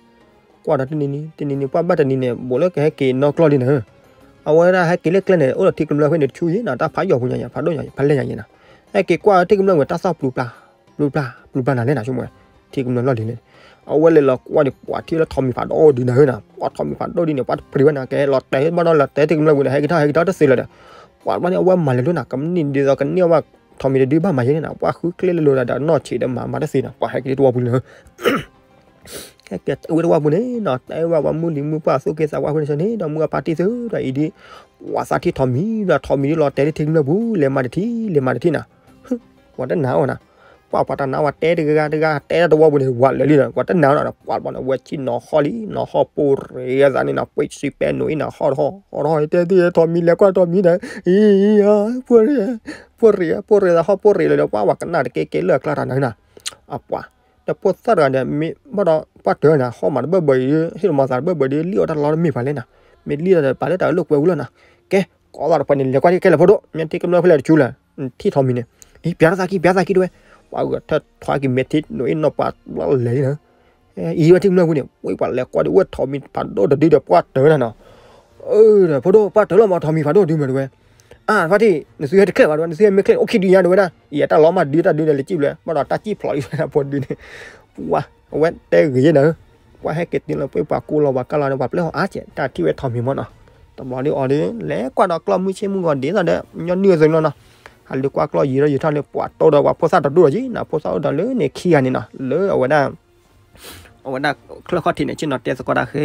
ကွၢ်ဒီးတနံၤနံၤ တနံၤနံၤ ပှၤဘၣ်တနံၤန့ၣ် ဘူးလၢကဟဲက့ၤနီၢ်ကျီၢ်လံနၤဧၢ အဝဲဒၣ်ဟဲက့ၤလၢကျဲန့ၣ် အိၣ်ဒီးထံကမျၢၢ်ဖဲန့ၣ်တဆူၣ်ယဲနၤ တၢ်ဖးယီၤပူၤညါယဲ ဖးဒိၣ်ညါယဲ ဖးလဲၢ်ညါယဲနၤ ဟဲက့ၤကွၢ်ထံကမျၢၢ်ဝဲတၢ်သီၣ်ပျူၤပျၢ် ပျူၤပျၢ် ပျူၤပျၢ်နၤလဲၣ်နၤဆိကမိၣ်ဝဲ ထံကမျၢၢ်လီၢ်လံၤန့ၣ် အဝဲလဲၤလီၤကွၢ်န့ၣ် ပှၤထံၣ်လၢထိးမံၤဖးဒိၣ်ဒုနၤဧၢနၤ ပှၤထိးမံၤဖးဒိၣ်ဒုန့ၣ် ပှၤတပျံၤဝဲနၤ ကဟဲလီၤတဲာ်ဘၣ်ဒီးလီၤတဲာ်ထံကမျၢၢ်ဝံၤဒီး ဟဲက့ၤထီၣ်ဟဲက့ၤထီၣ်တသ့လၢၤဒီး ပှၤတဘျီန့ၣ် အဝဲမၤလဲၤလၢနၤ ကမနံၣ်ဒ်သိးကန့ၢ်အီၣ်ဘၣ်ထိးမံၤတဒုဘၣ်မၤယဲန့ၣ်နၤ ပှၤဃုကျဲလၢလီၤဒီး နီၢ်ဆံးဒီးမၤမၤတသ့နၤ ပှၤဟဲက့ၤလၢတဝီပူၤလံနၤဧၢ ဟဲက့ၤဝဲတဝီပူၤန့ၣ်နီၤ တဲဝဲပှၤမုၢ်လံၤမုၢ်ပှၢ်အသိးက့ၤသးပှၢ်ဃုန့ၣ်ဆၢန့ၣ်ဒီး မုၢ်အဖါတံၢ်သုဒီးအံၤဒ် ပှၤသးထံၣ်ထိးမံၤဒီးထိးမံၤဒ်လီၤတဲာ်လၢထံကမျၢၢ်ပူၤ လဲၤမၤတထံၣ် လဲၤမၤတထံၣ်နၤ ပှၤတနာ်အီၤနၤ ပှၤပှၤတနာ်ဝဲတဲတဂၤတဂၤ တဲတၢ်တဝီပူၤန့ၣ် ဝးလၢာ်လံဒီး ပှၤတနာ်အီၤနၤ ပှၤတဘျီန့ၣ် ဝဲဆံၣ်နီၤဟီၣ်လံ နီၤဟီၣ်ပိၢ်ရ့အသးန့ၣ်နီၤ ပှ့ၤစံးပဲနိၤအံၤနၤဟီၣ်တဟီၣ် ဟီၣ်တဟီၣ် တဲသ့ထိးမံၤလဲၤကွၢ်ထိးမံၤဒီး အံၤ ပိၢ်ရ့ ပိၢ်ရ့ ပိၢ်ရ့သးဟီၣ်ပိၢ်ရ့လၢာ်ဒီး ပှၤဝဲကနၣ်တကဲကဲလၢအကျါတၢ်နၤနၤ အပှၤ ဒီးဖိသၣ်တဂၤန့ၣ် မ့ၢ်ဘၣ်ဒီးပှၤတၢၢ်နၤ ဟီၣ်မးတဘၢၣ်ဘၢၣ်အံၤ ဟ့ၣ်လီၤမၤသးတဘၢၣ်ဘၢၣ်ဒီး လံၣ်အီၣ်တၢ်လီတမ့ၢ်ဘၣ်လဲၣ်နၤ မ့ၢ်လံၣ်ဒီးပာ်လၢတၢ်လၢကွဲးဝံၤလီၤနၤ ကဲ ကိးသးတပှဲၤန့ၣ် လဲၤကွၢ်ကဲလဲၣ်ဖိဒိၣ် မ့ၢ်ထံကမျၢၢ်ဖဲလဲၣ်တဆူလၢာ် ထံၣ်ထိးမံၤန့ၣ် အံၤ ပျးထီၣ်သးခံ ပျးသးခံတဝဲ ပှၤဂုာ်ထၢထွါက့ၤမဲာ်ထံနိၤအံၤနီၤ ပှၤဘျီလဲၤလံနၤ အံၤဝဲထံကမျၢၢ်ပူၤန့ၣ် ဝဲပှၤလဲၤကွၢ်ဒီး ဝဲထိးမံၤဖးဒိၣ်တဒုဒီးပှၤတၢၢ်နၤနီၤ အၢ ဒီးဖိဒိၣ် ပှၤတၢၢ်လီၤမး ထိးမံၤဖးဒိၣ်ဒုမးတဝဲ အါ ဖါတံၢ် နသုဟဲတချဲၣ်ဘၣ်တဝဲ နသုဟဲမ့ၢ်ချဲၣ် အိၣ်ခံဒုညါတဝဲဒၣ် အံၤတၢ်လီၤမးဒုတၢ်ဒုန့ၣ် လဲၤစံၣ်ဘျဲ ဘၣ်ဒီးတၢ်စံၣ်ဖျိးလံဝဲဒၣ်ဖိဒုန့ၣ် ပှၤ အဝဲတဲဂ့ၤယဲနၤဧၢ ပှၤဟဲက့ၤတုၤလီၤပှၤပှၤကိးလီၤပှၤကါလီၤန့ၣ် ပှၤပျဲဟီၣ်အါကဲး တၢ်ထံၣ်ဝဲထိးမံၤမးနီၤ တဘျီဒ်အီၤဒ် လဲၤကွၢ်ဒီးကျီၢ်မုၢ်ဆ့ၣ်မုၢ်ဂီၤဒ်သိးဒီး ညီနုၢ်အသိးလီၤနီၤ ဟးလၢကွၢ်ကျီၢ်ယံၤဒီးယံၤထီၣ်လၢပှၤတိၢ်ဒီးပှၤဖိသၣ်တဒူၣ်လီၤက့ၤနၤ ဖိသၣ်အိၣ်ဒီးလၢန့ၣ်ခံဂၤန့ၣ်နီၤ လၢအဝဲဒၣ် အဝဲဒၣ်ချၢၣ်ခီၣ်ထံးန့ၣ် ဆ့ၣ်နီၤတဲသကိးတၢ်ဃဲ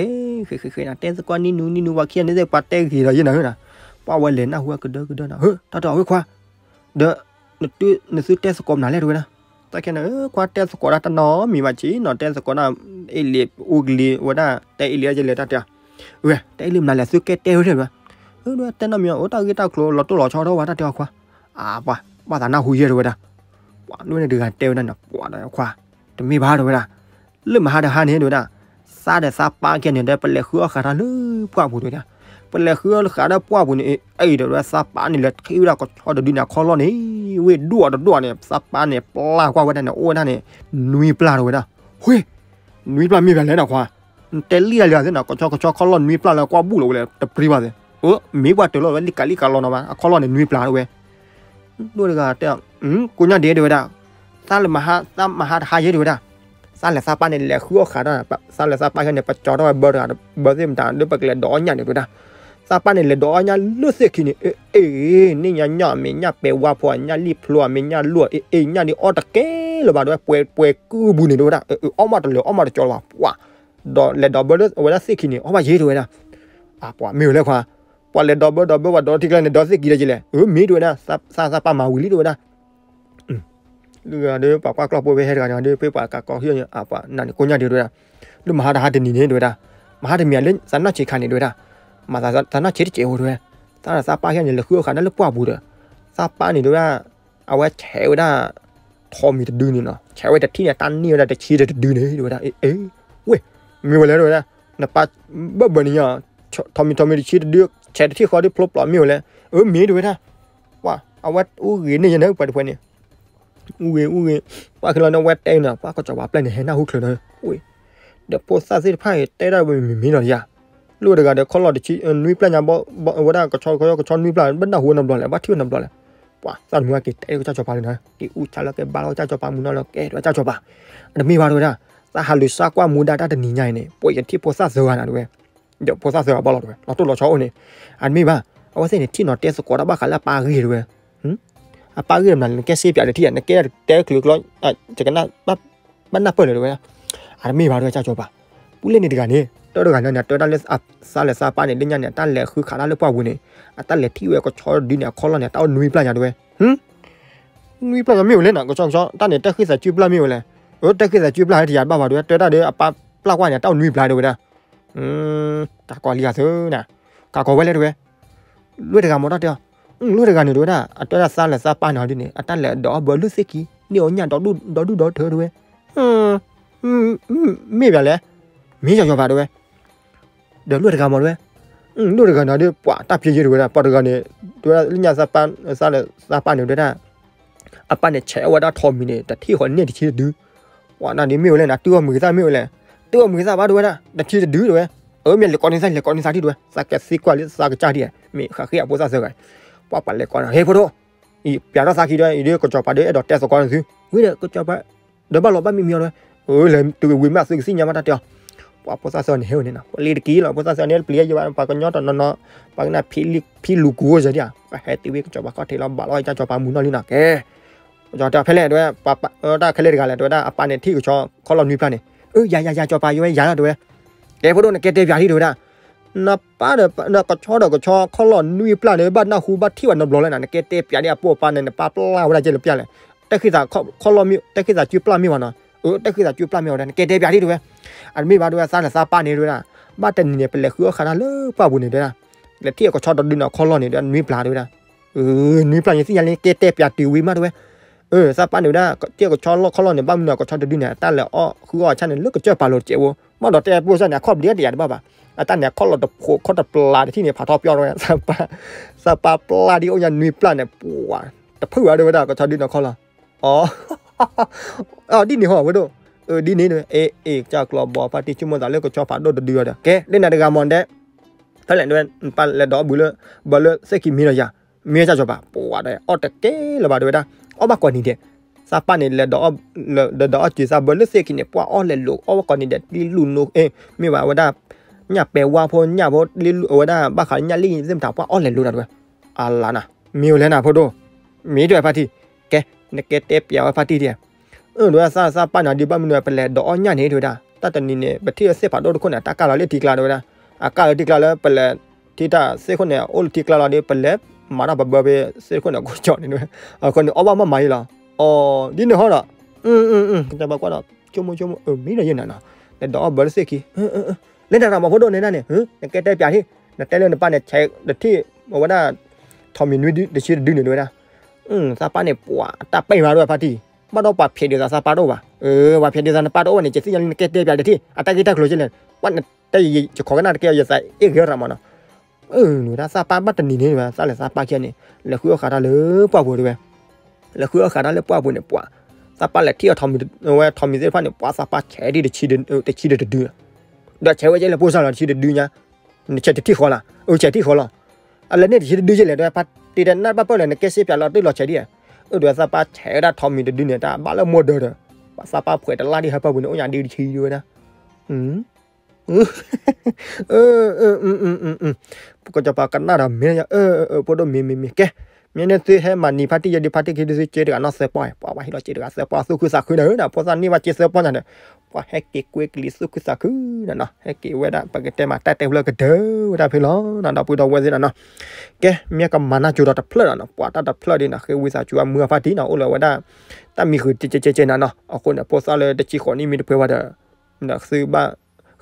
ဃဲ ဃဲ ဃဲ နၤ တဲသကိးနံၤနူနံၤနူ ပှၤခံဂၤန့ၣ်သ့ၣ် ပှၤတဲဂ့ၤဒီးယဲနၤဧၢနၤ ပှၤဝဲလဲၤနၢ်ဟူဝဲကဒၢကဒၢနၤ ဟၢ တၢ်တအီၣ်ဝဲခွါ ဒီး နသုတဲသကိးမနုၤလဲၣ်တဝဲဒၣ် တၢ်ခဲန့ၣ် ခွါတဲသကိးတၢ်တနီၤမံၤဘၣ်ဆ့ၣ်နီၤ တဲသကိးတၢ် အ့လံၤအူကလံၤ အဝဲဒၣ် တဲအ့လံၤအကလဲၤတၢ်တဲ ဝဲ တဲအ့လံၤမနုၤလဲၣ် သုကဲတဲဝဲတဝဲ တဲနီတမံၤ အိၣ်တၢ်ဂ့ၢ်တၢ်ကျိၤလီၤတိၢ်လီၤဆီထီၣ်ဝဲတၢ်တဲအီၤခွါ အပှၤ ဘၣ်သးနၢ်ဟူယဲတဝဲဒၣ် ပှၤန့ၣ်တဂၤတဲဝဲဒၣ်န့ၣ် ပှၤဒီးခွါ တမ့ၢ်ဘၣ်တဝဲဒၣ် လၢမဟါတဟါန့ၣ်တဝဲဒၣ် သးဒီးသးပၢ်ခဲန့ၣ်ဒီး ပလဲၤဃုအီၣ်ဃးတၢ်လၢပှၢ်ပူၤတဝဲဒၣ် ပလဲၤဃုအီၣ်ဃးတၢ်ပှၢ်ပူၤန့ၣ် အံၤဒီးဝဲသးပၢ်န့ၣ် လဲၤထံၣ်ဝဲဒၣ်ကဆီတဒုန့ၣ် အခီၣ်လီၢ်န့ၣ် ဝ့ၢ်ဒွၣ်တဒွၣ်န့ၣ် သးပၢ်န့ၣ် ပျၢ်ကွၢ်ဝဲဒၣ်န့ၣ် အိၣ်ဝဲဒၣ်န့ၣ် နွံပျၢ်တဝဲဒၣ် ဟ့ နွံပျၢ်မ့ၢ်ပှၤလဲၣ်နခွါ နတဲလံၣ်တၢ်လံၤသ့ၣ်နၤ ကဆီကဆီခီၣ်လီၢ်နွံပျၢ်လၢကွၢ်ဘူၣ်လီၤဝဲလဲၣ် တပြံဘၣ်သ့ၣ် အၢ မ့ၢ်ပှၤတၢၢ်လီၤဝဲလံကးလံကးလီၤနီၤဘၣ် အခီၣ်လီၢ်န့ၣ်နွံပျၢ်တဝဲ ဒိၣ်တဂၤတဲ ကိးညါဒဲးတဝဲဒၣ် သးလၢမဟါ သးမဟါတဟါယဲတဝဲဒၣ် သးလဲၤသးပၢ်န့ၣ် လဲၤဃုအီၣ်ဃးတၢ် သးလဲၤသးပၢ်ခဲန့ၣ် ပကၠီထီၣ်ဝဲဘၢတဂၤ ဘၢသ့ၣ်မတၤ လၢပကလဲၤဒိးအီၣ်ညၣ်န့ၣ်တဝဲဒၣ် သးပၢ်န့ၣ် လဲၤဒိးအီၣ်ညၣ်လၢသ့ၣ်ခံန့ၣ် အ့ န့ၢ်ညါညၣ်မ့ၢ်ညၣ်ပဲၤဝါဖိ ညၣ်လံၣ်ဖျိ မ့ၢ်ညၣ်လိၣ် အ့ အ့ ညၣ်ဒ်အီၣ်တကဲလၢၤဘၣ်တဝဲ ပှဲၤပှဲၤကုၢ်ပူၤန့ၣ်တဝဲဒၣ် အ့ အီၣ်မးတလၢာ် အီၣ်မးတကၠီလၢၤဘၣ် ပှၤ လဲၤဒိးဘၢလၢအဝဲဒၣ်သ့ၣ်ခံန့ၣ် အီၣ်ဘၣ်ယ့ၢ်တဲဝဲဒၣ်. အပှၤမ့ၢ်ဝဲလဲၣ်ခွါ, ပှၤလဲၤဒိးဘၢဒိးဘၢ ပှၤဒိးထံကျါန့ၣ် ဒိးသ့ၣ်ခံဒီးကလဲၣ်. အမ့ၢ်တဲဝဲဒၣ်, သးသးပၢ်မၤဝံၤလံတဲဝဲဒၣ်. လၢဂၤဒီး ပှၤကွၢ်ကျီၢ်ပိၢ်ဖဲဟဲတဂၤန့ၣ်ဒီး ဖဲပှၤကးကီဟံၣ်န့ၣ် အပှၤနၤန့ၣ်ကိညၣ်ဒံးတဲဝဲဒၣ်. လၢမဟါတဟါတနံၤန့ၣ်တဲဝဲဒၣ်, မဟါတမံၤလၢသးနီၢ်ဆံးခါန့ၣ်တဲဝဲဒၣ်, မၤသးနီၢ်ဆံးတစဲးဝဲတဲဝဲ, သးဒီးသးပၢ်ဟံၣ်န့ၣ် လဲၤဃုအီၣ်ဃာ်ဒၣ်လၢပှၢ်ပူၤဒီး, သးပၢ်န့ၣ်တဲဝဲဒၣ်, အဝဲဆဲးဝဲဒၣ် ထိးမံၤတဒုန့ၣ်နီၤ, ဆဲးဝဲတထံၣ်န့ၣ် တၢ်န့ၢ်ဝဲဒၣ်တဆံတဒုန့ၣ်တဲဝဲဒၣ်. အ့ ဝ့ၢ်, မ့ၢ်ဝဲလဲၣ်တဲဝဲဒၣ်, နပၢ်ဘၢၣ်ဘၢၣ်န့ၣ်ညါ, ထိးမံၤထိးမံၤတဆံတဒု, ဆဲးတထံၣ်ဃီဒ်ဖျိပျီမ့ၢ်ဝဲလဲၣ်. အမ့ၢ်တဲဝဲဒၣ်, ပှၤအဝဲအိၣ်ဂ့ၤန့ၢ်ယၤန့ၣ် ပှၤတဖုန့ၣ် အိၣ်ဂ့ၤအိၣ်ဂ့ၤ, ပှၤခဲလၢာ်န့ၣ် အဝဲတဲန့ၣ် ပှၤကစီၤပၤပျဲၢ်န့ၣ် ဟဲနၢ်ဟူချုးဒီး, ဝ့ၢ်, ဒီးဖိသၣ်သ့ၣ်တဖၣ်အံၤ တဲဒၣ်ဝဲမ့ၢ်မ့ၢ်နီၤယၤ, လၢတဂၤဒီးခီၣ်လီၢ်တဆံနွံပျၢ်ညါ, အဝဲဒၣ်ကဆီကဆီကဆီနွံပျၢ် ဘၣ်နၢ်ဟူဝဲနီတဘျီလဲၣ်, ဘၣ်ထံၣ်ဝဲနီတဘျီလဲၣ်. ပှၤသၣ်မုၢ်က့ၤတဲကစၢ်စီၤပၤန့ၣ်, က့ၤအူဆါလီၤ က့ၤဘါလီၤကစၢ်စီၤပၤမုၢ်နီၤလီၤ ကဲတဲဝဲကစၢ်စီၤပၤ, အတမ့ၢ်ဘၣ်တဲဝဲဒၣ်, သးဟးလူၤစါကွၢ်မူဒါတၢ်တနံၤညါအံၤန့ၣ် ပှၤယထံၣ်ဖိသၣ်သၢဂၤနၤတဲဝဲ, ဒီးဖိသၣ်သၢဂၤဘၣ်လီၤတဲဝဲ လီၤတိၢ်လီၤဆီအိၣ်န့ၣ်, အတမ့ၢ်ဘၣ်, အဝဲသ့ၣ်န့ၣ် ထံၣ်နီၤတဲသကိးတၢ်ဘၣ်ဃးလၢအပၢ်ဂ့ၢ်တဲဝဲ, အပၢ်ဂ့ၢ်မနုၤလဲၣ် နကဲစ့ပၠးဒီးထံၣ်ဧါ, နကဲတဲချုးကျီ, ကနၣ်, ဘၣ်နၢ်ပၢၢ်လၢၤတဲဝဲ, အတမ့ၢ်ဘၣ်တဲဝဲကစၢ်စီၤပၤ, ပူၤလဲၣ်န့ၣ်တဂၤန့ၣ် တၢ်တဂၤန့ၣ် တဲဒၣ်လၢ သးလဲၤသးပၢ်န့ၣ် လၢညါန့ၣ် အတၢ်လဲၤဃုခးတၢ်လၢပှၢ်ပူၤန့ၣ်, အတၢ်လဲၤထံၣ်ဝဲကဆီတဒုန့ၣ် အခီၣ်လီၢ်န့ၣ် တၢ်အိၣ်နွံပျၢ်ညါတဲဝဲ, နွံပျၢ်ညါမ့ၢ်ဝဲလဲၣ်နီၤ ကဆီကဆီ တၢ်န့ၣ် တၢ်ဃ့သးစုပျၢ်မ့ၢ်ဝဲလဲၣ်, အတၢ်ဃ့သးစုပျၢ်ဟဲတယၤတဘၣ်ဘၣ်တဲဝဲ, တဲဒၣ်ဒီးအပၢ်ပျၢ်ကွၢ်န့ၣ် တၢ်အိၣ်နွံပျၢ်တဲဝဲဒၣ်, ကးကီးလံဂၤသုနၤ, ကးကီးဝဲလဲၣ်တဲဝဲ လွဲၢ်တဂၤမ့ၢ်တၢ်တဲအီၤ, လွဲၢ်တဂၤန့ၣ်တဲဝဲဒၣ် အတဲဒၣ်သးလဲၤသးပၢ်န့ၣ်ဟီဒ်န့ၣ် အတၢ်လဲၤဒိးအီၣ်ဘၢလၢသ့ၣ်ခံ, န့ၢ်အီၣ်ညၣ်ဒီဒူၣ်ဒီဒူၣ်ဒီထၢတဲဝဲ, မ့ၢ်ဘၣ်လဲၣ်, မ့ၢ်ယီၤယီၤဘၣ်တဲဝဲ, ဒီးလွဲၢ်တဂၤမ့ၢ်တဲဝဲ, လွဲၢ်တဂၤန့ၣ်ဒီး ပှၤတၢ်ဖျဲယဲၢ်တဲဝဲဒၣ် ပှၤတဂၤန့ၣ်, တဲဝဲဒၣ်လၢညါသးပၢ်န့ၣ်တဲဒၣ်, အပၢ်န့ၣ်ဆဲးအီၣ်ဝဲဒၣ်ထိးမံၤန့ၣ် တထံၣ်ဃီန့ၢ်တဆံတဒု, ပှၤန့ၣ်မ့ၢ်ဝဲလဲၣ်နၤ တုၤအီၣ်မုာ်ကသၣ်မ့ၢ်ဝဲလဲၣ်, တုၤအီၣ်မုာ်ကသၣ်ဘၣ်တဲဝဲဒၣ် တဆံတဒုတဲဝဲ, အမ့ၢ်လဲၤကိးန့ၢ်သး လဲၤကိးန့ၢ်သးထံၣ်တဲဝဲ, သးကသံကွၢ်လၢသးကစၢ်ထံၣ်, မ့ၢ်ဃးဃ့အဖိသၣ်သၢဂၤ, ပှၤပှၤလဲၤကိးန့ၣ် ဟဲဖိဒိၣ်, အံၤ ပၠးထီၣ်သးခံဒီး အံၤဒီး ကစီၤပၤဒီးအဲၣ်ဒိးတဲသကိးန့ၣ်သု, ဝံၤဒီး ကစီၤပၤ ဒီးဘၣ်လီၤဘၣ်မံမံအီၤတဲဝဲ, အၢ လဲၤတုၤဝံၤမ့ၢ်သုကသ့ၣ်ညါမးတၢ်တဲအီၤ, ပှၤဖိသၣ်သၢဂၤန့ၣ်ဟဲဝဲန့ၣ်နီၤ ပှၤလံတက့ၢ်လီၤ ဖိသၣ်သၢဂၤန့ၣ် ပျံၤယဘၣ် ပှၤကညီတနီၤနီၤ, ပှၤကနၣ်ဖံလူၤကူၤဝဲစၢၤဒံးဧါ, ပှၤဟဲတုၤဝံၤကစီၤပၤခီၣ်ထံးလီၤ ဘၣ်လီၤကစၢ်စီၤပၤမုၢ်နီၢ်လံနီၤ ကဲ, ကစီၤတဲဖဲလဲၣ်တဲဝဲ, တၢ်ခဲလၢာ်တဂၤလဲၣ်တဲဝဲဒၣ် အပၢ်န့ၣ်ထံၣ်ကဆီခီၣ်လီၢ်နွံပျၢ်န့ၣ်, အၢ ယၤယၤယၤ စီၤပၤယဝဲယၤလီၤတဲဝဲ, ကဲဖိဒိၣ် နကဲတဲပၠးဒံးတဲဝဲဒၣ် နပၢ်ဒီး ကဆီဒီးကဆီခီၣ်လီၢ်နွံပျၢ်န့ၣ် ဘၣ်နၢ်ဟူဘၣ်ထံၣ်ဘၣ်နီတဘျီလဲၣ်နၤ နကဲတဲပၠးဒံးအပိၢ်အပၢ်န့ၣ် နပၢ်ပျၢ်ဝဲဒၣ်ကဲလၢပျၢ်လဲၣ်, တၢ်ဃ့သးခီၣ်လီၢ်မ့ၢ် တၢ်ဃ့သးစုပျၢ်မ့ၢ်ဘၣ်နီၤ, အၢ တၢ်ဃ့သးစုပျၢ်မ့ၢ်ဘၣ်ဒီး နကဲတဲပၠးဒံးတဲဝဲ, အတမ့ၢ်ဘၣ်တဲဝဲ သးလဲၤသးပၢ်န့ၣ်တဲဝဲဒၣ်, ဘၣ်တနံၤန့ၣ် ပလဲၤဃုအီၣ်ဃာ်တၢ်လၢပှၢ်ပူၤန့ၣ်တဲဒၣ်, လဲၤထံၣ်အကဆီတဒုန့ၣ် ခီၣ်လီၢ်န့ၣ်ဒီးနွံပျၢ်တဲဝဲဒၣ်, အၢ နွံပျၢ်ယသ့ၣ်ညါလံ ကဲတဲပၠးတုၤဝံၤမးတဲဝဲ အၢ သးပၢ်န့ၣ်ဝဲဒၣ် ထံၣ်ကဆီလီၢ်ခီၣ်လီၢ်န့ၣ် ဘၣ်မနုၤအကဆီတဒုန့ၣ် တၢ်လဲၤအီၣ်ဃုအီၣ်ဆၣ်န့ၣ် လၢကစၢၢ်ပာ်လိာ်တစဲးဖိ, ဘၣ်ဒီးတဲပိၢ်စၢ်န့ၣ် အခီၣ်ဘျံးတယာ်တဘၣ်ဘၣ်, အတၢ်န့ၣ် အခီၣ်လီၢ်တဖိးခီၣ်တပျၢ်တထံၣ်န့ၣ် ဖးထီပျီဝဲ, သးပၢ်ပျၢ်ဒ်အိၣ်ညါနွံပျၢ်န့ၣ် ပှၤ တဖုၣ်ဘၣ်တဲဝဲဒၣ် ကဆီဒုန့ၣ်ခီၣ်လီၢ်, အ အ ဒ်န့ၣ်ဟီဝဲဒိၣ်, အ ဒ်န့ၣ် အ့ အ့ ကစၢ်ကျီဘီဖါတံၢ်ဆိကမိၣ်သးလၢကဆီဖးဒိၣ်တဒုအီၤဒီး ကဲ လၢနၤတဂၤမ့ၢ်တဲ ဖဲလဲၣ်တဲဝဲ နပၢ်လဲၤဒိးအီၣ်ဘၢလၢ ဘၢလၢသ့ၣ်ခံမ့ၢ်ဒီးယၤ, မ့ၢ်ကစၢ်စီၤပၤ ပှၤဒီးအီၣ်တကဲလၢၤဘၣ်တဲဝဲဒၣ်, အီၣ်ဘၣ်ကိးနံၤဒဲး, သးပၢ်န့ၣ် လဲၤဒိးအီၣ်စၢၤသးဘၢလၢသ့ၣ်ခံန့ၣ် ပှၤအီၣ်လဲၤလိာ် အီၣ်ဘၣ်ကိးနံၤဒဲး လံလူၤနိ အ့ မ့ၢ်ဘၣ်ဝဲဒၣ် ညၣ်ပဲာ်ဝါဖိညၣ်ဖိ လံလူၤ အဝဲဒၣ်ဘၣ်ဃးညၣ်လံၣ်သ့ၣ်မတၤ ပှၤအီၣ်လဲၤလိာ်ဒီးတဲဝဲ, အလါနၤ မ့ၢ်ဝဲလဲၣ်နၤဖိဒိၣ်, မ့ၢ်တဲဝဲဖါတံၢ်, ကဲ နကဲတဲပၠးဝဲဖါတံၢ်ဒံး အၢ တဲဝဲဒၣ် သးသးပၢ်န့ၣ်ဒ်ဘၣ်မနုၤ ပလဲၤဒိးအီၣ်ညၣ်န့ၣ် တဲဝဲဒၣ် တၢ်တနံၤန့ၣ် ပထံၣ်သ့ၣ်ဖးဒိၣ်တခိၣ်န့ၣ် တၢ်ကၢ်လီၤလၢထံကျါတဲဝဲဒၣ်, အကၢ်လီၤထံကျါလၢပလဲၤထံၣ်တၢ်သ့ၣ်ခိၣ်န့ၣ် အိၣ်လၢထံကျါလီၤဒီး ပလဲၤမၤတၢ်ပဘၢဖဲသ့ၣ်ခိၣ်န့ၣ် ကိးကၠီန့ၣ်တဲဝဲ, အဃိန့ၣ် အီၣ်ဘၣ်မးမးအံၤလီၤ, အီ ဒ်န့ၣ်ဟီဒီး, ကစၢ်ဘၣ်ကွၢ်ဒီး ဆိကမိၣ်ဆိကမိၣ် အၢ မ့ၢ်ဒီးယဲၢ်နၤနီၤ, လဲၤဒိးအီၣ်ဘၢလၢသ့ၣ်ခံ လၢနၤတၢ်မၤဖိဒိၣ်န့ၣ်ဒၣ်န့ၣ် နကဲတဲပၠးထံၣ်, နတဲလၢနပၢ်န့ၣ် ဆဲးတထံၣ် အဝဲဒၣ် ထိးမံၤနွံတဆံတဒုန့ၣ်တဲဝဲဒၣ်, သးပၢ်န့ၣ် ပှၤတၢ်ပဲာ်မးဒိၣ်ဖါတံၢ်, ဘၣ်ဒီးပှၤဖျဲးဒ်သိးသးပၢ်တအိၣ်ဘၣ်, ပှၤဖျဲးဒ်သိးနပၢ်တအိၣ်ဘၣ်န့ၣ် ယသ့ၣ်ညါလံ နကဲတဲပၠးတထံၣ် အတၢ်ဂ့ၢ်တၢ်ကျိၤကဲလဲၣ်, ပှၤနတဲယခီကနၣ်တကဲ ယသးအ့ၣ်ဂ့ၤရၣ်မးနီၤ, ဝဲဒၣ်သးပၢ်ဘၣ်တနံၤန့ၣ်ဝဲ သးလဲၤသးပၢ်ခံဂၤန့ၣ် လဲၤဃုအီၣ်ဃာ်တၢ်လၢပှၢ်ပူၤတဲဝဲ, လဲၤဃုအီၣ်ဃာ်တၢ်လၢပှၢ်ပူၤန့ၣ် ပှၤ သးပၢ်လဲၤထံၣ်အီၤ ဝဲထိးမံၤသ့ၣ်တဖၣ်န့ၣ် ပှၤသးပၢ်ဆဲးဒ်တဆံ တဆံဒီးတဒု, ဒီးဆဲးဝဲကဲလၢပိၢ်စၢ်လီၤ တဆံတဒုညါ, နဆဲးတထံၣ်ဃီလီၤ, အဆဲးထံၣ်ဃီလီၤ, အလဲၤန့ၢ်တဆံတဒုကဲလဲၣ် တဲဝဲဖါတံၢ်တဲနၢ်ဘၣ်ပၢၢ်လဲၣ် နကဲစ့ပၠးလီၤတံၢ်လီၤဆဲးဒ်, အၢတဲဝဲသးပၢ်ဆဲးဝဲဒၣ်ထိးမံၤတဒုန့ၣ် တၢ်ဘၣ်လၢမိၢ်ဒၢဒီး, ပှၤသးပၢ်ဖှဲးတလါဒ်ဟဲပၢၢ်ပူၤန့ၣ် အိၣ်ညါဒ်တဆံတဲဝဲဒၣ် ပကစီၤပၤကနၣ်ဒီးမ့ၢ် ဖိဒိၣ်မ့ၢ်မ့ၢ်မ့ၢ် ကဲ, မ့ၢ်န့ၣ်သုဟဲမၤနံၤဖါတံၢ်ယဲဒုးဖါတံၢ်ခံဒုးသုကၠ့တဂၤနီၢ်သၢပီၢ်, ပှၤဝဲဟ့ၣ်လီၤကၠ့တဂၤသၢပီၢ် သူၣ်ခုသးခုနၤဧၢနီၤ, ဖိသၣ်န့ၢ်ဘၣ်ကၠ့သၢပီၢ်ညါဒီး ပှၤဟဲက့ၤကွဲကလံၤသူၣ်ခုသးခုနၤနီၤ, ဟဲက့ၤဝဲဒၣ် ပကတဲမးတၢ်တဲဖျၢၣ်ကတၢၢ်ဝဲဒၣ်ဖဲလီၤနီၤ, ဒီပုၢ်ဒီဝဲၢ်သ့ၣ်နီၤနီၤ, ကဲ မ့ၢ်ကမၤနၢ်ကၠိဒီးတဖျၢၣ်နီၤနီၤ, ပှၤတၢ်တဖျၢၣ်ဒ်နီၤ ဃ့ဝံသးစူၤအမုၢ်အဖါတံၢ်နီၤ အိၣ်လၢဝဲဒၣ် တၢ်မံၤဃုာ်ကဲကဲကဲကဲနၤနီၤ, အဃိန့ၣ် ဖိသၣ်လၢတဆံဃိးနံၣ်မ့ၢ်တပှဲၤဘၣ်ဒီး ဒီးသုဘၣ်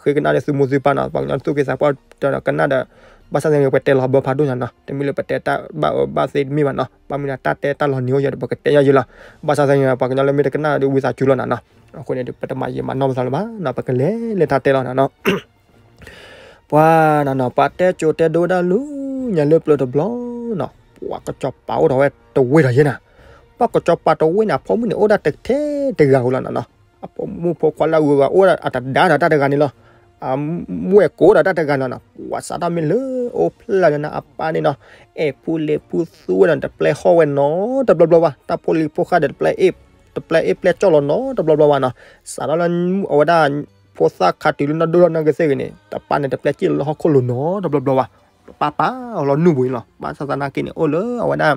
ဃ့ကနၣ်ဒီးသုမိၢ်သုပၢ်နီၤ, ပှၤကညီသူၣ်က့သးပှၢ်တကနၣ်ဒီး ဘၣ်ဆၣ်သနာ်က့ ပတဲလီၤဘၢဖးဒိၣ်ညါနီၤ, တမ့ၢ်လၢပတဲတၢ်ဘၣ်အၢဘၣ်သီတမ့ၢ်ဘၣ်နီၤ, ဘၣ်မနုၤတၢ်တဲတၢ်လီၤနံၤအိၣ်ယဲဒီး ပကတဲညီယဲလီၤ, ဘၣ်ဆၣ်သနာ်က့ ပှၤကညီလၢမ့ၢ်တကနၣ်ဒီးဝံသးစူၤလီၤနၤနီၤ, အဃိန့ၣ် ပတမၤယံာ်မၤနီၢ်ပသးလၢၤဘၣ်နီၤ, ပကလဲၤလၢတၢ်တဲလီၤနၤနီၤ ပှၤနၤနီၤ ပှၤတဲကၠိတဲဒိဝဲဒၣ်လၢညါလၢပျၢၤတဘျီနီၤ, ပှၤကစီၤပၤအိၣ်ထီၣ်ဝဲတဝ့ၢ်ဒီးယဲနၤ, ပှၤကစီၤပၤတဝ့ၢ်န့ၣ် အဖိမုၣ်န့ၣ်အိၣ်ဒၣ်တထဲတဂၤဧိၤလီၤနၤနီၤ, အဖိမုၣ်ဖိခွါလၢအဂုၤအဂၤအိၣ်ဒၣ်အတဒါဒီးတၢ်တဂၤန့ၣ်လီၤ, အဝဲၢ်ကိးဒီးတၢ်တဂၤနီၤနီၤ, ပှၤစးထီၣ်မ့ၢ်လၢအိၣ်ဖျဲၣ်လၢနၤအပၢ်န့ၣ်နီၤ, အဲၣ်ဖူလဲၤဖူသူဝဲဒီးတပျဲဟီၣ်ဝဲနီတဘျီဘျီဘၣ်, တၢ်ဖိလံၤဖိဃၢ်ဒီး တပျဲအ့ၣ်ပျဲၢ်ကၠီၣ်လီၤနီတဘျီဘျီဘၣ်နီၤ, စးထီၣ်လၢအဝဲဒၣ် ဖိသၣ်ခးတုၤလၢနီၢ်ဒိၣ်ထီၣ်နီၢ်ကသ့ၣ်ဂ့ၤန့ၣ် တပၢ်န့ၣ်တပျဲက့ၣ်လီၤလၢဟီၣ်ခိၣ်လိၤနီတဘျီဘျီဘၣ်, ပၢ်ပၢ်အီၤလီၤနုၢ်ပူၤန့ၣ်လီၤ, ဘၣ်ဆၣ်သနာ်က့န့ၣ် အိၣ်လၢအဝဲဒၣ်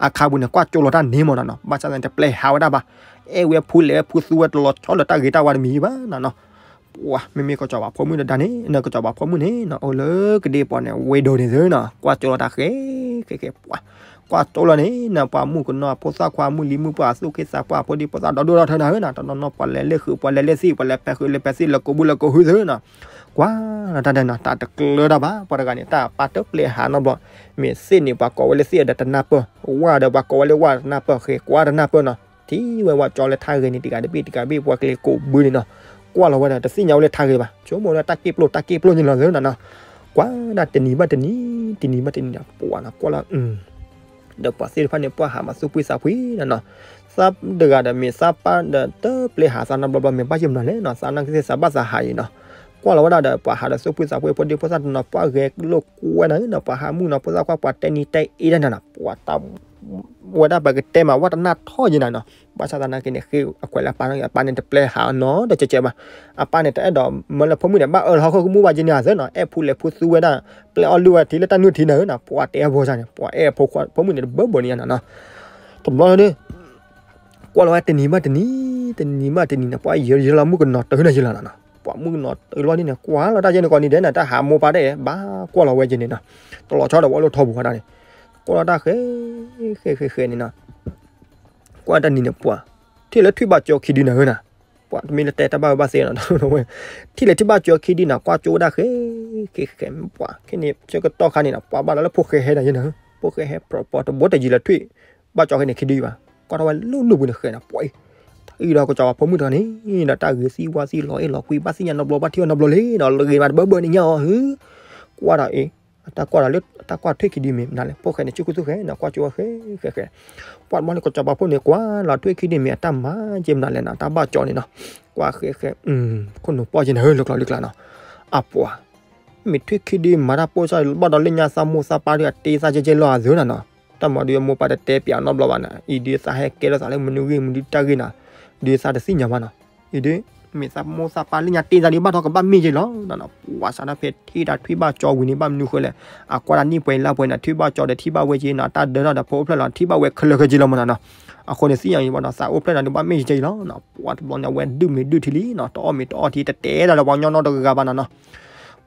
အခါပူၤန့ၣ် ကွၢ်ကၠိလီၤတၢ်န့ၣ်မ့ၢ်နီၤနီၤ, ဘၣ်ဆၣ်သနာ်က့တပျဲဟးဝဲဒၣ်ဘၣ်, အဲၣ်ဝဲဖူလဲၤဝဲဖူသူဝဲတလီၤဆီလၢတၢ်ဂ့ၤတၢ်ဝါတမံၤဘၣ်နီၤနီၤ ပှၤမ့မ့ၢ်ကစီၤပၤဖိမုၣ်တဒါန့ၣ် နကစီၤပၤဖိမုၣ်န့ၣ်နီၤ အိၣ်လၢကဒ့ပီၤန့ၣ် ဝ့ၢ်ဒိၣ်န့ၣ်သုနီၤ ကွၢ်ကၠိလီၤတၢ်ဃဲ ဃဲဃဲပှၤ ကွၢ်ကၠိလီၤန့ၣ်နီၤ ပှၤမုၣ်ကနီၤ ဖိသၣ်ခွါ မုၣ်လံၤမုၣ်ပှၢ် သူၣ်က့သးပှၢ် ဖိဒံဖိသၣ်ဒီဒိၣ်ဒီထၢနၤဧၢနီၤ တနီၤနီၤပှၤလဲၤလၢဃုာ် ပှၤလဲၤလၢသံၣ် ပှၤလဲၤဖဲးဃုာ်လဲၤဖဲးသံၣ် လၢကိးဘုလၢကိးဟုသုနီၤ ကွၢ်လီၤတၢ်ဒဲးနီၤ တၢ်တကျၢၤတၢ်ဘၣ် ပှၤတဂၤန့ၣ် တၢ်ပၢ်တပျဲဟးနီတဘျီ မ့ၢ်သ့ၣ်န့ၣ် ပှၤကိးဝဲလၢသ့ၣ်ဒီးတနၢ်ပၢၢ် ဝၣ်ဒီးပှၤကိးဝဲလၢဝၣ်တနၢ်ပၢၢ် ဃဲၤကွၢ်တနၢ်ပၢၢ်နီၤ ထံၣ်ဝဲဝၣ်ကၠီလၢထါဂ့ၤန့ၣ် တကးတဘ့ၣ်တကးဘ့ၣ် ပှၤကလဲၤကိးဘုန့ၣ်နီၤ ကွၢ်လီၤဝဲဒီး တသ့ၣ်ညါဝဲလၢထါဂ့ၤဘၣ် ဆိကမိၣ်ဝဲဒၣ်တၢ်က့ၣ်ပျိၢ် တၢ်က့ၣ်ပျိၢ်န့ၣ်လီၤသ့နီၤနီၤ ကွၢ်ဒၣ်တနံၤဘၣ်တနံၤ တနံၤဘၣ်တနံၤနီၤ ပှၤနီၤ ကွၢ်လီၤ ဒီးပှၤသ့ၣ်တဖၣ်န့ၣ် ပှၤဟးမၤသူၣ်ဖှံသးဖှံနီၤနီၤ သးတဂၤဒီးမ့ၢ်သးပၢ်ဒီးတပျဲဟးသးနီတဘျီဘျီ မ့ၢ်ဘၣ်ယိၣ်မနုၤလဲၣ်နီၤ သးနာ်က့သ့ၣ်သးဘၣ်သးဟးအံၤနီၤ ကွၢ်လီၤဝဲဒၣ်ဒီး ပှၤဟးဒီးသူၣ်ဖှံသးဖှံ ဖိဒံဖိသၣ်တနီၤ ပှၤဂဲၤလိာ်ကွဲနၤနီၤ ပှၤဟးမုၣ်နီၤ ဖိသၣ်ခွါ ပှၤတဲနံၤတဲအ့ဒၣ်နၤနီၤ ပှၤတၢ် ဝဲဒၣ်ပကတဲမး ဝဲတနၢ်ထီၣ်ယဲနၤနီၤ ဘၣ်ဆၣ်သနာ်က့န့ၣ် ဃ့အခွဲးလၢအပၢ် အပၢ်န့ၣ်တပျဲဟးနီတကဲးကဲးဘၣ် အပၢ်န့ၣ် တအဲၣ်ဒိးမၢလၢဖိမုၣ်န့ၣ် ဘၣ်အၢလီၤဟီၣ်ခိၣ်ကမူၣ်ဘၣ်က့န့ၣ်သ့နီၤ အဲၣ်ဖူလဲၤဖူသူဝဲဒၣ် ပျဲအီၣ်လုၢ်ဝဲထံလၢတၢ်နုၢ်ထံနၤဧၢနီၤ ပှၤတဲအဖိန့ၣ် ပှၤအဲၣ်ဖိမုၣ်န့ၣ်တဘၢဘၢန့ၣ်ယဲနၤနီၤ တဘျီဒီး ကွၢ်လီၤဝဲတနံၤဘၣ်တနံၤ တနံၤဘၣ်တနံၤန့ၣ် ပှၤယဲယဲလီၤမုၣ်ကနီၤတၢ်နၤယဲလီၤနီၤ ပှၤမုၣ်ကနီၤတၢ်လီၤန့ၣ် ကွၢ်လီၤတၢ်ယဲန့ၣ် ကိးနံၤဒဲးန့ၣ် တၢ်ဟးမိၢ်ပၢ်ဒဲး ဘၣ်ကွၢ်လီၤဝဲယဲန့ၣ်နီၤ တလီၤဆီဒီးဝဲလိၣ်ထီပူၤဝဲဒၣ်န့ၣ် ကွၢ်လီၤတၢ်ဃဲ ဃဲဃဲဃဲန့ၣ်နီၤ ကွၢ်တနံၤန့ၣ်ပှၤ ထံၣ်လၢထွံၣ်ဘၣ်ကၠီခံဒုနၤဧၢနီၤ ပှၤတမ့ၢ်လၢတဲတၢ်ဘၣ်ဝဲဘၣ်သ့နီၤ ထံၣ်လၢထွံၣ်ဘၣ်ကၠီခံဒုနၤ ကွၢ်ကၠိဝဲဒၣ်ဃဲ ဃဲဃဲ ပှၤ ခဲန့ၣ် ဆၢကတီၢ်ခါန့ၣ်နီၤ ပှၤဘၣ်ဒီးလၢဖိၣ်ဃဲဟဲနၤယဲနၤ ဖိၣ်ဃဲဟဲပြီၤပြီၤတဘိတယံၤလၢထွံၣ် ဘၣ်ကၠီဃဲန့ၣ်ခံဒုဘၣ် ကွၢ်ထီၣ်ဝဲလၢနုၢ်ပူၤန့ၣ်ဃဲနီၤ ပှၤအံၤ အံၤဒီးကစီၤပၤဖိမုၣ်တဂၤန့ၣ် ဒီးတၢ်ဂ့ၤသံဝါသံလီၤအဲၣ်လီၤကွံ ဘၣ်သ့ၣ်ညါနီတဘျီ ဘၣ်ထံၣ်အီၤနီတဘျီလဲၣ်နီၤ လၢဂ့ၤမးတဘၢဘၢန့ၣ်ညါအီၤ ကွၢ်ဒီးအံၤ အတၢ်ကွၢ်ဒီးလၢ အတၢ်ကွၢ်ထွံၣ်ခံဒုမ့ၢ်မနုၤလဲၣ် ဖိၣ်ဃဲန့ၣ် ဆူၣ်ခူသူၣ်ဃဲနီၤ ကွၢ်ကၠိဝဲဃဲဃဲဃဲ ပှၤတဘျီန့ၣ် ကစီၤပၤဖိန့ၣ် ကွၢ်လီၤထွံၣ်ခံဒုမ့ၢ်အတၢ်မၤက့မနုၤလဲၣ်နီၤ တၢ်ဘၣ်ကၠီန့ၣ်နီၤ ကွၢ်ဃဲဃဲ ခိၣ်နူာ်ပီၢ်က့နၤဧၢ လၢကျီလၢကျါနီၤ အပှၤ မ့ၢ်ထွံၣ်ခံဒုမၤတၢ်ပိၢ်စၢ်ဘၣ်ဒီးလၢညါသးမိၢ်သးပၢ်ဒုးအတ့သးကဲကဲလီၤအသးနီၤနီၤ တၢ်မၤဒုးအမိၢ်ပၢ်တတဲပၠးနီတဘျီဘၣ်နီၤ အံၤဒုးသးဟဲကဲထီၣ်သးလၢမနုၤဂ့ၢ်မနုၤတၢ်ဂ့ၢ်နီၤ ဒုးသးတသ့ၣ်ညါဘၣ်နီၤ အံၤဒုး မ့ၢ်သးမိၢ်သးပၢ်လၢညါတ့သးဒုးဘၣ်ထီၣ်ကဘၣ်မ့ၢ်က့လီၤနီၤနီၤ ပှၤစးထီၣ်ဖဲထံၣ်တၢ်ထွံၣ်ဘၣ်ကၠီဝံၤန့ၣ် ဘၣ်မနုၤဃိလဲၣ် အကွၢ်တၢ်နံၣ်ပှဲၤလါပှဲၤန့ၣ် ထွံၣ်ဘၣ်ကၠီဒီးထံၣ်ဘၣ်ဝဲက့နီၤ တၢ်ဒၢထီၣ်ဒီးဖိအိၣ်ဖျဲၣ်လီၤ ထံၣ်ဘၣ်ဝဲခဲလၢာ်ခဲဆ့လီၤမနီၤနီၤ အဃိန့ၣ် သ့ၣ်ညါအံၤဘၣ်ဒီး သးအိၣ်ဖျဲၣ်နၤဒုးဘၣ်မ့ၢ်က့လီၤနီၤ ပှၤတဘျီန့ၣ် အဝဲဒုးမ့ၢ်ဒုးထံလံနီၤ တအီၣ်မ့ၢ်တအီၣ်ထံ တတဲတၢ်လၢပှၤကညီနီတဂၤဘၣ်နီၤနီၤ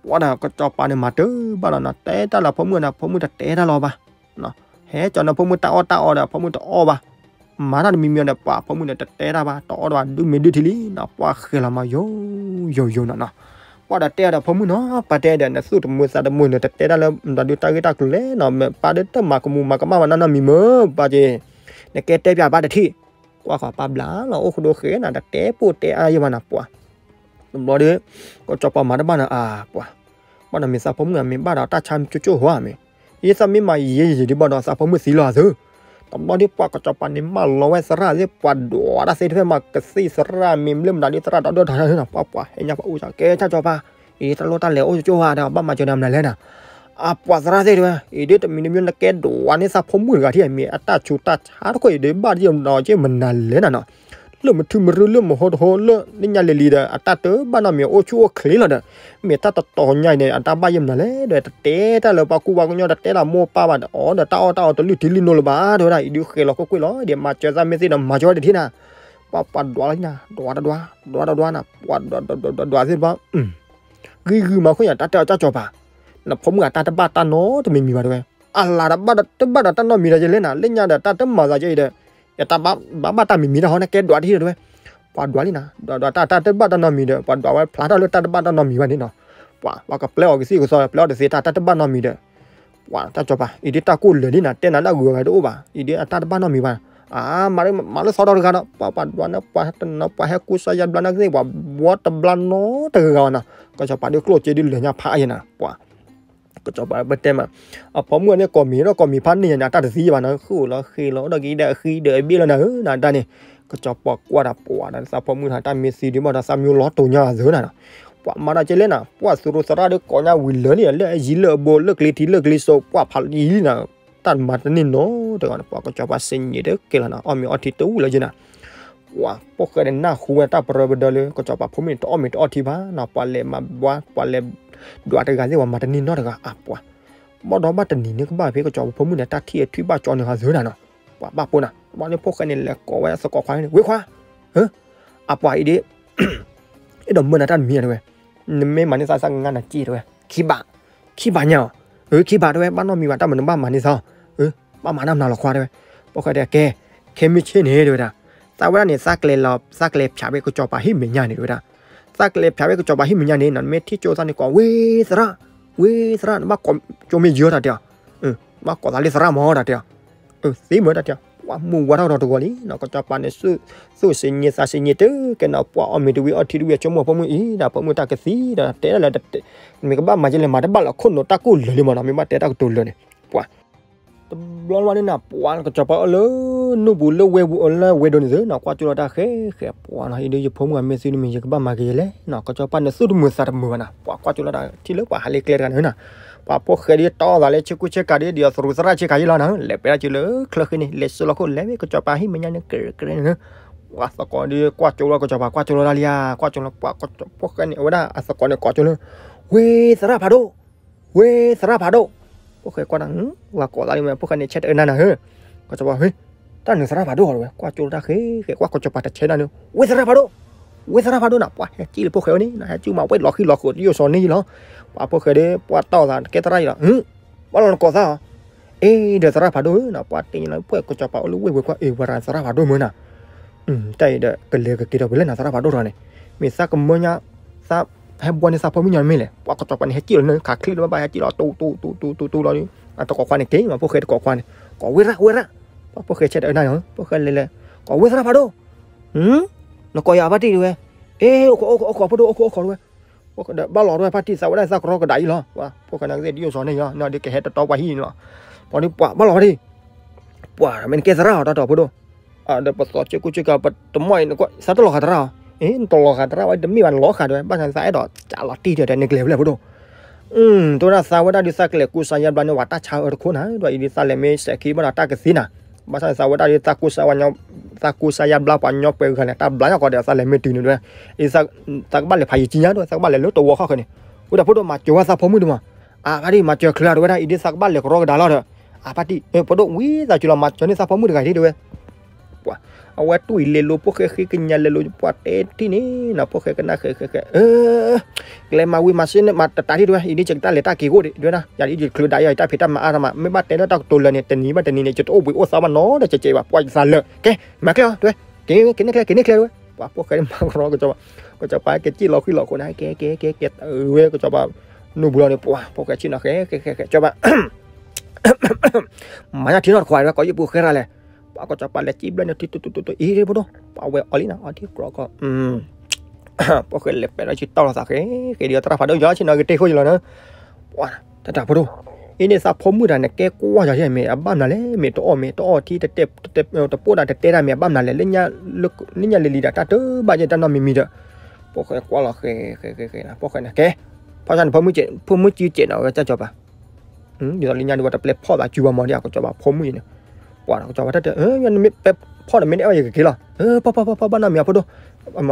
ပှၤဒီးကစီၤပၤန့ၣ် မၤတၢ်ဘၣ်လီၤနီၤ တဲတၢ်လၢဖိမုၣ်န့ၣ် ဖိမုၣ်တတဲတၢ်လီၤဘၣ် ဟဲကၠီၤန့ၣ်ဖိမုၣ်တၢ်အီၣ်တၢ်အီဒီး ဖိမုၣ်တအီၣ်ဘၣ် မၤတၢ်တမံၤမံၤဒီး ပှၤဖိမုၣ်န့ၣ် တတဲတၢ်ဘၣ် တအီၣ်တၢ်ဘၣ် ဒုးမ့ၢ်ဒုးထံလံနီၤ ပှၤဃဲၤလီၤမးယိယိယိနီၤနီၤ ပှၤဒီးတဲဒီးဖိမုၣ်နီၤ ပၢ်တဲဒီး နသူၣ်တမုာ်သးတမုာ်န့ၣ် တတဲတၢ်လၢ မတၤဒုးတၢ်ဂ့ၢ်တၢ်ကျိၤလဲၣ်နီၤ မ့ၢ်ပၢ်ဒုးတမၤကမူၤမၤကမၣ်ဘၣ်နီတမံၤမ့ၢ် ပၢ်က့ နကဲတဲပၠးပၢ်တထံၣ် ကွၢ်ဃီၤပၢ်ဘျါလီၤ အိၣ်ဃိဒိဃဲၤနၤ တတဲပိၢ်တဲအါယဲၢ်ဘၣ်နီၤ ပှၤ တဘျီဒီး ကစီၤပၤမၤတဘၣ်နီၤ အါ ပှၤ ဘၣ်ဒီးမ့ၢ်သးဖိမုၣ်န့ၣ် မ့ၢ်ဘၣ်ဒီးတၢ်ဆါကၠိကၠိဟီဧါမ့ၢ် ယသးမ့ၢ်မၤယံာ်ယံာ်ဒုးဘၣ်ဒီး သးဖိမုၣ်သံလီၤအသး တဘျီဒီးပှၤကစီၤပၤန့ၣ် မၢလီၤဝဲသရၣ်သ့ၣ် ပှၤဒွးတၢ်သ့ၣ်တဖၣ်မး ကသံၣ်သရၣ်မ့ၢ်ဘျၢမနုၤဒီး သရၣ်ဒီဒိၣ်ထီၣ်နီၤ ပှၤပှၤဟဲညါပှၤအူစၢ် ကဲ ကၠီပၤ အံၤ တၢ်လိၣ်တၢ်လဲၤအိၣ်ကၠိဟီဒီး ဘၣ်မၤစၢၤနၤမနုၤလဲၣ်နီၤ အပှၤသရၣ်သ့ၣ်တဖၣ် အံၤဒုးတမံၤတမံၤနကဲဒွးန့ၢ်သးဖိမုၣ်တဂၤထံၣ် မ့ၢ်အတၢ်ဆူးတၢ်ဆါတခိၣ်အံၤဒုး ဘၣ်ယိၣ်နီၤက့မနုၤလဲၣ်နီၤနီၤ လၢမထုမရုလၢမဟိတဟိလၢ လၢညါလံၤလံၤဒီး အတၢ်တဘၣ်နီတမံၤ အိၣ်ဆူၣ်အိၣ်ချ့လီၤဒီး မ့ၢ်တၢ်တတီၤညါအံၤန့ၣ် အတၢ်ဘၣ်ယဲၢ်မနုၤလဲၣ်ဒီး တတဲတၢ်လၢပှၤကူပှၤကညီ တတဲတၢ်မိၢ်ပၢ်ဘၣ်ဒီး အီၤဒီးတၢ်အီၣ်တၢ်အီတလုၢ်ထံလုၢ်နိလၢၤဘၣ် တဲဝဲဒၣ် အံၤဒုးဃဲၤလီၤကွ့ၢ်ကွ့ၢ်လီၤ ဒ်မၤစၢၤသးမ့ၢ်သ့ဒီး မၤစၢၤဝဲတထံၣ်နၤ ပှၤပှၤဒွးလီၤနၤ ဒွးတဒွး ဒွးတဒွးနၤ ပှၤဒွးဒွးဒွးဒွးသ့ၣ်တဖၣ် ဂံၢ်ဂုာ်မၤခိၣ်ညါ တၢ်တဲအီၤတၢ်ကစီၤပၤ, နဖိမုၣ်အတၢ်တဘၣ်တၢ်နီတမံၤမံၤဘၣ်တဲဝဲ, အလၤတဘၣ်တဘၣ်ဒီးတၢ်နီတမံၤဒီးယလဲၣ်နၤ, လၢညါဒီးတၢ်တမၤသးကဲအံၤဒီး, ယတၢ်ဘၣ်ဘၣ်တၢ်မံၤမံၤတၢ်ဟီန့ၣ် ကဲဒွးတဟံၣ်ဒီးတဲဝဲ, ပှၤဒွးလံနၤ, ဒွးဒွးတၢ်တၢ်တဘၣ်တၢ်နီတမံၤဒီး ပှၤဒွးဝဲဖျါထီၣ်လၢတၢ်တဘၣ်တၢ်နီတမံၤဘၣ်န့ၣ်နီၤ, ပှၤပှၤကပျဲအီၤကသံၣ်ကသီ ပျဲအီၤတသ့တၢ်တၢ်တဘၣ်နီတမံၤဒီး ပှၤတၢ်ကစီၤပၤ အံၤဒ်တၢ်ကိၢ်လၢာ်လံနၤ, တဲနၤလၢအဂုၤအဂၤတအိၣ်ဘၣ်, အံၤဒ်အတၢ်တဘၣ်နီတမံၤဘၣ်, အါ မၤလၢသီဒီတဂၤဒီး ပှၤပှၤဒွးန့ၣ် ပှၤတနီၤ ပှၤဟဲကူစါယါဘျါန့ၣ်ကသ့ၣ် ပှၤဘှီတဘျါနီတဂၤဂၤနီၤ, ကစီၤပၤဒ်ကျိၣ်စ့ဒ်လၢာ်ညါဖးယဲနၤ, ပှၤ ကစီၤပၤပတဲမး, အဖိမုၣ်န့ၣ် ကိးမံၤဒီးကိးမံၤဖးန့ၢ်ယဲနၤ တၢ်တသံဘၣ်နီၤ, ဃိၣ်လီၤဃ့လီၤဒီးက့ၤဒီးအဃံဒီးအဘ့ၣ်လီၤနၤဧၢ နၤတၢ်န့ၣ်, ကစီၤပၤကွၢ်တၢ်ပှၤဒီးသးဖိမုၣ်တၢ် တၢ်မ့ၢ်သံဒုးဘၣ်ဒီးသးမံလီၤတိၤညါအသၢနၤနီၤ, ပှၤမၤတၢ်ကဲလဲၣ်နၤ, ပှၤသူၣ်ရိသရၣ်ဒီးကိးညါဝံၤလၢာ်န့ၣ် လၢအယံၤလၢအဘိ လၢကျ့ထံလၢကျ့စိး ပှၤဖးလီၤယံၤနၤ, တၢ်မၤတန့ၢ်နီတဂၤန့ၣ် ပှၤကစီၤပၤစံးညံၤတကဲလီၤနၤ, အီၣ်မ့ၤအီထံတဝံၣ်လၢယဲနၤ ပှၤဖိၣ်ဃဲန့ၣ်နၢ်ဟူဝဲတၢ်ပရၢပဒၢလၢ ကစီၤပၤဖိမုၣ်န့ၣ် တအီၣ်မ့ၤတအီထံဘၣ်နီၤ, ပှၤလဲၤမၤဘှါ ပှၤလဲၤဒွးတဂၤသ့ၣ် ပှၤမၤတန့ၢ်နီတဂၤ အပှၤ ဘၣ်ဒီးဘၣ်တနံၤန့ၣ်ကဘၣ်ဖဲကစီၤပၤဖိမုၣ်န့ၣ် တၢ်ထံၣ်အထွံၣ်ဘၣ်ကၠီန့ၣ်ဟးသၢနၤနီၤ, ပှၤဘၣ်ပိာ်နၤ, ဘၣ်န့ၣ်ဖိၣ်ဃဲန့ၣ် လဲၤကိးဝဲသကိးခွါန့ၣ် ဝ့ခွါ, အပှၤအံၤဒ် အဲၣ်ဒိးမၢနၤတၢ်တမံၤတဲဝဲ, နမ့ၢ်မၤန့ၢ်သးသးကငါနၤက့တဲဝဲ, ခံဘး, ခံဘးညါအီၤ, အၢ ခံဘးတဲဝဲ ဘၣ်နီတမံၤဘၣ် တၢ်မနုၤဘၣ်မၤန့ၢ်သးအီၤ, အၢ ဘၣ်မၤတၢ်မနုၤလီၤခွါတဲဝဲ, ဖိၣ်ဃဲတဲကဲ, ခဲမုၢ်ဆ့ၣ်န့ၣ်တဲဝဲဒၣ်, သးဝဲဒၣ်န့ၣ် သးကျဲလီၤ သးကျဲဖၠးဝဲကစီၤပၤဟံၣ်မဲာ်ညါန့ၣ်တဲဝဲဒၣ်, သးကျဲဖၠးဝဲကစီၤပၤဟံၣ်မဲာ်ညါန့ၣ် နမ့ၢ်ထံၣ်ကၠိသးန့ၣ်ကိး ဝ့သရၣ်, ဝ့သရၣ် နဘၣ်ကိးကၠိမ့ၢ်ယၢတၢ်တဲအီၤ, ဘၣ်ကိးသးလၢသရၣ်မၢတၢ်တဲအီၤ သ့မၢတၢ်တဲအီၤ, ပှၤမုၢ်ဝါထီၣ်ဒီးတဂီၤလံနီၤ, ကစီၤပၤန့ၣ် သူၣ်စံးညံသးစံးညံတကဲနီၤ, ပှၤအီၣ်မ့ၤတဝံၤအီထံတဝံၤ အဆိကမိၣ်ဖိမုၣ်အံၤဒီး ဖိမုၣ်တၢ်ကသံဒီး တဲဒၣ်လၢ မ့ၢ်ကဘၣ်မၤကလဲၣ် မၤတဘၣ်လၢခိၣ်နူာ်တၢ်ကိၢ်လၢာ်လံမၢနီၤ, မ့ၢ်ဘၣ်တဲတၢ်ကတိၤလၢာ်န့ၣ်, ပှၤ တဘျီလၢ်န့ၣ်နၤ ပှၤကစီၤပၤအၢလၢ နူၢ်ပူၤလၢဝဲပူၤအၢလၢဝဲဒိးန့ၣ်သ့နီၤ, ကွၢ်ကၠိလီၤတၢ်ဃဲဃဲ ပှၤနီၤ, အံၤဒီးယဖိမုၣ်အမ့ၢ်သံတမံၤ ယကဘၣ်မၤကလဲၣ်နီၤ, ကစီၤပၤန့ၣ် သူၣ်တမုာ်သးတမုာ်ဘၣ်နီၤ, ပှၤကွၢ်ကၠိလီၤတၢ်ထံၣ်လၢပှၤဟးလ့ကျဲတဂၤန့ၣ်နီၤ, ပှၤဖိၣ်ဃဲဒ်တီသးလၢဆ့ကူဆ့ကၤဒ် ဒ်သိးသရူးသရၣ်ဆ့ကၤယံလီၤနီၤ, လဲၤပဲဒၣ်က့ၤလၢချၢဃ့န့ၣ် လဲၤဆှၢလီၤခိၣ်လဲၤဝဲကစီၤပၤဟံၣ်မဲာ်ညါန့ၣ် ကရၢကရၢန့ၣ်, ပှၤသကိးဒ်ကွၢ်ကၠိလီၤ ကစီၤပၤကွၢ်ကၠိလီၤတၢ်လံဧါ, ကွၢ်ကၠိလီၤ ပှၤဖိၣ်ဃဲန့ၣ် အဝဲဒၣ်အသကိးန့ၣ်ကိးကၠိလၢ ဝ့သရၣ်ဖးဒိၣ် ဝ့သရၣ်ဖးဒိၣ်, ဖိၣ်ဃဲကွၢ်တၢ် ဝၤကိးသးလံမး ဖိၣ်ဃဲန့ၣ် ဆဲးတအၢနၤနၤဧၢ, ကစီၤပၤ ဟ့ တၢ်နုၤသရၣ်ဖးဒိၣ်အီၤတဲဝဲ, ကွၢ်ကၠိလီၤတၢ်ဃဲဃဲ ကွၢ်ကစီၤပၤတဆဲးနၤနၤ, ဝ့သရၣ်ဖးဒိၣ်, ဝ့သရၣ်ဖးဒိၣ်နၤ, ပှၤဟဲကံၣ်လၢဖိၣ်ဃဲအအိၣ်န့ၣ် ဟဲကံၣ်မးဝဲလီၤဃံလီၤဃိး တယိၣ်စီၤန့ၣ်ယံလီၤ, ပှၤဖိၣ်ဃဲဒီး ပှၤတီၢ်သးကဲသရၣ်ယံလီၤ, ဘၣ်လီၤနကိးသးအီၤ, အ့ဒီးသရၣ်ဖးဒိၣ်ဧၢနီၤ, ပှၤတ့ၢ်လီၤ ပှဲၤကစီၤပၤအိၣ်လၢဝ့ၢ်ဝဲကွၢ် အ့ဝဲရၤသရၣ်ဖးဒိၣ်မၢနၤ တၢ်အံၤဒီး ကလဲၤကက့ၤဒီးပလဲၣ်နၤ သရၣ်ဖးဒိၣ်ထီၣ်န့ၣ်, မ့ၢ်သးကမၢညါ သးဟဲဘှီန့ၢ်သးဖိမုၣ်ညါမ့ၢ်လဲၣ်, ပှၤကစီၤပၤန့ၣ် ဟဲကံၣ်လီၤန့ၣ် ခးချံလီၤဘၣ် ဟဲကံၣ်လီၤ တူတူတူတူတူလီၤ, အသကိးခွါန့ၣ် က့ၤမး ဖိၣ်ဃဲတကိးခွါန့ၣ်, ကိးဝ့ရၣ် ဝ့ရၣ်, ပှၤဖိၣ်ဃဲဆဲးတအၢနၤနီၤ ဖိၣ်ဃဲလဲၤလဲၤ, ကိးဝ့သရၣ်ဖးဒိၣ်, နကိးယၤအဖါတံၢ်တဲဝဲ, အ့ အိၣ်ခိး အိၣ်ခိး အိၣ်ခိး ဖိဒိၣ် အိၣ်ခိး အိၣ်ခိးတဲဝဲ, ဘၣ်လီၤတဲဝဲဖါတံၢ် သးဝဲဒၣ်သးကရီကဒးအံၤလီၤ, ပှၤဖိၣ်ဃဲန့ၣ်ကသ့ၣ်ဒ်ယိၣ်စီၤန့ၣ်ယံလီၤ, နီၢ်ဒ်ကဟဲတတီပှၤဟံၣ်န့ၣ်လီၤ, ပှၤဒ်ပှၤဘၣ်လီၤဖါတံၢ် ပှၤမ့ၢ်နကဲသရၣ်အီၤတၢ်တီၤဖိဒိၣ်, ဒီးပသီးကၠိကူကၠိကၤ ပတမီၢ်အံၤ သးတလီၤဃာ်သရၣ်အီၤ, အ့ နတလီၤဃာ်သရၣ်ဝဲ တမ့ၢ်ဘၣ်နလီၤဃာ်တဲဝဲ ဘၣ်ဆၣ်သးအဲၣ်ဒိးကးလီၤတံၢ်ဒီးနကလဲၤဖဲလဲၣ်ဖိဒိၣ်, တဲဝဲဒၣ်သးဝဲဒၣ်ဒ်သးကလဲၤကူစါယါဘျါန့ၣ် ပှၤတၢ်ဆါအၢတခိၣ်နၤ, ဒီးအံၤဒ်သးလဲၤမ့ၢ်စဲးခံဘၣ်ဒီးတၢ်ကသံနၤ, ဘၣ်ဆၣ်သးဝဲဒၣ်ဒ်သးကူစါဝဲ သးကူစါယါဘျါပှၤညီပှဲၤဂၤန့ၣ် တၢ်ဘျါညါကီးဒီးသးလဲၤမ့ၢ်တုၤန့ၣ်တဲဝဲ, အံၤသးကဘၣ်လဲၤဖးယံာ်ကံညါတဲဝဲ သးကဘၣ်လဲၤလၢတဝီခီၣ်ဃၢၤန့ၣ်, ဝံၤဒီးဖိဒိၣ်မၤစၢၤဝဲသးဖိမုၣ်ဒံးမး, အဖါတံၢ်မၤစၢၤချ့တဲဝဲဒၣ် အံၤဒ်သးကဘၣ်လဲၤကရီကဒါလီၤဒီး, အဖါတံၢ် ဖိဒိၣ်ဝံသးစူၤလီၤ မၤစၢၤန့ၢ်သးဖိမုၣ်တဂၤအံၤတဲဝဲ ပှၤ အဝဲတူၢ်အံၤလဲၤလိၤ ဖိၣ်ဃဲဃ့ကညးလဲၤလိၤ ပှၤတဲထံၣ်န့ၣ်နီၤ ဖိၣ်ဃဲကနၣ်ဃဲဃဲဃဲ ကလဲၤမၤဝံၤမၤစ့န့ၣ် မၤတတးဒံးတဲဝဲ အံၤဒ်ယကတၢ်လဲၤတၢ်က့ၤအိၣ်ဒံးတဲဝဲဒၣ် ယၤဒ်ယချုးဒၣ်ယၤ ယတၢ်ဖံးတၢ်မၤအါတမး မ့ၢ်ဘၣ်တဲလၢတၢ်ကတိၤလၢာ်န့ၣ် တနံၤဘၣ်တနံၤန့ၣ် ယတအိၣ်ဘှံးအိၣ်သါဘၣ်နီတစဲးစဲးဘၣ် ပှၤယသးလၢာ် ကဲ မၤကျဲအီၤတဲဝဲ က့ၤန့ၢ်ကျဲ က့ၤန့ၢ်ကျဲတဲဝဲ ပှၤဖိၣ်ဃဲမၤကရီကစီၤပၤ ကစီၤပၤက့ၤစံၣ်လီၤဃံလီၤဃိးန့ၣ် ကဲကဲကဲကဲ ဝဲကစီၤပၤ နူၢ်ဘူးလီၤန့ၣ် ပှၤဖိၣ်ဃဲဆ့ၣ်နီၤဃဲဃဲဃဲဃဲ ကစီၤပၤ မၤညါထံနီၤတခွါဝဲ ကိးယုၢ်ပူၤဃဲရၤလဲၣ် ပှၤကစီၤပၤလဲၤစံၣ်ဘျၢန့ၣ်ထံတူတူတူတူ အံၤဖိဒိၣ် ပှၤဝဲအီၤလံနီၤ အီၤထံကြီကီး ဖိၣ်ဃဲလဲၤပဲာ်ဒီးဆံတီၢ်လီၤသးဃဲ ဃဲဒ်သရၣ်ဖးဒိၣ်ယီၤဆ့ၣ်နီၤက့ၤတ့ၢ်ဃိယလီၤနီၤ ပှၤတၢ်တၢ်ဖိဒိၣ် အံၤန့ၣ်သးဖိမုၣ်တၢ်န့ၣ် ကဲကွၢ်ယီၤယီၤမ့ၢ်အဘၣ်မနုၤလဲၣ် မ့ၢ်တအီၣ်မ့ၢ်တအီၣ်ထံ တပိၢ်ဒၣ်တတဲတၢ်မ့ၢ်အဘၣ်မနုၤလဲၣ် လၢညါလံၤလံၤဒၣ်တၢ်တဘၣ်ယဲၢ်တၢ်နီတမံၤမံၤဒီး ဖိၣ်ဃဲကွၢ်လီၤဃဲဃဲဃဲဃဲ ဖိၣ်ဃဲန့ၣ် ကဲ ဖီၣ်ဆၣ်န့ၣ် ဖိမုၣ်က့ၤ ဖိမုၣ်က့ၤကဲးနီၤ ဝဲကစီၤပၤ ဒ်သိးလၢညါဒ်ဝဲတပျဲဖီၣ်သးစုဘၣ်မီၤဒ်အကစီၤပၤဖိမုၣ်အံၤန့ၣ် ပှၤကစီၤပၤတၢ်တဲ နမ့ၢ်ပဲ ဖီၣ်ဒီးမ့ၢ်တအဲၣ်ဝဲယကက့ၤလီၤ. ဖီၣ်ဖီၣ်ဖီၣ်ဖီၣ် ဘၣ်နီတမံၤအဖိဒိၣ်,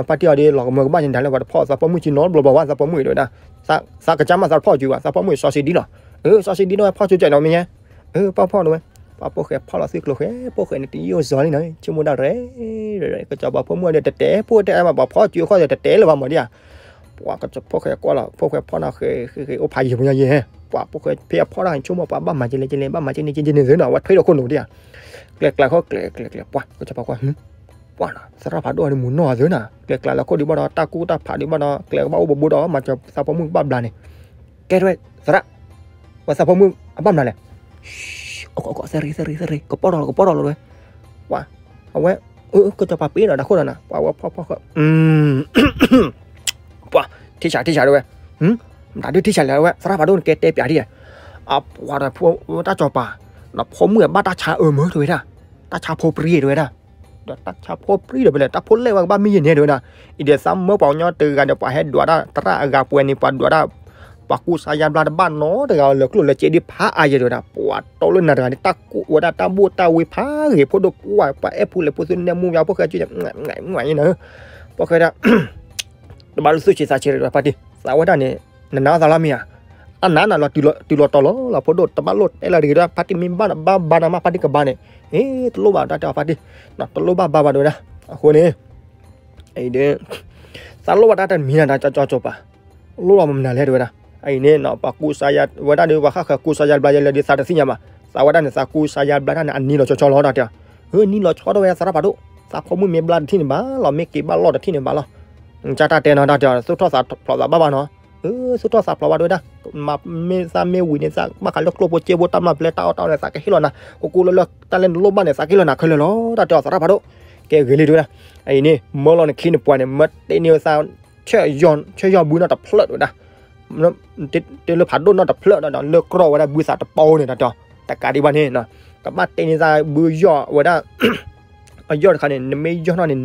ဖါတံၢ်အီၤဒီး လီၤကမၢကဘၣ်န့ၣ် ဒၣ်လဲာ်ပှၤတဖီၣ်သးဖိမုၣ်က့နီတဘျီဘျီဘၣ် သးဖိမုၣ်အံၤတဲဝဲဒၣ်, သးကစၢ်မးသးတဖီၣ်က့ၤဘၣ် သးဖိမုၣ်စီဆှံဒ်လီၤ. စီဆှံဒ်နီၢ်ဝဲဖီၣ်ကၠိကၠိနီၤမ့ၢ်ညါ, ဖီၣ်ဖီၣ်တဲဝဲ, ပှၤဖိၣ်ဃဲဖီၣ်လီၤသ့ၣ်ကျိၤဃဲ ဖိၣ်ဃဲန့ၣ်တယိၣ်စီၤလံနီၤ ဆိကမိၣ်ဒၣ်ရဲၣ်, ကစီၤပၤဖိမုၣ်အီၤဒီးတတဲဖိတဲအါဘၣ် ပှၤဖီၣ်ကၠိအဃိဒီးတတဲလၢၤဘၣ်မးဒ်ဧါ. ပှၤဖိၣ်ဃဲကွၢ်လီၤ ဖိၣ်ဃဲဖီၣ်နီၤဃဲဃဲဃဲ အိၣ်ဖးယံၤဖိညါယဲၢ်, ပှၤဖိၣ်ဃဲဖဲအဖီၣ်တၢ်ဆိကမိၣ်ပှၤဘၣ်မၤကလဲကလဲ ဘၣ်မၤကန့ၣ်ကန့ၣ်သ့နီၤ အဝဲထွဲဒီးခိၣ်နူာ်ဒ်ဧါ. ကျဲကျါခီကျဲကျဲကျဲ ပှၤကစီၤပၤကွၢ် ပှၤနီၤ သရၣ်ဖးဒိၣ်အီၤန့ၣ်မူၤနီၢ်အီၤသ့နီၤ ကျဲကျါလၢခိၣ်ဒံးဘၣ်ဒီး တၢ်ကူၣ်တၢ်ဖးဒံးဘၣ်ဒီး ကျဲကဘၣ်အိၣ်ဘိဘိဒီး မၤစၢၤသးဖိမုၣ်ကဘၣ်ဘျါန့ၣ်, ကဲထီၣ်ဝဲ သရၣ်, ဝဲသးဖိမုၣ်အဘၣ်မနုၤလဲၣ်, အကီၢ်ကီၢ် သရ့သရ့သရ့ ကပီၢ်ထီၣ်လီၤ ကပီၢ်ထီၣ်လီၤဝဲ, ပှၤ, အဝဲ, ကစီၤပၤပ့ၤဒီးတၢ်ခိၣ်ဒီးနၤ ပှၤဝဲဖီၣ်ဖီၣ်ဃဲ ပှၤ, ထံၣ်ဆးထံၣ်ဆးတဲဝဲ, မတၤဒုးထံၣ်ဆးလဲၣ်ဝဲ သရၣ်ဖးဒိၣ်နကဲတဲပျးထံၣ်, အပှၤဒီးဖိတၢ်စီၤပၤ, နဖိမုၣ်အဘၣ်တၢ်ဆါအၢမၢတဲဝဲဒၣ်, တၢ်ဆါဖိပြံတဲဝဲဒၣ်, ဒီးတၢ်ဆါဖိပြံဒီးဖဲလဲၣ် တၢ်ဖိလဲၣ်ဝဲကဘၣ်မ့ၢ်ယဲၢ်န့ၣ်တဲဝဲဒၣ်, အံၤဒီးသးမၢပှၤကညီတဂၤဒီးပှၤဟဲဒွးတၢ်သရၣ်အဂၤပှဲၤန့ၣ် ပှၤဒွးတၢ်, ပှၤကူစါယါဘျါတဘၣ်နီတဂၤလၢၤကျိၣ်လၢစ့ဒ်ဖးအါယဲၢ်တဲဝဲဒၣ်, ပှၤတီလၢနၤတဂၤန့ၣ် တၢ်ကူးဝဲဒၣ်တၢ်ဘူၣ်တၢ်ဝ့ဖးဂ့ၤဖိဒိၣ်ပှၢ် ပှၤအဲၣ်ဖိလဲၤဖိသုနဲၣ်မူယါဖိၣ်ဃဲက့န့ၣ်, ဖိၣ်ဃဲဒၣ် တဘၣ်လၢသူၣ်ဆံးသးဆံးဒီးဖါတံၢ် သးဝဲဒၣ်န့ၣ်, နနာ်သးလီၤမ့ၢ်ဧါ, အနၤနၤလီၤတုၤလီၤတီၤလီၤလီၤ ဖိဒိၣ်တဘၣ်လိၣ်တဲလၢတဂ့ၤဒီး ဖါတံၢ်မ့ၢ်ဘၣ်နဘၣ်ဘါနမးဖါတံၢ်ကဘါန့ၣ်, ဟ့ၣ် တလိၣ်ဘၣ်တၢ်တဲအီၤဖါတံၢ်, တလိၣ်ဘၣ်ဘါဘၣ်တဲဝဲဒၣ်, အဃိန့ၣ် အံၤဒ်, သးလိၣ်ဘၣ်တၢ်တမံၤနၤတၢ်ကၠီကၠီပၤ, လိၣ်လီၤမနုၤလဲၣ်တဲဝဲဒၣ်, အံၤန့ၣ်နီၤ ပှၤကူစါယါဝဲဒၣ်ဒီး ပှၤဃၣ်ဃၢၤကူစါယါဘျါယါလၢဒ်သးတသ့ၣ်ညါဘၣ်, သးဝဲဒၣ်န့ၣ် သးကူစါယါဘျါတၢ်န့ၣ် အနံၤလီၤဆီဆီလီၤတၢ်တဲအီၤ, ဟ့ၣ် နံၤလီၤဆီတဲဝဲသရၣ်ဖးဒိၣ်, သးဖိမုၣ်မ့ၢ်ဘျါတထံၣ်န့ၣ်ဘၣ်လီၤ မ့ၢ်က့ၤဘၣ်လီၢ်တထံၣ်န့ၣ်ဘၣ်လီၤ, ကၢ်တၢ်တဲနီၤတၢ်တဲအီၤ သူၣ်ထီၣ်သးဖျိးသးဘၣ်ဘၣ်နီၤ, ဟ့ၣ် သူၣ်ထီၣ်သးဖျိးဘၣ်တဲဝဲဒၣ်, မ့ၢ်သးမ့ၢ်ဝံၤန့ၣ် သးဘၣ်ဃးလၢကျိၣ်ဖိစ့ဖိတၢ်မျၢ်ပျဲတၢ်အီၣ်တၢ်အီန့ၣ် သးကဟ့ၣ်လီၤနၤ, ကကိးလၢလၢတၢ်လၢနလိၣ်ဘၣ်န့ၣ် သးကဟ့ၣ်လီၤနၤခဲလၢာ်လီၤတၢ်တဲအီၤသရၣ်ဖးဒိၣ်, ကဲဂ့ၤလံတဲဝဲဒၣ်, အံၤန့ၣ် မၢလီၤနခံနပှၤန့ၣ် မၢတ့န့ၢ်ဝဲသး ဆၢၣ်ယီၢ်ဘုနီတဖျၢၣ်တဲဝဲဒၣ်, တ့လၢဖးဒိၣ်နီတဖျၢၣ်ဒီး လၢကြီဝဲဒၣ်ဘုသးတပီန့ၣ်တၢ်တဲအီၤ, တကးဒံးဘၣ်န့ၣ်, ကဘၣ်တ့န့ၢ်သးဘုယီၢ်ဝဲဒၣ် အယီၢ်တခါန့ၣ် နမ့ၢ်ယီၢ်ထီၣ်န့ၣ်,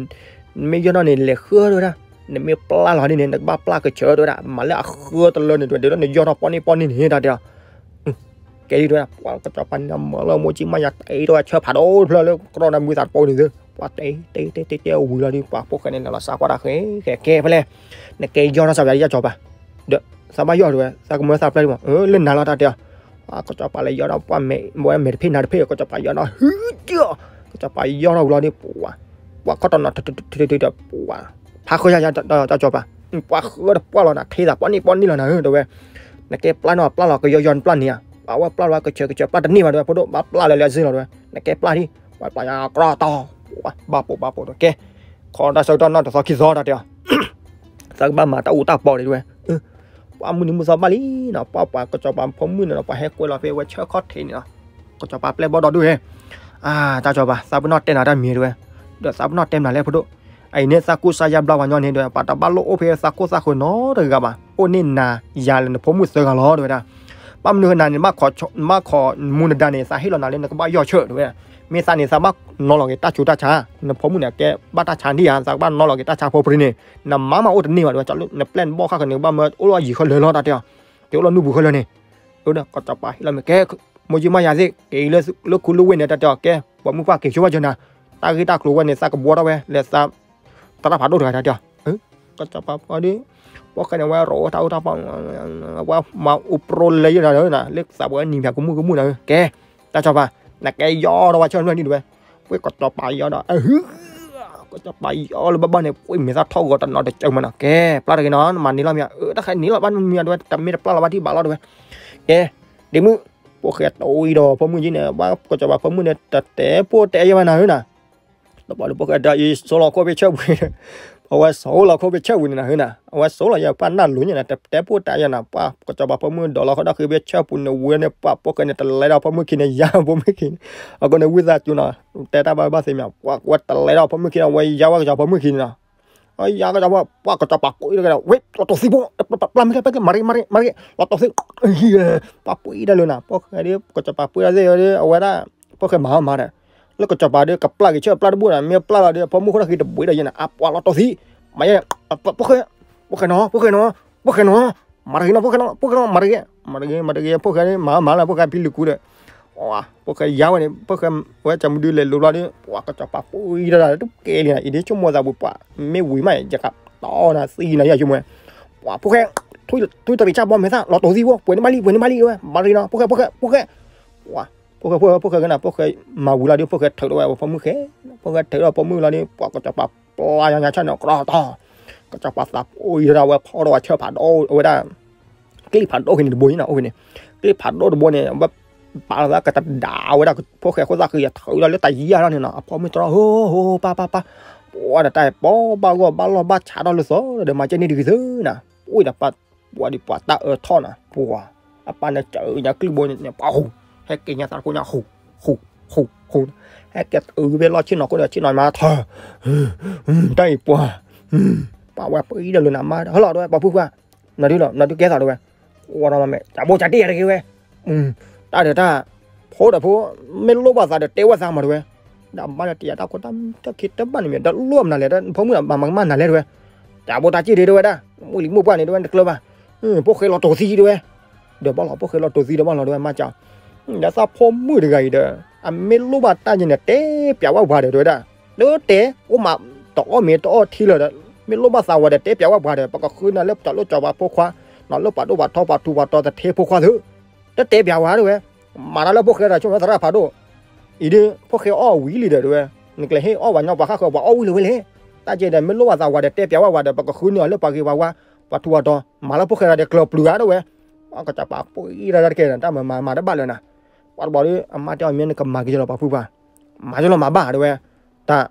နမ့ၢ်ယီၢ်ထီၣ်န့ၣ် လဲၤဃၢတဲဝဲဒၣ်, နမ့ၢ်ပျၢ်လီၤဒ်န့ၣ် နကဘၣ်ပျၢ်ကဆၢတဲဝဲဒၣ်, မၤလၢအဃၢတလၢန့ၣ်တဲဝဲဒၣ်, နယီၢ်ထီၣ်ပီၢ်န့ၣ်ပီၢ်န့ၣ်န့ၣ်တၢ်တဲအီၤ, ကဲဒ်တဲဝဲဒၣ် ပှၤကစီၤပၤန့ၣ်မၢလီၤမိၢ်ကံမးယၤတ့ထီၣ်ဝဲဆၢဖးဒိၣ်တဖျၢၣ်လၢကြီန့ၣ် ဘုသးတပီန့ၣ်သု, ပှၤတ့တ့တ့တ့တ့ဝံၤလီၤဒီး ပှၤဖိၣ်ဃဲန့ၣ် လဲၤလီၤစးကွၢ်တၢ်ဃဲဃဲကဲဖဲလဲၣ်, နကဲယီၢ်ထီၣ်စးဘၣ်ယီၢ်ကၠီၤပၤ, ဒီးသးဘၣ်ယီၢ်တဲဝဲ သးကမၢသးပျၢ်ဒံးမး, လၢနၤလီၤတၢ်တဲအီၤ, ပှၤကစီၤပၤလဲၤယီၢ်ဒီးပှၤမဲာ်တဖ့ၣ်နၤတဖ့ၣ် ကစီၤပၤယီၢ်ဒီးဟုကၠီၤ, ကစီၤပၤယီၢ်ထီၣ်ဝံၤလီၤဒီး ပှၤခီၣ်တီနီၤ ထထထထထထ ပှၤ ဖးဃၢယၤယၤတၢ်ကၠီၤပၤ, ပှၤဃၢတပှၢ်လီၤနၤ ချ့သးပီၢ်န့ၣ်ပီၢ်န့ၣ်လီၤနၤဧၢ တဲဝဲ, နကဲပျၢ်နီၤပျၢ်လီၤ ကယီယီနပျၢ်န့ၢ်ဧါ, ပှၤဝဲပျၢ်လီၤကဆၢကဆၢပျၢ်တန့ၢ်ဘၣ်တဲဝဲ ဖိဒိၣ်ဘၣ်ပျၢ်လၢလၢအစ့လီၤတဲဝဲ, နကဲပျၢ်ဒံး ပှၤပျၢ်ယၤကြီတီၤ, ဘၣ်ပိာ်ဘၣ်ပိာ်ဒီးကဲ, ခီတၢ်ဆၢကတီၢ်နီၢ်တသီခံသီတၢ်တဲအီၤ သးကဘၣ်မၤတၢ်အူတၢ်ပီၤဒံးတဲဝဲ, ပှၤမုၢ်နံၤမုၢ်သီဘၣ်လံနီၤ ပှၤပှၤကစီၤပၤဖိမုၣ်န့ၣ်နီၤ ပှၤဟဲကွဲလီၤဖဲဝဲဆၢခီၣ်ထံးန့ၣ်နီၤ, ကစီၤပၤပျဲၢ်ဘီဒီဒူၣ်ဟဲ, အါ တၢ်ကစီၤပၤ သးပနီၣ်တဲနၤတၢ်မံၤတဲဝဲ, ဒီးသးပနီၣ်တဲမနုၤလဲၣ်ဖိဒိၣ်, အအံၤန့ၣ်သးကူစါယါဘျါပှၤညီန့ၣ်ဒီး ပှၤတဘၣ်လိၣ်အိၣ်ဖဲသးခိၣ်သးဃၢၤနီတဂၤဘၣ် အိၣ်န့ၢ်နၤယၤလၢနဖိမုၣ်သၢဂၤလီၤတဲဝဲဒၣ်, ဘၣ်မနုၤဃိနၤန့ၣ် နဘၣ်ခိးမူနဒါန့ၣ် သးဟ့ၣ်လီၤနၤလၢနကဘၣ်ယီၢ်ဆၢတဲဝဲဒၣ်, မ့ၢ်သးန့ၣ် သးဘၣ်နီၤလီၤက့ၤတၢ်ဆူးတၢ်ဆါ, နဖိမုၣ်န့ၣ် ကဲဘၣ်တၢ်ဆါဒံးဧါ သးကဘၣ်နီၤလီၤက့ၤတၢ်ဆါဖိပြံန့ၣ်, နမါမးအိၣ်တန့ၢ်ဘၣ်တဲဝဲ နပျဲၢ်နဘီၣ်ဃၣ်ဃၢၤန့ၣ် ကဘၣ်မၢအိၣ်လီၤယံၤဃၢလၢာ်လီၤတၢ်တဲအီၤ, က့ၤအိၣ်လီၤနူၢ်ပူၤဃၢလၢာ်န့ၣ်, ကစီၤပၤဟ့ၣ်လီၤမ့ၢ်ကဲ, မိၢ်ကံမးယၤသ့ၣ် က့ၤလၢခူလၢဝ့ၢ်န့ၣ်တၢ်တဲအီၤ ကဲ, ပိာ်မုၣ်ပှၢ်က့ၤဆိဘၣ်ယနၤ, တၢ်ဂ့ၢ်တၢ်ကျိၤဝဲန့ၣ် သးကဘှီထီၣ်ဝဲ လဲၤသး သရၣ်ဖးဒိၣ်တဂၤတၢ်တဲအီၤ, ကစီၤပၤပှၤဒီး, ပှၤဃဲန့ၣ် ဝဲရိးတၢ်အိၣ်တၢ်ပီၢ်, ဝဲမၤအိၣ်ပြိလဲယနၤ လၢသးပှဲၤနံၤဖၠးကမူၣ်ကမူၣ်နၤ, ကဲ, တၢ်ကစီၤပၤ, နကဲယီၢ်ထီၣ်ဝဲဆၢဖျၢၣ်န့ၣ်တဲဝဲ, ပှၤကစီၤပၤယီၢ်ဒီး, ကစီၤပၤယီၢ်လၢဘၣ်ဘၣ်န့ၣ် ပှၤမ့ၢ်သၣ်ထီၣ်ဂီၤတနီၤတကၢမးနီၤ, ကဲ, ပျၢ်တဂ့ၤနီၤ နမၤန့ၢ်လီၤမ့ၢ်ဧါ, တၢ်ခါန့ၢ်လီၤဘၣ်မ့ၢ်ဧါတဲဝဲ, တမ့ၢ်တပျၢ်လီၤဘၣ်ထံၣ်ဘၣ်လီၤတဲဝဲ, ကဲ, ဒ့မုၣ်, ပှၤဃဲတအိၣ်အံၤဒီး ဖိမုၣ်ကံန့ၣ် ဘၣ်ကစီၤပၤဖိမုၣ်န့ၣ် တတဲဖိတဲယဲၢ်ဘၣ်နၤဧၢနၤ တပှၢ်ဒီးဖိၣ်ဃဲဒီးအံၤ ဆိလီၤခိၣ်ဖဲဆၢပူၤ, အဝဲဆိလီၤခိၣ်ဖဲဆၢပူၤန့ၣ်နၤဧၢနၤ, အဝဲဆိလီၤယဲၢ်ပှၢ်နၢ်လိၤညါနၤ တတဲဖိတဲယဲၢ်နၤ, ပှၤကစီၤပၤဖိမုၣ်ဒီးလီၤဃီဒီးဃ့ဖဲဆၢပူၤန့ၣ် ဝဲန့ၣ်ပှၤဖိၣ်ဃဲန့ၣ် တလဲဒီးဖိမုၣ်ခံန့ၣ် ယၤဖိမုၣ်ခံန့ၣ်, အဃိန့ၣ်ဝံသးစူၤနီၤ, တဲတၢ်ဘၣ်ဘၣ်သ့ၣ်မး, ပှၤဝဲတလဲဒီးဖိမုၣ်ခံန့ၣ် ဝဲယၤဝဲကစီၤပၤဖိမုၣ်ခံန့ၣ်နီၤ, ယၤကစီၤပၤ, ပှၤကစီၤပၤပှ့ၤတဂၤဒီး ဝဲ လီၤတီၤသံဖိ, ပျၢ်မ့ၢ်ကဲ ပျၢ်မ့ၢ်ကဲ မၤတဂ့ၤ မၤတဂ့ၤ, လီၤတီၤသံ, ပှၤပှ့ၤတၢ်လၢနၤ, ဖိၣ်ဃဲဒီး ကစီၤပၤပှ့ၤတၢ်သ့ၣ်ဒီး အဝဲဒၣ် ဖိၣ်ဃဲမၤမၤဒီး လၢကစီၤပၤဒီး ကပျၢ်က့ၤဆၢပျၢ်တဘိဒီး မ့ၢ်ပျၢ်လီၤဒီး ဖိမုၣ်ခိၣ်နၢ်ဃံတဘှံးဒီးယဲၢ်နၤ, အပှၤလီၤတီၤသံ, မၤယဲၢ်, ဖိၣ်ဃဲ, ဖိၣ်ဃဲနီၤ, ဖိၣ်ဃဲနီၤ, ဖိၣ်ဃဲနီၤ, မၤတဂ့ၤနီၤ ဖိၣ်ဃဲနီၤ, ဖိၣ်ဃဲနီၤ မၤတဂ့ၤ, မၤတဂ့ၤ မၤတဂ့ၤ ဖိၣ်ဃဲမၤမၤလၢ ဖိၣ်ဃဲဖံလုၢ်ကူဒီး, ဖိၣ်ဃဲယါဝဲန့ၣ် ဖိၣ်ဃဲဝဲကၠီမုၢ်ဒုလဲၤလိၤဘျီဒီး ပှၤကစီၤပၤပှံၢ်တၢ်ဒီး တကဲလံနၤ အံၤဒ်ဆိကမိၣ်သးပူၤပှၤ မ့ၢ်ဝံၤမး ယကတီၢ်နၤသံနၤယဆိကမိၣ်ဝဲ ပှၤဖိၣ်ဃဲ ထွံၣ်တရံးဆၣ်ဘီမဲာ်သၣ် လီၤတိာ်သံဝဲ ပှဲၤန့ၣ်ဘၣ်လံ ပှဲၤန့ၣ်ဘၣ်လံဝဲ ဘၣ်ရံနီၤ ဖိၣ်ဃဲ ဖိၣ်ဃဲ ဖိၣ်ဃဲ ပှၤ ဖိၣ်ဃဲ ဖိၣ်ဃဲ ဖိၣ်ဃဲကနၤ ဖိၣ်ဃဲမၤဝံၤလီၤဒီး ဖိၣ်ဃဲထုးထီၣ်ဝဲအဖိမုၣ်ဃဲ ဖိၣ်ဃဲထုးထီၣ်ဖိမုၣ်လီၤဒီး ပှၤကစီၤပၤပျါညါဆၣ်န့ၣ် ကြီတီၤ ကစီၤပၤသးပှံၢ်တၢ်ဒီး ဝဲဖီၣ်ထီၣ်ဝဲဆၢဖးဒိၣ်ဝဲဒၣ် ကျ့ၣ်ဖးဒိၣ်က့ၤန့ၣ်တဘိန့ၣ်နီၤ အိၣ်ဖဲန့ၣ် ကျ့ၣ်ဖးဒိၣ်တဘိန့ၣ် ဝဲပာ်လီၤသးကတဒါဝဲဒၣ် ဖိၣ်ဃဲခိၣ်သၣ်ဃံအထုးဒီးလၢတၢ်ယံၤယါထီၣ်န့ၣ်နီၤ အဖိမုၣ်တြီ ဟိ ဟိ ဟိ ပၢ် ပၢ် ပၢ် ပှၤဒီးတၢ်ပီဘၣ်ဂီၢ်ဘၣ်လီၢ်ဘၣ်ဆးထီၣ်လၢသိးဒီး မၤကဲန့ၢ်တဂ့ၤသုနၤ ပှၤဒီးပှၤ ပှၤဒီးပှၤတၢ်အၢထီၣ်နၤ ပှၤ အပၢ်န့ၣ်စၢညါကျံၢ်ဘိန့ၣ် ပှၤဟူး ဟဲက့ၤညါသးတခိၣ်ညါဟူး ဟူး ဟူး ဟဲက့ၤအုးဖဲလီၢ်ဆ့ၣ်နီၤခိၣ်ဒီးဆ့ၣ်နီၤမၤထၢ တၢ်အံၤပှၤ ပှၤဝဲပှၤအံၤဒီးလၢနမါ ဟဲလီၤတဝဲ ပှၤဖုၣ်ဖုၣ်ဧါ နဒုလီၤ နဒုကဲသးတဝဲ အိၣ်ဒီးမ့ၢ် ကၠးဘိကၠးတ့ၢ်ယၤတဂ့ၤဝဲ တၢ်ဒီးတၢ် ဖိဒီးဖိ မ့ၢ်လိၣ်ဘၣ်သးဒီးတဲဝဲသးမးတဝဲ ဒီးမါဒီးတယာ်တၢ်ခိတၢ်ခံတဘၣ်န့ၣ်မ့ၢ် ဒီးလိၣ်မနုၤလဲၣ် ဒီးဖိမုၣ်မၤမၤကမၣ်နၤလဲၣ်တဝဲ ကၠးဘိတၢ်စ့ၢ်ဒ့တဝဲဒၣ် မုၢ်လံၤမုၢ်ပှၢ်န့ၣ်တဝဲ နတကျၢၤဘၣ် ဖိၣ်ဃဲလီၤတိာ်သံတဝဲ ဒီးဘၣ်လီၤ ဖိၣ်ဃဲလီၤတိာ်သံဒီးဘၣ်လီၤတဝဲ မါကၠး ဒီးသးဖိမုၣ်တဂၤအံၤဒီး အမ့ၢ်လိၣ်ဘၣ်တၢ်ယဲန့ၣ် တဲပျးဝဲပှၤဒီးတဝဲဒၣ် တတဲ အိၣ်မး တအီၣ်မ့ၤတအီၣ်ထံလၢာ်ဒီး မ့ၢ်လိၣ်ဘၣ်သးဝဲဒီး တဲပျးဝဲပှၤဒီး ပကဃုနၤလၢပှၤလိၣ်ကၠီပှၤဖိခွါ နီၤလၢပှၤဒိၣ်ပှၤထီပှၤထူးပှၤတီၤသထ့ဖိခွါသု တတဲပျးဝဲတဝဲ မၤတၢ်လၢဖိၣ်ဃဲဒီး ဆိကမိၣ်သရၣ်ဖးဒိၣ် အံၤဒ် ဖိၣ်ဃဲအီၣ်ဝံၤလံဒီးတဝဲ နကလဲၤဟ့ၣ်အီၣ်ပှၤညီပှၤဃၣ်ဃၢၤပှၤအီၣ်ဝံၤလၢၤဝဲလဲၣ် တၢ်ကဲဒီး မ့ၢ်လိၣ်ဘၣ်သးဝဲဒီး တဲပျးဝဲပှၤဒီး ပကဃုန့ၢ်အီၤလၢပှၤဂ့ၤပှၤဝါ ပှၤထူးပှၤတီၤ မၤလၢဖိၣ်ဃဲဒီး ကျၢၤပျုၤဂၤတဝဲ ကစီၤပၤပှံၢ်တၢ်တကဲဒီး တၢ်မၤမၤတဘၣ်လၢၤနၤ ပှၤတဘျီဒီး အမါတဲအီၤမ့ၢ်နကမၤက့ၤလီၤပှၤဖုၣ်ပှၢ် မၤက့ၤလီၤမၤဘၣ်တဝဲ တၢ်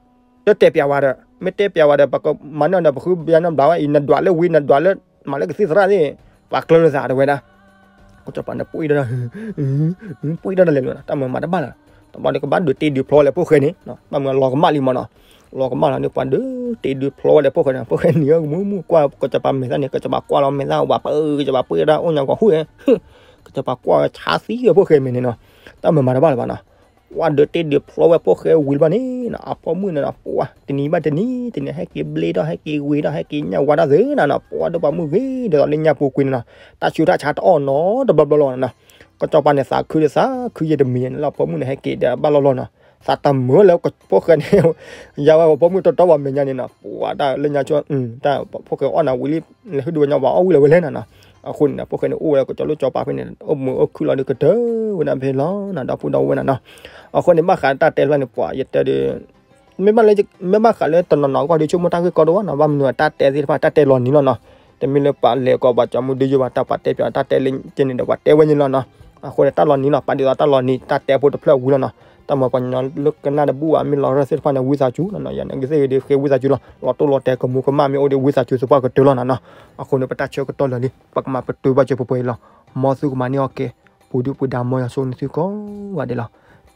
တတဲပျးဝဲဒီး မ့ၢ်တဲပျးဝဲဒီး ပကမၤန့ၢ်အီၤဒီး ပဃုဘျါန့ၢ်ဘျါဝဲအံၤ နဒွးလၢဝံၤ နဒွးလၢ မၤလၢကသံၣ်သရၣ်သ့ၣ် ပှၤကျၢၤလၢသးတဝဲဒၣ် ကစီၤပၤန့ၣ်ပှံၢ်တၢ် ပှံၢ်တၢ်ဒီးလဲၤလိာ် တၢ်မၤမၤတဘၣ်လၢၤ တဘျီဒီးကဘၣ်ဒုးတ့ဒုးဖျီဝဲလၢဖိၣ်ဃဲန့ၣ် ဘၣ်မနုၤလီၤကမၣ်လံမးနီၤ လီၤကမၣ်လီၤန့ၣ် ပှၤဒုးတ့ဒုးဖျီဝဲလၢဖိၣ်ဃဲန့ၣ် ဖိၣ်ဃဲနံၤအမုၢ်မုၢ်ကွၢ် ကစီၤပၤမဲာ်သၣ်န့ၣ် ကစီၤပၤကွၢ်လီၤမဲာ်သၣ်ဝဲပှၤ ကစီၤပၤပှံၢ်တၢ်အိၣ်ညါကီၢ်ဟူး ကစီၤပၤကွၢ်ဝဲဆါသံဝဲဖိၣ်ဃဲမဲာ်န့ၣ်နီၤ တၢ်မၤမၤတဘၣ်လၢၤဘၣ်နီၤ ပှၤဒုးတ့ဒုးဖျီဝဲဖိၣ်ဃဲဝံၤလီၤဘၣ်န့ၣ်နီၤ အဖိမုၣ်န့ၣ်နီၤ ပှၤတနံၤဘၣ်တနံၤ တနံၤဟဲက့ၤဘျ့ထီၣ် ဟဲက့ၤဝ့ၤထီၣ် ဟဲက့ၤညၣ်ဝါတၢ်သ့နီၤ ပှၤဒိၣ်ပှၤမုၣ်ဂ့ၤ ဒ်သိးလၢညၣ်ပူၤကွံာ်န့ၣ်နီၤ တၢ်ဆူးတၢ်ဆါတအီၣ်နီတဘျီဘျီလီၤနီၤ ကစီၤပၤန့ၣ်သးခုဒီးသးခုယဲၢ်တမံၤန့ၣ်လီၤ ဖိမုၣ်န့ၣ်ဟဲက့ၤဒီးဘၣ်လီၢ်လီၢ်နီၤ သးတမုာ်လၢဖိၣ်ဃဲန့ၣ် ယါဝဲဖိမုၣ်တီတီဘၣ်မဲာ်ညါန့ၣ်နီၤ ပှၤတၢ်လၢညါဆိ တၢ်ဖိၣ်ဃဲအီၣ်နၤဝံၤလံ လဲၤဟ့ၣ်ဒုးဝဲညါပှၤအီၣ်ဝံၤလီၤဝဲလဲၣ်နီၤနီၤ အဃိန့ၣ် ဖိၣ်ဃဲန့ၣ်အိၣ်ဝဲလၢကစီၤလိၣ်ကစီၤပၤဖဲန့ၣ် အိၣ်မုာ်အိၣ်ခုၣ်လီၤဒီးကတၢၢ်ဝဲဒၣ်ဖဲလီၤနီၤ ဒီပုၢ်ဒီဝဲၢ်နီၤနီၤ အဃိန့ၣ် ဘၣ်ဃးတၢ်တဲဖျါန့ၣ် ပှၤယတဲဒီး မ့ၢ်ဘၣ်လၢ မ့ၢ်ဘၣ်ဃးလၢတနီၤနီၤအဂီၢ်ဒီး ဆိကမိၣ်တၢ်ဂ့ၢ်ကီတအိၣ်နီၤ ဘၣ်မနုၤအတၢ်တဲသ့ၣ်တဖၣ် တၢ်တဲလီၤနံၤလီၤနီၤ တမ့ၢ်လၢပှၤလဲၤကီးပှၤကၠီမုၢ်ဒုယိဘၣ် တၢ်ပှၤတဲပၠးတၢ်တဲလၢကဲန့ၣ်ဒီး ပှၤတဲဝဲန့ၣ်လီၤနီၤ အဃိန့ၣ် တၢ်လီၤနံၤလီၤ ပာ်ဒ်သိးတၢ်လီၤနံၤ တၢ်တဲဖိတဖျၢၣ်ဝံၤလီၤနီၤ တၢ်မၤပှၤကညီလၢကနၣ်တဘူၣ်ဘၣ် မ့ၢ်လီၤရၢၢ်သ့ၣ်တဖၣ်န့ၣ် ဝံသးစူၤနီၤနီၤ ယၤန့ၣ်ဂ့ၤသ့ၣ်ဂ့ၤဒီး ဃ့ဝံသးစူၤလီၤ လီၤတိၢ်လီၤတဲာ်ကမူၤကမၣ်မ့ၢ်အိၣ်ဒီး ဝံသးစူၤသပှၢ်ကတၢၢ်လီၤနီၤနီၤ အဃိန့ၣ် ပတၢ်ဆၢကတီၢ်လၢာ်လံ ပကမၤပတုာ်ဘၣ်စၢၤပှဲၤပှဲၤအံၤလီၤ မ်သုကမၤန့ၢ်အီၤကဲ ပူၤဒုၣ်ပူၤဒါမ်ယွၤဆိၣ်ဂ့ၤသုကိးဂၤဒဲးလီၤ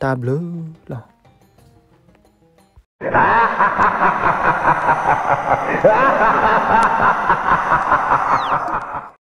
တၢ်ဘျုးလီၤ.